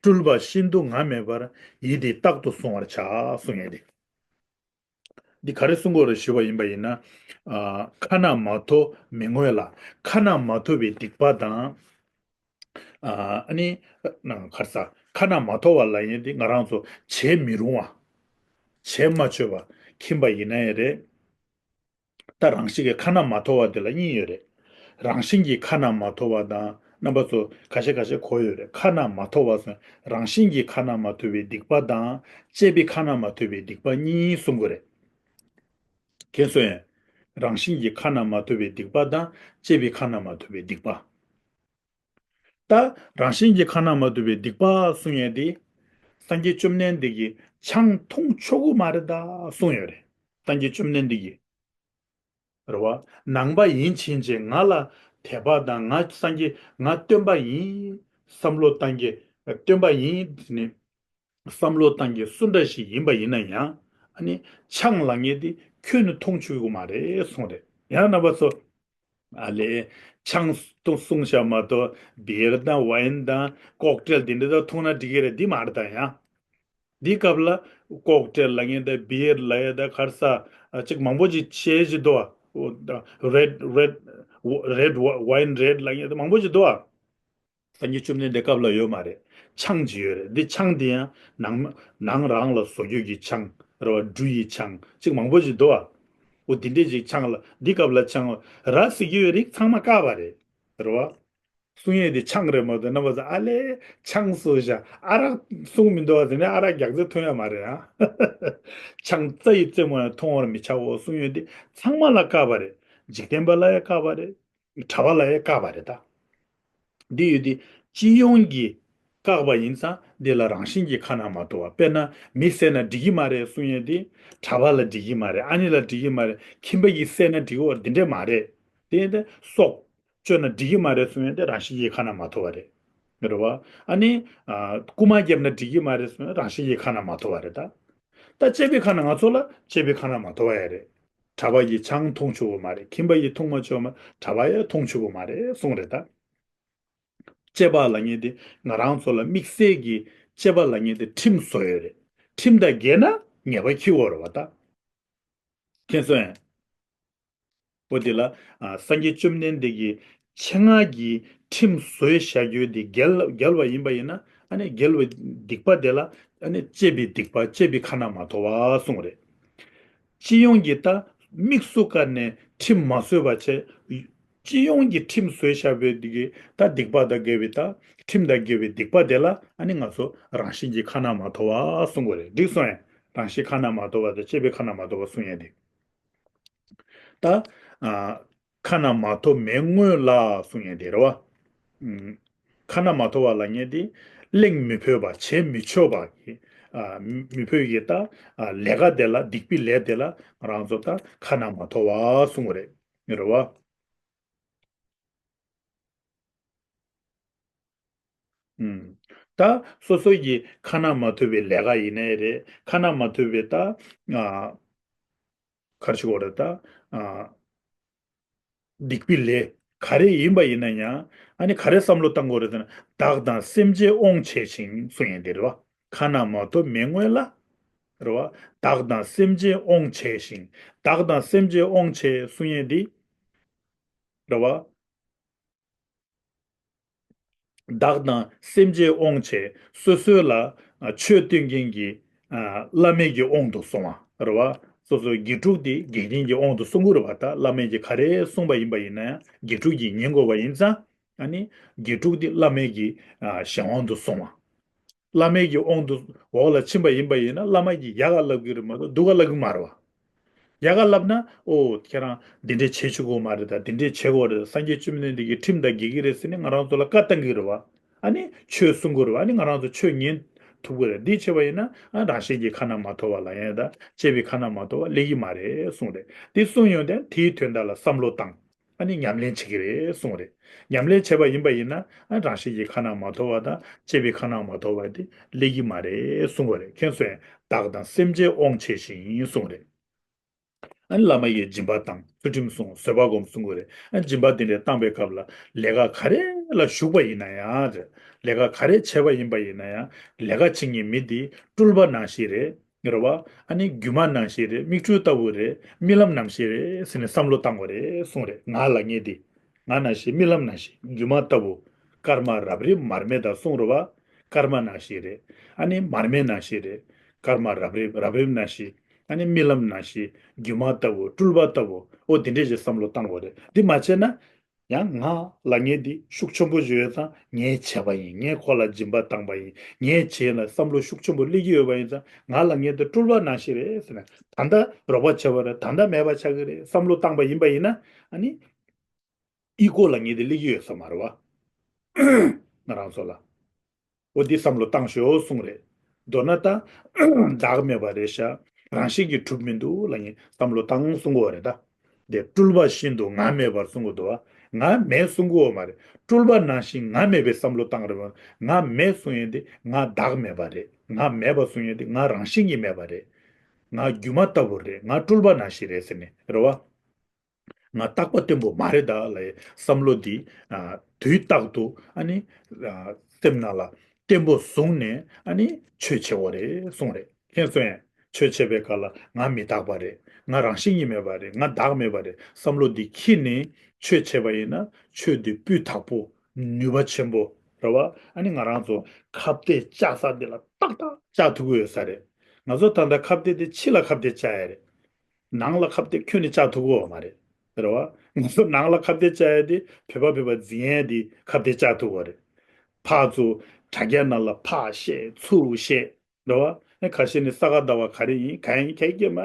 སྤྲུལ་པ་ཤིན་ཏུ་ང་མེད་པར། ཡིད་འདི་རྟག་ཏུ་བསྲུང་བར་བྱ། གསུང་ཡས་དེ། འདི་ག་རེ་གསུང་དགོས་རེད་ཞུས་པ་ཡིན་པ་ཡིན་ན། ཨ་ཁ་ན་མ་ཐོ་མི་མངོན་ལ། ཁ་ན་མ་ཐོ་བའི་སྡིག་པ་དང་། ཨ་ཨ་ནི་ན་ག་རེ་ཟ། ཁ་ན་མ་ཐོ་བ་ལབ་ཡས་འདི་ང་རང་ཚོ་བྱེད་མི་རུང་བ། བྱེད་མ་ཆོག་པ་མཁྱེན་པ་ཡིན་ན་ཡང་རེད། ད་རང་བཞིན་གྱིས་ཁ་ན་མ་ཐོ་བ་དེ་ལ་གཉིས་ཡོད་རེད། རང་བཞིན་གྱིས་ཁ་ན་མ་ཐོ་བ་དང་རྣམ་པ་ཚོ་ཁ་ཤས་ཁ་ཤས་གོ་ཡོད་རེད། ཁ་ན་མ་ཐོ་བ་སོང་རང་བཞིན་གྱིས་ཁ་ན་མ་ཐོ་བའི་སྡིག་པ་དང་བཅས་པའི་ཁ་ན་མ་ཐོ་བའི་སྡིག་པ་གཉིས་གསུང་དགོས་རེད། མཁྱེན་སོང་ཡང་། རང་བཞིན་གྱིས་ཁ་ན་མ་ཐོ་བའི་སྡིག་པ་དང་བཅས་པའི་ཁ་ན་མ་ཐོ་བའི་སྡིག་པ། ད་རང་བཞིན་གྱིས་ཁ་ན་མ་ཐོ་བའི་སྡིག་པ་གསུང་ཡས་དེ། སངས་རྒྱས་བཅོམ་ལྡན་འདས་ཀྱིས་ཆང་འཐུང་ཆོག་གི་མ་རེད་ད་གསུངས་ཡོད་རེད། སངས་རྒྱས་བཅོམ་ལྡན་འདས་ཀྱིས། རེད་བ། ནང་པ་ཡིན་ཕྱིན་ཆད་ང་ལ་ དད་པ་དང་ང་སངས་རྒྱས་ང་སྟོན་པ་ཡིན། བསམ་བློ་བཏང་གི་སྟོན་པ་ཡིན་ནི། བསམ་བློ་བཏང་གི་སུ་འདྲ་ཞིག་ཡིན་པ་ཡིན་ན་ཡང་། ཨ་ནི་ཆང་ལབ་མཁན་དེ་ཁྱོན་ནས་འཐུང་ཆོག་གི་མ་རེད་གསུངས་རེད། ཡང་རྣམ་པ་ཚོ། ཨ་ལས། ཆང་འཐུང་གསུངས་བཞག་མ་གཏོགས་བི་ཡར་དང་ཝའིན་དང་ཀོག་ཊེལ་དེ་འདྲ་ད་འཐུང་ན་འགྲིག་གི་རེད། འདི་མ་རེད་ད་ཡང་། འདི་སྐབས་ལ་ཀོག་ཊེལ་ལབ་མཁན་དང་བི་ཡར་ལབ་ཡ་དང་ག་རེ་ཟ། ཨ་ཅིག་མང་པོ་ཅིག་བཤད་ཀྱི་འདུག་ཨ། རེད་རེད། རེད་ཝའིན་རེད་ལབ་མཁན་དང་མང་པོ་ཅིག་འདུག་ཨ། སངས་རྒྱས་བཅོམ་ལྡན་འདས་སྐབས་ལ་ཡོད་མ་རེད། ཆང་ཅིག་ཡོད་རེད། འདི་ཆང་འདི་ཡང་ནང་ནང་རང་ལ་བཟོ་རྒྱུ་གི་ཆང་རེད་བ། འབྲུ་ཡི་ཆང་ཅིག་མང་པོ་ཅིག་འདུག་ཨ། འོ་འདི་འདྲས་ཅིག་ཆང་ལ་འདི་སྐབས་ལ་ཆང་ལ་ར་ཟེར་གྱི་ཡོད་རིགས་ཚང་མ་བཀག་པ་རེད། རེད་བ། གསུང་ཡས་འདི་ཆང་རེད་མ་གཏོགས་རྣམ་པ་ཚོ་ཨ་ལས་ཆང་བཟོས་བཞག་ཨ་རག་གསུང་མི་འདུག་ཨ། དེ་ནས་ཨ་རག་རྒྱག་རྩེ་འཐུང་ཡ་མ་རེད་ཨ། ཆང་རྩ་ཡི་རྩེ་མོ་ཡང་འཐུང་བར་མི་བྱའོ་གསུང་ཡས་འདི་ཚང་མ་ལ་བཀག་པ་རེད། འཇིག་རྟེན་པ་ལ་ཡང་བཀག་པ་རེད། གྲྭ་པ་ལ་ཡང་བཀག་པ་རེད་ད། འདི་ཡོད་དེ། སྤྱི་ཡོངས་ཀྱིས་བཀག་པ་ཡིན་ཙང་འདི་ལ་རང་བཞིན་གྱིས་ཁ་ན་མ་ཐོ་བ། དཔེར་ན་མི་བསད་ན་འགྲིག་གི་མ་རེད་གསུང་ཡས་དེ། གྲྭ་པ་ལ་འགྲིག་གི་མ་རེད། ཨ་ནེ་ལ་འགྲིག་གི་མ་རེད། ཁྱིམ་པ་གིས་བསད་ན་འགྲིག་གི་འདི་འདྲས་མ་རེད། དེ་ཡིན་ཏེ་སྲོག་གཅོད་ན་འགྲིག་གི་མ་རེད་གསུང་ཡས་དེ་རང་བཞིན་གྱིས་ཁ་ན་མ་ཐོ་བ་རེད། རེད་བ། ཨ་ནི། ཨ། རྐུ་མ་བརྒྱབ་ན་འགྲིག་གི་མ་རེད་གསུང་ཡས་རང་བཞིན་གྱིས་ཁ་ན་མ་ཐོ་བ་རེད་ད། ད་བཅས་པའི་ཁ་ན་ང་ཚོ་ལ་བཅས་པའི་ཁ་ན་མ་ཐོ་བ་ཡ་རེད། གྲྭ་པ་ཡིས་ཆང་འཐུང་ཆོག་གི་མ་རེད། ཁྱིམ་པ་ཡིས་འཐུང་མ་ཆོག་མ། གྲྭ་པ་ཡང་འཐུང་ཆོག་གི་མ་རེད་གསུངས་རེད་ད། བཅས་པ་ལབ་མཁན་དེ་ང་རང་ཚོ་ལ་དམིགས་བསལ་གྱི་བཅས་པ་ལབ་མཁན་དེ་ཁྲིམས་བཟོ་ཡོད་རེད། ཁྲིམས་དང་འགལ་ན་ཉེས་པ་འཁྱེར་དགོས་རེད་བ་ད། མཁྱེན་སོང་ངས། འོ་དེ་ལ། ཨ། སངས་རྒྱས་བཅོམ་ལྡན་འདས་ཀྱིས་ཆེད་མངགས་ཀྱིས་ཁྲིམས་བཟོས་བཞག་རྒྱུ་དེ་འགལ་འགལ་བ་ཡིན་པ་ཡིན་ན། ཨ་ནི་འགལ་བའི་སྡིག་པ་དེ་ལ། ཨ་ནི་བཅས་པའི་སྡིག་པ་བཅས་པའི་ཁ་ན་མ་ཐོ་བ་གསུངས་རེད། སྤྱི་ཡོངས་ཀྱིས་ད་དམིགས་སུ་བཀར་ནས་ཁྲིམས་མ་བཟོས་པ་བྱས། སྤྱི་ཡོངས་ཀྱིས་ཁྲིམས་བཟོས་བཞག་པའི་དེ་གི་ད་སྡིག་པ་དང་འགལ་བའི་ད་ཁྲིམས་དང་འགལ་བའི་སྡིག་པ་དེ་ལ། ཨ་ནི་ང་ཚོ་རང་བཞིན་གྱིས་ཁ་ན་མ་ཐོ་བ་གསུང་དགོས་རེད། འགྲིག་སོང་ངས། རང་བཞིན་ཁ་ན་མ་ཐོ་བ་དང་བཅས་པའི་ཁ་ན་མ་ཐོ་བ་གསུང་ཡས་དེ། ད། ཨ། ཁ་ན་མ་ཐོ་མའི་སྔོན་ལ་གསུང་ཡས་དེ་རེད་བ། ཨུམ། ཁ་ན་མ་ཐོ་བ་ལབ་མཁན་དེ་གླེང་མི་ཕོད་པ་བྱེད་མི་ཆོག་པ་གི། ཨ། མི་ཕོད་ཀྱི་ད། ཨ། ལས་ཀ་དེ་ལ་སྡིག་པའི་ལས་དེ་ལ་ང་རང་ཚོ་ད་ཁ་ན་མ་ཐོ་བ་གསུང་གི་རེད། རེད་བ། ཨུམ། ད་སོ་སོ་ཡི་ཁ་ན་མ་ཐོ་བའི་ལས་ཀ་ཡིན་ནའི་རེད། ཁ་ན་མ་ཐོ་བའི་ད། ཨ། ག་རེ་ཞུ་དགོས་རེད་ད། ཨ། སྡིག་པའི་ལས་ག་རེ་ཡིན་པ་ཡིན་ན་ཡང་། ཨ་ནི་ག་རེ་བསམ་བློ་བཏང་དགོས་རེད་ཟེར་ན། བདག་དང་སེམས་ཅན་དབང་བྱས་ཤིང་གསུང་ཡས་འདི་རེད་བ། ཁ་ན་མ་ཐོ་མའི་སྔོན་ལ། རེད་བ། བདག་དང་སེམས་ཅན་དབང་བྱས་ཤིང་། བདག་དང་སེམས་ཅན་དབང་བྱས་གསུང་ཡས་འདི། རེད་བ། བདག་དང་སེམས་ཅན་དབང་བྱས། སོ་སོ་ལ། ཨ། ཆོས་སྟོན་མཁན་གྱི། ཨ། བླ་མེད་ཀྱི་དབང་དུ་སོང་བ་རེད་བ། སོ་སོའི་དགེ་ཕྲུག་དེ་དགེ་རྒན་གྱི་དབང་དུ་སོང་གི་རེད་བ། ད་བླ་མེད་ཀྱིས་ག་རེ་གསུངས་པ་ཡིན་པ་ཡིན་ན་ཡང་དགེ་ཕྲུག་གིས་ཉན་དགོས་པ་ཡིན་ཙང་། ཨ་ནི་དགེ་ཕྲུག་དེ་བླ་མེད་ཀྱི། ཨ། གཞན་དབང་དུ་སོང་བ། བླ་མེད་ཀྱི་དབང་དུ་འོག་ལ་ཕྱིན་པ་ཡིན་པ་ཡིན་ན། བླ་མ་གིས་ཡག་ག་བསླབ་ཀྱི་རེད་མ་གཏོགས་སྡུག་ག་བསླབ་ཀྱི་མ་རེད་བ། ཡག་ག་བསླབ་ན། ཨོ། ཁྱེད་རང་འདི་འདྲས་བྱེད་ཆོག་གི་མ་རེད་ད། འདི་འདྲས་བྱེད་དགོས་རེད། སངས་རྒྱས་བཅོམ་ལྡན་འདས་ཀྱི་ཁྲིམས་དང་འགལ་གྱི་རེད་ཟེར་ནས་ང་རང་ཚོ་ལ་བཀའ་བཏང་གི་རེད་བ། ཨ་ནི་ཆོས་གསུང་གི་རེད་བ། ཨ་ནི་ང་རང་ཚོ་ཆོས་ཉན་ཐུབ་ཀྱི་རེད། འདི་བྱས་པ་ཡིན་ན། ཨ། རང་བཞིན་གྱིས་ཁ་ན་མ་ཐོ་བ་ལབ་ཡས་ད་བཅས་པའི་ཁ་ན་མ་ཐོ་བ་སླེབས་ཀྱི་མ་རེད་གསུངས་རེད། འདི་གསུངས་ཡོང་དུས་དེའི་དོན་དག་ལ་བསམ་བློ་བཏང་། ཨ་ནི་ཉམས་ལེན་བྱེད་ཀྱི་རེད་གསུངས་རེད། ཉམས་ལེན་བྱས་པ་ཡིན་པ་ཡིན་ན། ཨ། རང་བཞིན་གྱིས་ཁ་ན་མ་ཐོ་བ་དང་བཅས་པའི་ཁ་ན་མ་ཐོ་བ་དེ་སླེབས་ཀྱི་མ་རེད་གསུངས་པ་རེད། མཁྱེན་སོང་ངས། བདག་དང་སེམས་ཅན་དབང་བྱས་ཤིང་གསུངས་རེད། ཨ་ནི་བླ་མ་ཡིས་སྦྱིན་པ་བཏང་། ཚུལ་ཁྲིམས་བསྲུང་། བཟོད་པ་སྒོམ་གསུང་གི་རེད། ཨ། སྦྱིན་པ་དེ་འདྲ་བཏང་པའི་སྐབས་ལ་ལས་ཀ་ག་རེ་ལ་ཞུགས་པ་ཡིན་ན་ཡང་རེད། ལས་ཀ་ག་རེ་བྱས་པ་ཡིན་པ་ཡིན་ན་ཡང་། ལས་ཀ་བྱེད་མཁན་མི་དེ་སྤྲུལ་པ་ནང་བཞིན་རེད། རེད་བ། ཨ་ནི་སྒྱུ་མ་ནང་བཞིན་རེད། མིག་འཕྲུལ་ལྟ་བུ་རེད། རྨི་ལམ་ནང་བཞིན་རེད་ཟེར་ནས་བསམ་བློ་བཏང་དགོས་རེད་གསུངས་རེད། ང་ལབ་མཁན་དེ། ང་ནང་བཞིན་རྨི་ལམ་ནང་བཞིན་སྒྱུ་མ་ལྟ་བུ། སྐར་མ་རབ་རིབ་མར་མེ་དང་གསུངས་རེད་བ། སྐར་མ་ནང་བཞིན་རེད། ཨ་ནི་མར་མེ་ནང་བཞིན་རེད། སྐར་མ་རབ་རིབ་རབ་རིབ་ནང་བཞིན། ཨ་ནི་རྨི་ལམ་ནང་བཞིན། སྒྱུ་མ་ལྟ་བུ། སྤྲུལ་པ་ལྟ་བུ། ཨོ་དེ་འདྲས་ཞིག་བསམ་བློ་བཏང་དགོས་རེད། འདི་མ་བྱས་ན། ཡང་ང་ལབ་མཁན་འདི་ཤུགས་ཆེན་པོ་ཞིག་ཡོད་ཙང་། ངས་བྱས་པ་ཡིན། ངས་ཁོ་ལ་སྦྱིན་པ་བཏང་པ་ཡིན། ངས་བྱས་ལ་བསམ་བློ་ཤུགས་ཆེན་པོ་སླེབས་ཀྱི་ཡོད་པ་ཡིན་ཙང་། ང་ལབ་མཁན་འདི་སྤྲུལ་པ་ནང་བཞིན་རེད་ཟེར་ནས། ད་ལྟ་རོགས་པ་བྱས་པ་རེད། ད་ལྟ་མེད་པ་ཆགས་ཀྱི་རེད་བསམ་བློ་བཏང་པ་ཡིན་པ་ཡིན་ན། ཨ་ནི་ཨི་ཀོ་ལབ་མཁན་འདི་སླེབས་ཀྱི་ཡོད་ས་མ་རེད་བ། ང་རང་ཚོ་ལ། འོ་འདི་བསམ་བློ་བཏང་ཤོག་གསུངས་རེད། མདོར་ན་ད། བདག་མེད་པ་རེད་ཤག་རང་བཞིན་གྱིས་གྲུབ་མི་འདུག་ལབ་མཁན་བསམ་བློ་བཏང་གསུང་གི་ཡོད་རེད་ད། དེ་སྤྲུལ་པ་བཞིན་དུ་ང་མེད་པར་གསུང་གི་འདུག་བ། ང་མེད་གསུང་གི་ཡོད་མ་རེད། སྤྲུལ་པ་ནང་བཞིན་ང་མེད་པའི་བསམ་བློ་བཏང་རེད་པ། ང་མེད་གསུང་ཡས་དེ་ང་བདག་མེད་པ་རེད། ང་མེད་པ་གསུང་ཡས་དེ་ང་རང་བཞིན་གྱིས་མེད་པ་རེད། ང་སྒྱུ་མ་ལྟ་བུ་རེད། ང་སྤྲུལ་པ་ནང་བཞིན་རེད་ཟེར་ནས་རེད་བ། ང་རྟག་པ་བརྟན་པོ་མ་རེད་ད་ལབ་ཡས་བསམ་བློ་འདི་ཨ་དུས་རྟག་ཏུ་ཨ་ནི་ཨ་སེམས་ནང་ལ་བརྟན་པོ་བཟུང་ནས་ཨ་ནི་ཆོས་བྱེད་དགོས་རེད་གསུངས་རེད། མཁྱེན་སོང་ངས། ཆོས་བྱེད་པའི་སྐབས་ལ་ང་མི་རྟག་པ་རེད། ང་རང་བཞིན་གྱིས་མེད་པ་རེད། ང་བདག་མེད་པ་རེད། བསམ་བློ་འདི་འཁྱེར་ནས་ཆོས་བྱེད་པ་ཡིན་ན་ཆོས་འདི་སྤུས་དག་པོ་ནུས་པ་ཆེན་པོ་རེད་བ། ཨ་ནི་ང་རང་ཚོ་ཁ་གཏད་བཅག་ས་འདི་ལ་ཏག་ཏག་བཅག་ཐུབ་ཀྱི་ཡོད་ས་རེད། ང་ཚོ་ད་ལྟ་ཁ་གཏད་དེ་ཕྱི་ལ་ཁ་གཏད་བཅག་ཡ་རེད། ནང་ལ་ཁ་གཏད་ཁྱོན་ནས་བཅག་ཐུབ་ཀྱི་ཡོད་མ་རེད། རེད་བ། ང་ཚོ་ནང་ལ་ཁ་གཏད་བཅག་ཡ་དེ་བོད་པ་བོད་པ་འཛིན་ཡ་དེ་ཁ་གཏད་བཅག་ཐུབ་ཀྱི་ཡོད་རེད། ཕར་ཚུར་དྲ་རྒྱ་ནང་ལ་ཕར་བཤད་ཚུར་བཤད། རེད་བ། ཨེ་ཁ་ཤས་ནི་ས་ག་ཟླ་བ་ག་རེ་ཡིན་ག་ཡིན་ཁྱེད་ཀྱིས་མ་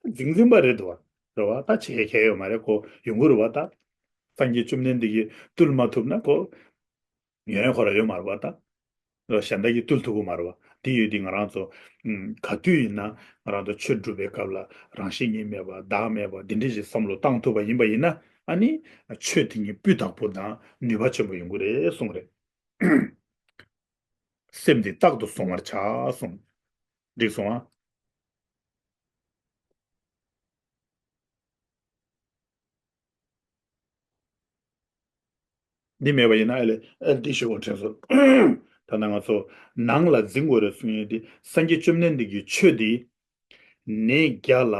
འཛིང་འཛིང་པ་རེད་འདུག་བ། རེད་བ། ད་བྱེད་མཁན་ཡོད་མ་རེད། ཁོ་ཡོང་གི་རེད་བ་ད། སངས་རྒྱས་བཅོམ་ལྡན་འདས་ཀྱིས་བཏུལ་མ་ཐུབ་ན་ཁོ་ཡོན་ཁོ་ར་ཡོད་མ་རེད་བ་ད། རེད་བ། གཞན་དག་གིས་བཏུལ་ཐུབ་ཀྱི་མ་རེད་བ། དེ་ཡོད་དུས་ང་རང་ཚོ་ཨུམ་ག་དུས་ཡིན་ན་ང་རང་ཚོ་ཆོས་སྒྲུབ་པའི་སྐབས་ལ་རང་བཞིན་གྱིས་མེད་པ་བདག་མེད་པ་འདི་འདྲ་ཞིག་བསམ་བློ་བཏང་ཐུབ་པ་ཡིན་པ་ཡིན་ན་ཨ་ནི་ཆོས་དེ་ཉིད་སྤུས་དག་པོ་དང་ནུས་པ་ཆེན་པོ་ཡོང་གི་རེད་གསུངས་རེད། སེམས་འདི་རྟག་ཏུ་བཟུང་བར་བྱ་གསུངས། འགྲིག་སོང་ཨ། འདི་མེད་པ་ཡིན་ན་ཨེ་ལེ་ཨེ་འདི་ཞུ་དགོས་དྲན་སོང་། ད་ལྟ་ང་ཚོ་ནང་ལ་འཛིང་དགོས་རེད་གསུང་ཡས་འདི་སངས་རྒྱས་བཅོམ་ལྡན་འདས་ཀྱི་ཆོས་འདི་ནད་བརྒྱ་ལ་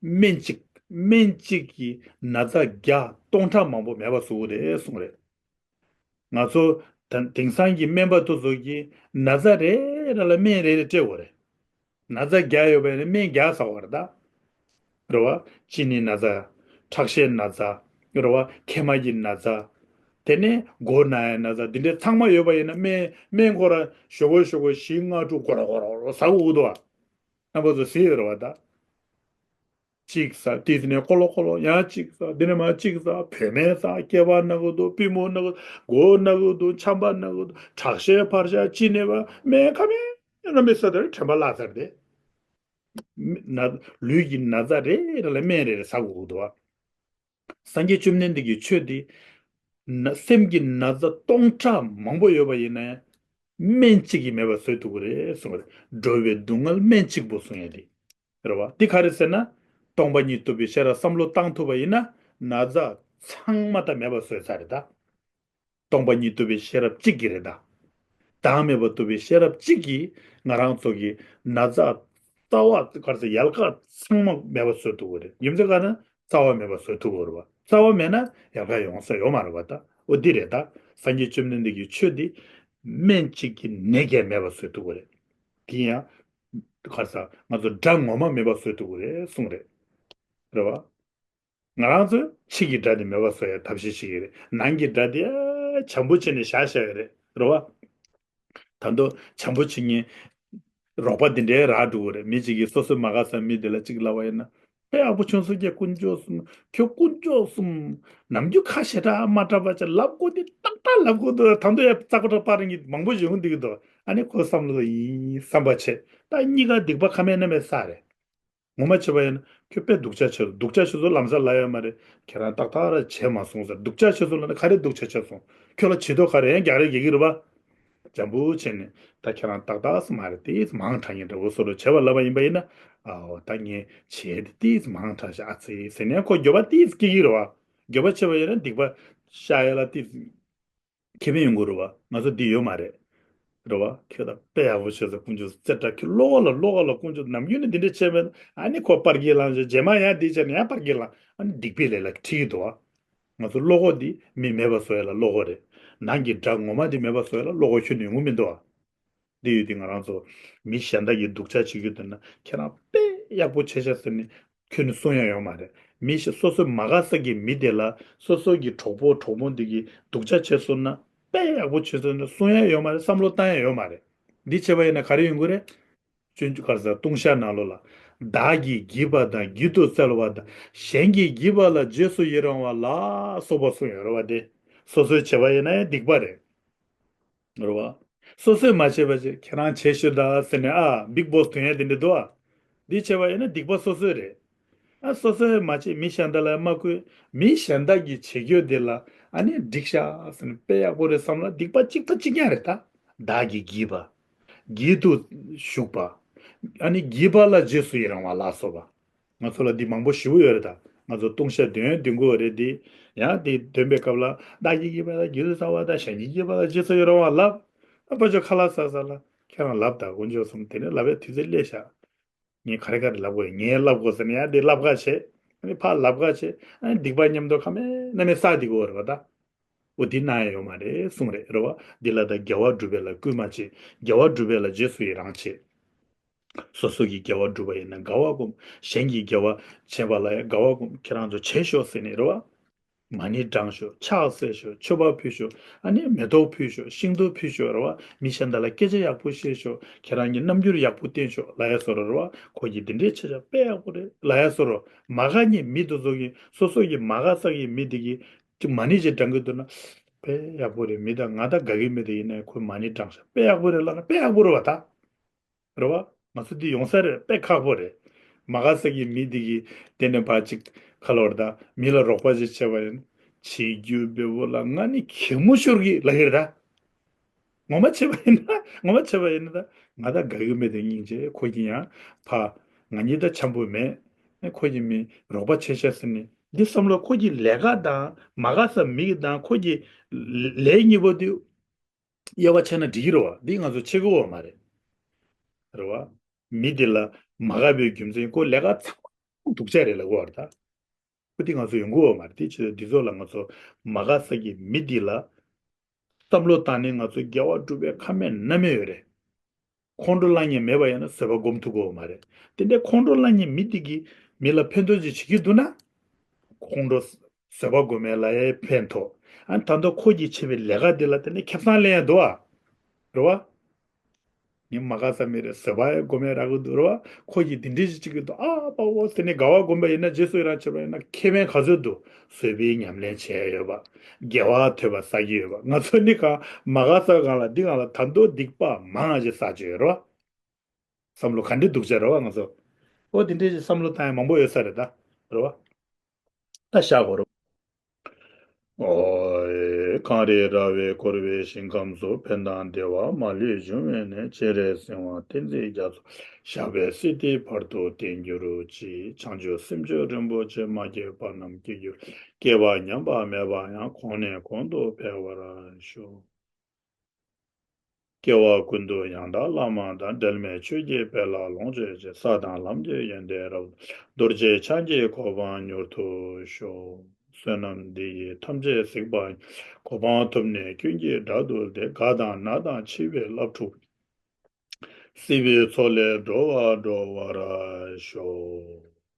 སྨན་གཅིག་སྨན་གཅིག་གིས་ན་ཚ་བརྒྱ་སྟོང་ཕྲག་མང་པོ་མེད་པ་བཟོ་གི་རེད་གསུངས་རེད། ང་ཚོ་ད་དེང་སང་གི་སྨན་པ་དེ་ཚོ་གིས་ན་ཚ་རེ་རེ་ལ་སྨན་རེ་རེ་སྤྲད་དགོས་རེད། ན་ཚ་བརྒྱ་ཡོད་པ་ཡིན་ན་སྨན་བརྒྱ་ཟ་དགོས་རེད་ད། རེད་བ། གཅིན་སྙི་ན་ཚ། ཁྲག་ཤེད་ན་ཚ། རེད་བ། མཁལ་མ་གི་ན་ཚ། དེ་ནས་མགོ་ན་ཡ་ན་ཚ་འདི་འདྲའི་ཚང་མ་ཡོད་པ་ཡིན་ན་སྨན་སྨན་ཁོ་ར་ཞོ་གོ་ཞོ་གོ་བཞི་ལྔ་དྲུག་སྒོར་སྒོར་ཟ་དགོས་འདུག་བ། རྣམ་པ་ཚོ་གཟིགས་ཡོད་རེད་བ་ད། གཅིག་ཟ། དེ་ནས་ཀོ་ལོ་ཀོ་ལོ་ཡང་གཅིག་ཟ། དེ་ནས་མར་གཅིག་ཟ། བུད་མེད་ཟ། སྐེད་པ་ན་གི་འདུག་པུས་མོ་ན་གི་འདུག་མགོ་ན་གི་འདུག་ཆམ་པ་ན་གི་འདུག་ཁྲག་ཤེད་འཕར་ཤ་ཅི་ནས་བ་སྨན་ཁ་མེད་ན་མི་ཟ་དེར་དྲན་པ་བརླག་ཚར་ཏེ། ན་ལུས་ཀྱི་ན་ཚ་རེ་རེ་ལ་སྨན་རེ་རེ་ཟ་དགོས་འདུག་བ། སངས་རྒྱས་བཅོམ་ལྡན་འདས་ཀྱི་ཆོས་འདི་ན་སེམས་ཀྱི་ན་ཚ་སྟོང་ཕྲག་མང་པོ་ཡོད་པ་ཡིན་ན་ཡང་སྨན་གཅིག་གིས་མེད་པ་བཟོ་ཐུབ་ཀྱི་རེད་གསུངས་པ་རེད། འགྲོ་བའི་སྡུག་བསྔལ་སྨན་གཅིག་པུ་གསུང་ཡ་དེ། རེད་བ། འདི་ག་རེ་ཟེར་ན། སྟོང་པ་ཉིད་རྟོགས་པའི་ཤེས་རབ་བསམ་བློ་བཏང་ཐུབ་པ་ཡིན་ན་ན་ཚ་ཚང་མ་ད་མེད་པ་བཟོས་ཚར་རེད་ད། སྟོང་པ་ཉིད་རྟོགས་པའི་ཤེས་རབ་གཅིག་གིས་རེད་ད། བདག་མེད་པ་རྟོགས་པའི་ཤེས་རབ་གཅིག་གིས་ང་རང་ཚོ་གི་ན་ཚ་རྩ་བ་ག་རེ་ཟེར་ཡལ་ག་ཚང་མ་མེད་པ་བཟོ་ཐུབ་ཀྱི་རེད། རྒྱུ་མཚན་ག་ན་རྩ་བ་མེད་པ་བཟོ་ཐུབ་ཀྱི་རེད་བ། རྩ་བ་མེད་ན་ཡལ་ག་ཡོང་ས་ཡོད་མ་རེད་བ་ད། འོ་འདི་རེད་ད། སངས་རྒྱས་བཅོམ་ལྡན་འདས་ཀྱི་ཆོས་འདི་སྨན་གཅིག་གིས་ནད་བརྒྱ་མེད་པ་བཟོ་ཐུབ་ཀྱི་རེད། དེ་ཡང་ག་རེ་ཟེར་ང་ཚོ་དགྲ་ངོ་མ་མེད་པ་བཟོ་ཐུབ་ཀྱི་རེད་གསུངས་རེད། རེད་བ། ང་རང་ཚོས་ཕྱི་གི་དགྲ་དེ་མེད་པ་བཟོ་ཡ་ཐབས་ཤེས་བྱེད་ཀྱི་རེད། ནང་གི་དགྲ་དེ་ཨ་བྱམས་པོ་བྱས་ནས་བཞག་བཞག་གི་རེད། རེད་བ། ད་དུང་བྱམས་པོ་བྱེད་མཁན་རོགས་པ་དེ་འདྲའི་རག་འགྲོ་གི་རེད། མི་གཅིག་གིས་སོ་སོའི་མ་དགའ་ས་མི་དེ་ལ་གཅིག་ལབ་པ་ཡིན་ན། ཨེ་ཡག་པོ་བྱུང་སོང་ཀྱེ་དཀོན་མཆོག་གསུམ། ཁྱོད་དཀོན་མཆོག་གསུམ། ནམ་རྒྱུན་ཁ་ཞེ་དྲག་མ་དྲག་པ་བྱས་ལབ་དགོས་དེ་ཏག་ཏག་ལབ་དགོས་འདུག་ད་དུང་ཡ་ཙག་པ་ཏྲག་པ་རང་གི་མང་པོ་ཞིག་ཡོང་བསྡད་ཀྱི་འདུག་ཨ་ནི་ཁོ་བསམ་བློ་ཡིན་བསམ་པ་བྱས་ད་གཉིས་ཀ་སྡིག་པ་ཁ་མེད་སྣ་མེད་བསགས་རེད། ངོ་མ་བྱས་པ་ཡིན་ན་ཁྱོད་དཔེ་སྡུག་ཅག་བྱས་སོང་། སྡུག་ཅག་བྱས་སོང་ལམ་སང་ལབ་ཡོད་མ་རེད། ཁྱེད་རང་ཏག་ཏག་ར་བྱས་མ་སོང་ཟེར། སྡུག་ཅག་བྱས་སོང་ལབ་ན་ག་རེ་སྡུག་ཅག་བྱས་སོང་། ཁྱོད་ལ་བྱེད་དོ་ག་རེ་ཡང་རྒྱག་རེས་རྒྱག་གི་རེད་པ། འཇམ་པོ་བྱས་ནས་ད་ཁྱེད་རང་ཏག་ཏག་སུ་མ་རེད། ཏིས་མང་དྲགས་ཡིན་འདྲ་བོ་བཟོ་འདྲ་བྱས་པ་ལབ་པ་ཡིན་པ་ཡིན་ན། ཨའོ་ད་ངས་བྱས་ཏེ་ཏིས་མང་དྲགས་ཤག་ཨ་ཙི་ཟེར་ནས་ཁོ་འགྱོད་པ་ཏིས་སྐྱེ་གི་རེད་བ། འགྱོད་པ་བྱས་པ་ཡིན་ན་སྡིག་པ་བཤགས་ཡ་ལ་ཏིས། ཁེ་ཕན་ཡོང་གི་རེད་བ། ང་ཚོ་འདི་ཡོད་མ་རེད། རེད་བ། ཁྱོད་ད་དཔེ་ཡག་པོ་བྱས་ས་དཀོན་མཆོག་རྩེ་དྲག་ཁྱོད་བློ་ཁ་ལ་བློ་ཁ་ལ་དཀོན་མཆོག་ནམ་རྒྱུན་ནས་འདི་འདྲ་བྱས་མེད། ཨ་ནི་ཁོ་པར་གྱི་ལངས་བྱས་རྗེས་མ་ཡང་འདི་བྱས་ནས་ཡང་པར་གྱི་ལངས། ཨ་ནི་སྡིག་པའི་ལས་ལ་ཁྲིད་ཀྱི་འདུག་བ། ང་ཚོ་བློ་ཁོག་འདི་མི་མེད་པ་བཟོ་ཡ་ལ་བློ་ཁོག་རེད། ནང་གི་དགྲ་ངོ་མ་འདི་མེད་པ་བཟོ་ཡ་ལ་བློ་ཁོག་ཁྱོན་ནས་ཡོང་གི་མི་འདུག་བ། འདི་ཡོད་དེ་ང་རང་ཚོ་མི་གཞན་དག་གིས་སྡུག་ཅག་བྱེད་རྒྱུ་འདུག་ན་ཁྱེད་རང་དཔེ་ཡག་པོ་བྱས་ཤག་ཟེར་ནས་ཁྱོན་ནས་གསུང་ཡ་ཡོད་མ་རེད། མི་ཞིག་སོ་སོའི་མ་དགའ་ས་གི་མི་དེ་ལ་སོ་སོ་གི་གྲོགས་པོ་གྲོགས་མོ་འདི་གིས་སྡུག་ཅག་བྱས་སོང་ན་དཔེ་ཡག་པོ་བྱས་སོང་ན་གསུང་ཡ་ཡོད་མ་རེད། བསམ་བློ་བཏང་ཡ་ཡོད་མ་རེད། འདི་བྱས་པ་ཡིན་ན་ག་རེ་ཡོང་གི་རེད། སྤྱོད་འཇུག་ག་རེ་ཟེར་ལྟུང་བཤགས་ནང་ལོགས་ལ། བདག་གིས་བགྱིས་པ་དང་བགྱིད་དུ་སྩལ་བ་དང་གཞན་གྱིས་བགྱིས་པ་ལ་རྗེས་སུ་ཡི་རང་བ་ལ་སོགས་པ་གསུངས་ཡོད་རེད་བ། དེ་སོ་སོས་བྱས་པ་ཡིན་ན་ཡང་སྡིག་པ་རེད། རེད་བ། སོ་སོས་མ་བྱས་པ་ཅིག་ཁྱེད་རང་བྱས་ཤོག་ད་ཟེར་ནས་ཨ་བིག་བོ་སི་ཐོན་ཡ་དེ་འདྲ་འདུག་ཨ། འདི་བྱས་པ་ཡིན་ན་སྡིག་པ་སོ་སོའི་རེད། ཨ་སོ་སོས་མ་བྱས་མི་གཞན་དག་ལ་མ་བསྐུལ། མི་གཞན་དག་གིས་བྱེད་རྒྱུ་དེ་ལ་ ཨ་ནི་འགྲིག་ཤག་ཟེར་ནས་དཔེ་ཡག་པོ་རེད་བསམ་ལ། སྡིག་པ་གཅིག་དང་གཅིག་རྐྱང་རེད་ད། བདག་གིས་བགྱིས་པ། བགྱིད་དུ་གཞུག་པ། ཨ་ནི་བགྱིས་པ་ལ་རྗེས་སུ་ཡི་རང་བ་ལ་སོགས་པ། ང་ཚོ་ལ་འདི་མང་པོ་ཞེ་པོ་ཡོད་རེད་ད། ང་ཚོ་ལྟུང་བཤགས་འདོན་འདོན་དགོས་རེད་འདི། ཡང་འདི་འདོན་པའི་སྐབས་ལ། བདག་གིས་བགྱིས་པ་ལ་རྗེས་སུ་ཡི་རང་བ་དང་། གཞན་གྱིས་བགྱིས་པ་ལ་རྗེས་སུ་ཡི་རང་བ་ལབ། ཨ་ཕར་ཕྱོགས་ཁ་ལག་ཟ་ས་ལ་ཁྱེད་རང་ལབ་ད། དཀོན་མཆོག་གསུམ། དེ་ནས་ལབ་པའི་དུས་ཚོད་སླེབས་ཤག། ངས་ག་རེ་ག་རེ་ལབ་དགོས། ངས་ལབ་དགོས་ཟེར་ནས་ཡང་འདི་ལབ་ཁ་བྱེད། ཨ་ནི་ཕར་ལབ་ཁ་བྱེད། ཨ་ནི་སྡིག་པ་མཉམ་དུ་ཁ་མེད་ན་མེད་བསགས་བསྡད་ཀྱི་ཡོད་རེད་པ་ད། འོ་འདི་གནང་ཡ་ཡོད་མ་རེད་གསུངས་རེད། རེད་པ། འདི་ལ་ད་དགེ་བ་སྒྲུབ་པ་ལ་སྐུལ་མ་བྱེད། དགེ་བ་སྒྲུབ་པ་ལ་རྗེས་སུ་ཡི་རང་བྱེད། སོ་སོ་གིས་དགེ་བ་སྒྲུབ་པ་ཡིན་ན་དགའ་བ་སྒོམ། གཞན་གྱིས་དགེ་བ་བྱེད་པ་ལ་ཡང་དགའ་བ་སྒོམ། ཁྱེད་རང་ཚོ་བྱེད་ཤོག་ཟེར་ནས། རེད་པ། མ་ཎི་བགྲང་ཤོག། ཕྱག་འཚལ་ཤོག། མཆོད་པ་ཕུལ་ཤོག། ཨ་ནི་མེ་ཏོག་ཕུལ་ཤོག། ཤིང་ཏོག་ཕུལ་ཤོག། རེད་པ། མི་གཞན་དག་ལ་སྐད་ཆ་ཡག་པོ་བཤད་ཤོག། ཁྱེད་རང་གི་རྣམ་འགྱུར་ཡག་པོ་བསྟན་ཤོག་ལབ་ཡ་བཟོ་འདྲ། རེད་པ། ཁོ་གིས་འདི་འདྲའི་བྱས་ཤག། དཔེ་ཡག་པོ་རེད་ལབ་ཡ་བཟོ་འདྲ། མ་དགའ་མཁན་མི་དེ་ཚོ་གིས་སོ་སོ་གི་མ་དགའ་ས་གི་མི་དེ་གིས་ཅིག་མ་ཎི་ཅིག་བགྲང་གི་འདུག་ན། དཔེ་ཡག་པོ་རེད། མི་དང་ང་དང་དགའ་གི་མེད་དེ་ཡིན་ན་ཁོས་མ་ཎི་བགྲང་ཤག། དཔེ་ཡག་པོ་རེད་ལབ་ན་དཔེ་ཡག་པོ་རེད་པ་ད། རེད་པ། ང་ཚོ་འདི་ཡོང་ས་རེད། དཔེ་ཁག་པོ་རེད། མ་དགའ་ས་གི་མི་འདི་གིས་དེ་ནས་ཕར་ཅིག་ཁ་ལོར་ད་མི་ལ་རོགས་པ་ཅིག་བྱས་པ་ཡིན། བྱེད་རྒྱུ་འབེལ་པོ་ལ་ང་ནི་གད་མོ་ཤོར་གི་ལབ་ཀྱི་རེད་ད། ངོ་མ་བྱས་པ་ཡིན་ན། ངོ་མ་བྱས་པ་ཡིན་ན་ད་ང་ད་དགའ་གི་མེད་དེ། སྙིང་རྗེ། ཁོ་གིས་ཡང་ཕར་ང་གཉིས་ད་འཆམ་པོ་མེད། ཁོ་གིས་མི་རོགས་པ་བྱས་ཤག་ཟེར་ནས་འདི་བསམ་བློ། ཁོ་གི་ལས་ཀ་དང་མ་དགའ་ས་མི་དང་ཁོ་གི་ལས་གཉིས་པོ་འདི་དབྱེ་བ་ཕྱེ་ན་འགྲིག་གི་རེད་པ། འདི་ང་ཚོ་ཕྱེ་གི་ཡོད་མ་རེད། རེད་པ། མི་འདི་ལ་མ་དགའ་བའི་རྒྱུ་མཚན་ཁོ་ལས་ཀ་ཚང་མ་སྡུག་ཅག་རེད་ལབ་ཀྱི་ཡོད་རེད་ད། ཁོ་འདི་ང་ཚོ་ཡོང་གི་ཡོད་མ་རེད། དེ་ཕྱིར་འདི་ཚོ་ལ་ང་ཚོ་མ་དགའ་ས་གི་མི་འདི་ལ་བསམ་བློ་བཏང་ནས་ང་ཚོ་དགེ་བ་སྒྲུབ་པའི་ཁ་མེད་ན་མེད་ཡོད་རེད། ཁོང་ཁྲོ་ལངས་མཁན་མེད་པ་ཡིན་ན་བཟོད་པ་སྒོམ་ཐུབ་ཀྱི་ཡོད་མ་རེད། དེ་འདྲའི་ཁོང་ཁྲོ་ལངས་མཁན་མི་དེ་གིས་མི་ལ་ཕན་ཐོགས་ཅིག་བྱེད་ཀྱི་འདུག་ན། ཁོང་ཁྲོ་བཟོད་པ་སྒོམ་ཡ་ལ་ཡང་ཕན་ཐོགས། ཨ་ནི་ད་དུང་ཁོ་གིས་བྱས་པའི་ལས་ཀ་དེ་ལ་དེ་ནས་ཁེ་བཟང་ལེན་ཡ་འདུག་པ། རེད་པ། ངས་མ་དགའ་ས་མི་རེད། བཟོད་པ་ཡང་སྒོམ་ཡ་རག་གི་འདུག། རེད་པ། ཁོ་གིས་དེ་འདྲའི་ཞིག་བྱེད་ཀྱི་འདུག། ཨ་པ་འོ། དེ་ནས་དགའ་བ་སྒོམ་པ་ཡིན་ན། རྗེས་སུ་ཡི་རང་བྱེད་པ་ཡིན་ན་ཁེ་ཕན་ག་ཚོད་འདུག། བཟོད་པའི་ཉམས་ལེན་བྱས་ཡོད་པ། དགེ་བ་ཐོས་པ་བསགས་ཀྱི་ཡོད་པ། ང་ཚོ་ནི་གང་མ་དགའ་ས་གང་ལ་འདི་གང་ལ་ད་དུང་སྡིག་པ་མང་ང་ཞིག་བསགས་ཀྱི་ཡོད་རེད་པ། བསམ་བློ་ག་འདྲ་འདུག་བྱས་རེད་པ། ང་ཚོ་འོ་དེ་འདྲའི་བསམ་བློ་བཏང་ཡ་མང་པོ་ཡོད་ས་རེད་ད། རེད་པ། ད་བཞག་གོ་རེད། ཨོ་ཡེ། གངས་རི་ར་བས་བསྐོར་བའི་ཞིང་ཁམས་སུ། ཕན་དང་བདེ་བ་མ་ལུས་འབྱུང་བའི་གནས། སྤྱན་རས་གཟིགས་དབང་བསྟན་འཛིན་རྒྱ་མཚོ། ཞབས་པད་སྲིད་མཐའི་བར་དུ་བརྟན་གྱུར་ཅིག། བྱང་ཆུབ་སེམས་མཆོག་རིན་པོ་ཆེ། མ་སྐྱེས་པ་རྣམས་སྐྱེ་གྱུར། སྐྱེས་པ་ཉམས་པ་མེད་པ་ཡང་། གོང་ནས་གོང་དུ་འཕེལ་བར་ཤོག། སྐྱེ་བ་ཀུན་ཏུ་ཡང་དག་བླ་མ་དང་། འབྲལ་མེད་ཆོས་ཀྱི་དཔལ་ལ་ལོངས་སྤྱོད་ཅིང་། ས་དང་ལམ་གྱི་ཡོན་ཏན་རབ་ཏུ། རྡོ་རྗེ་འཆང་གི་གོ་འཕང་མྱུར་དུ་ཤོག། བསོད་ནམས་འདི་ཡིས་ཐམས་ཅད་གཟིགས་པ་ཉིད། གོ་འཕང་ཐོབ་ནས་ཀུན་གྱི་བདག་ཏུ་བསྟན། རྒ་དང་ན་དང་འཆི་བའི་རླབས་འཁྲུགས། སྲིད་པའི་མཚོ་ལས་སྒྲོལ་བར་སྒྲོལ་བར་ཤོག།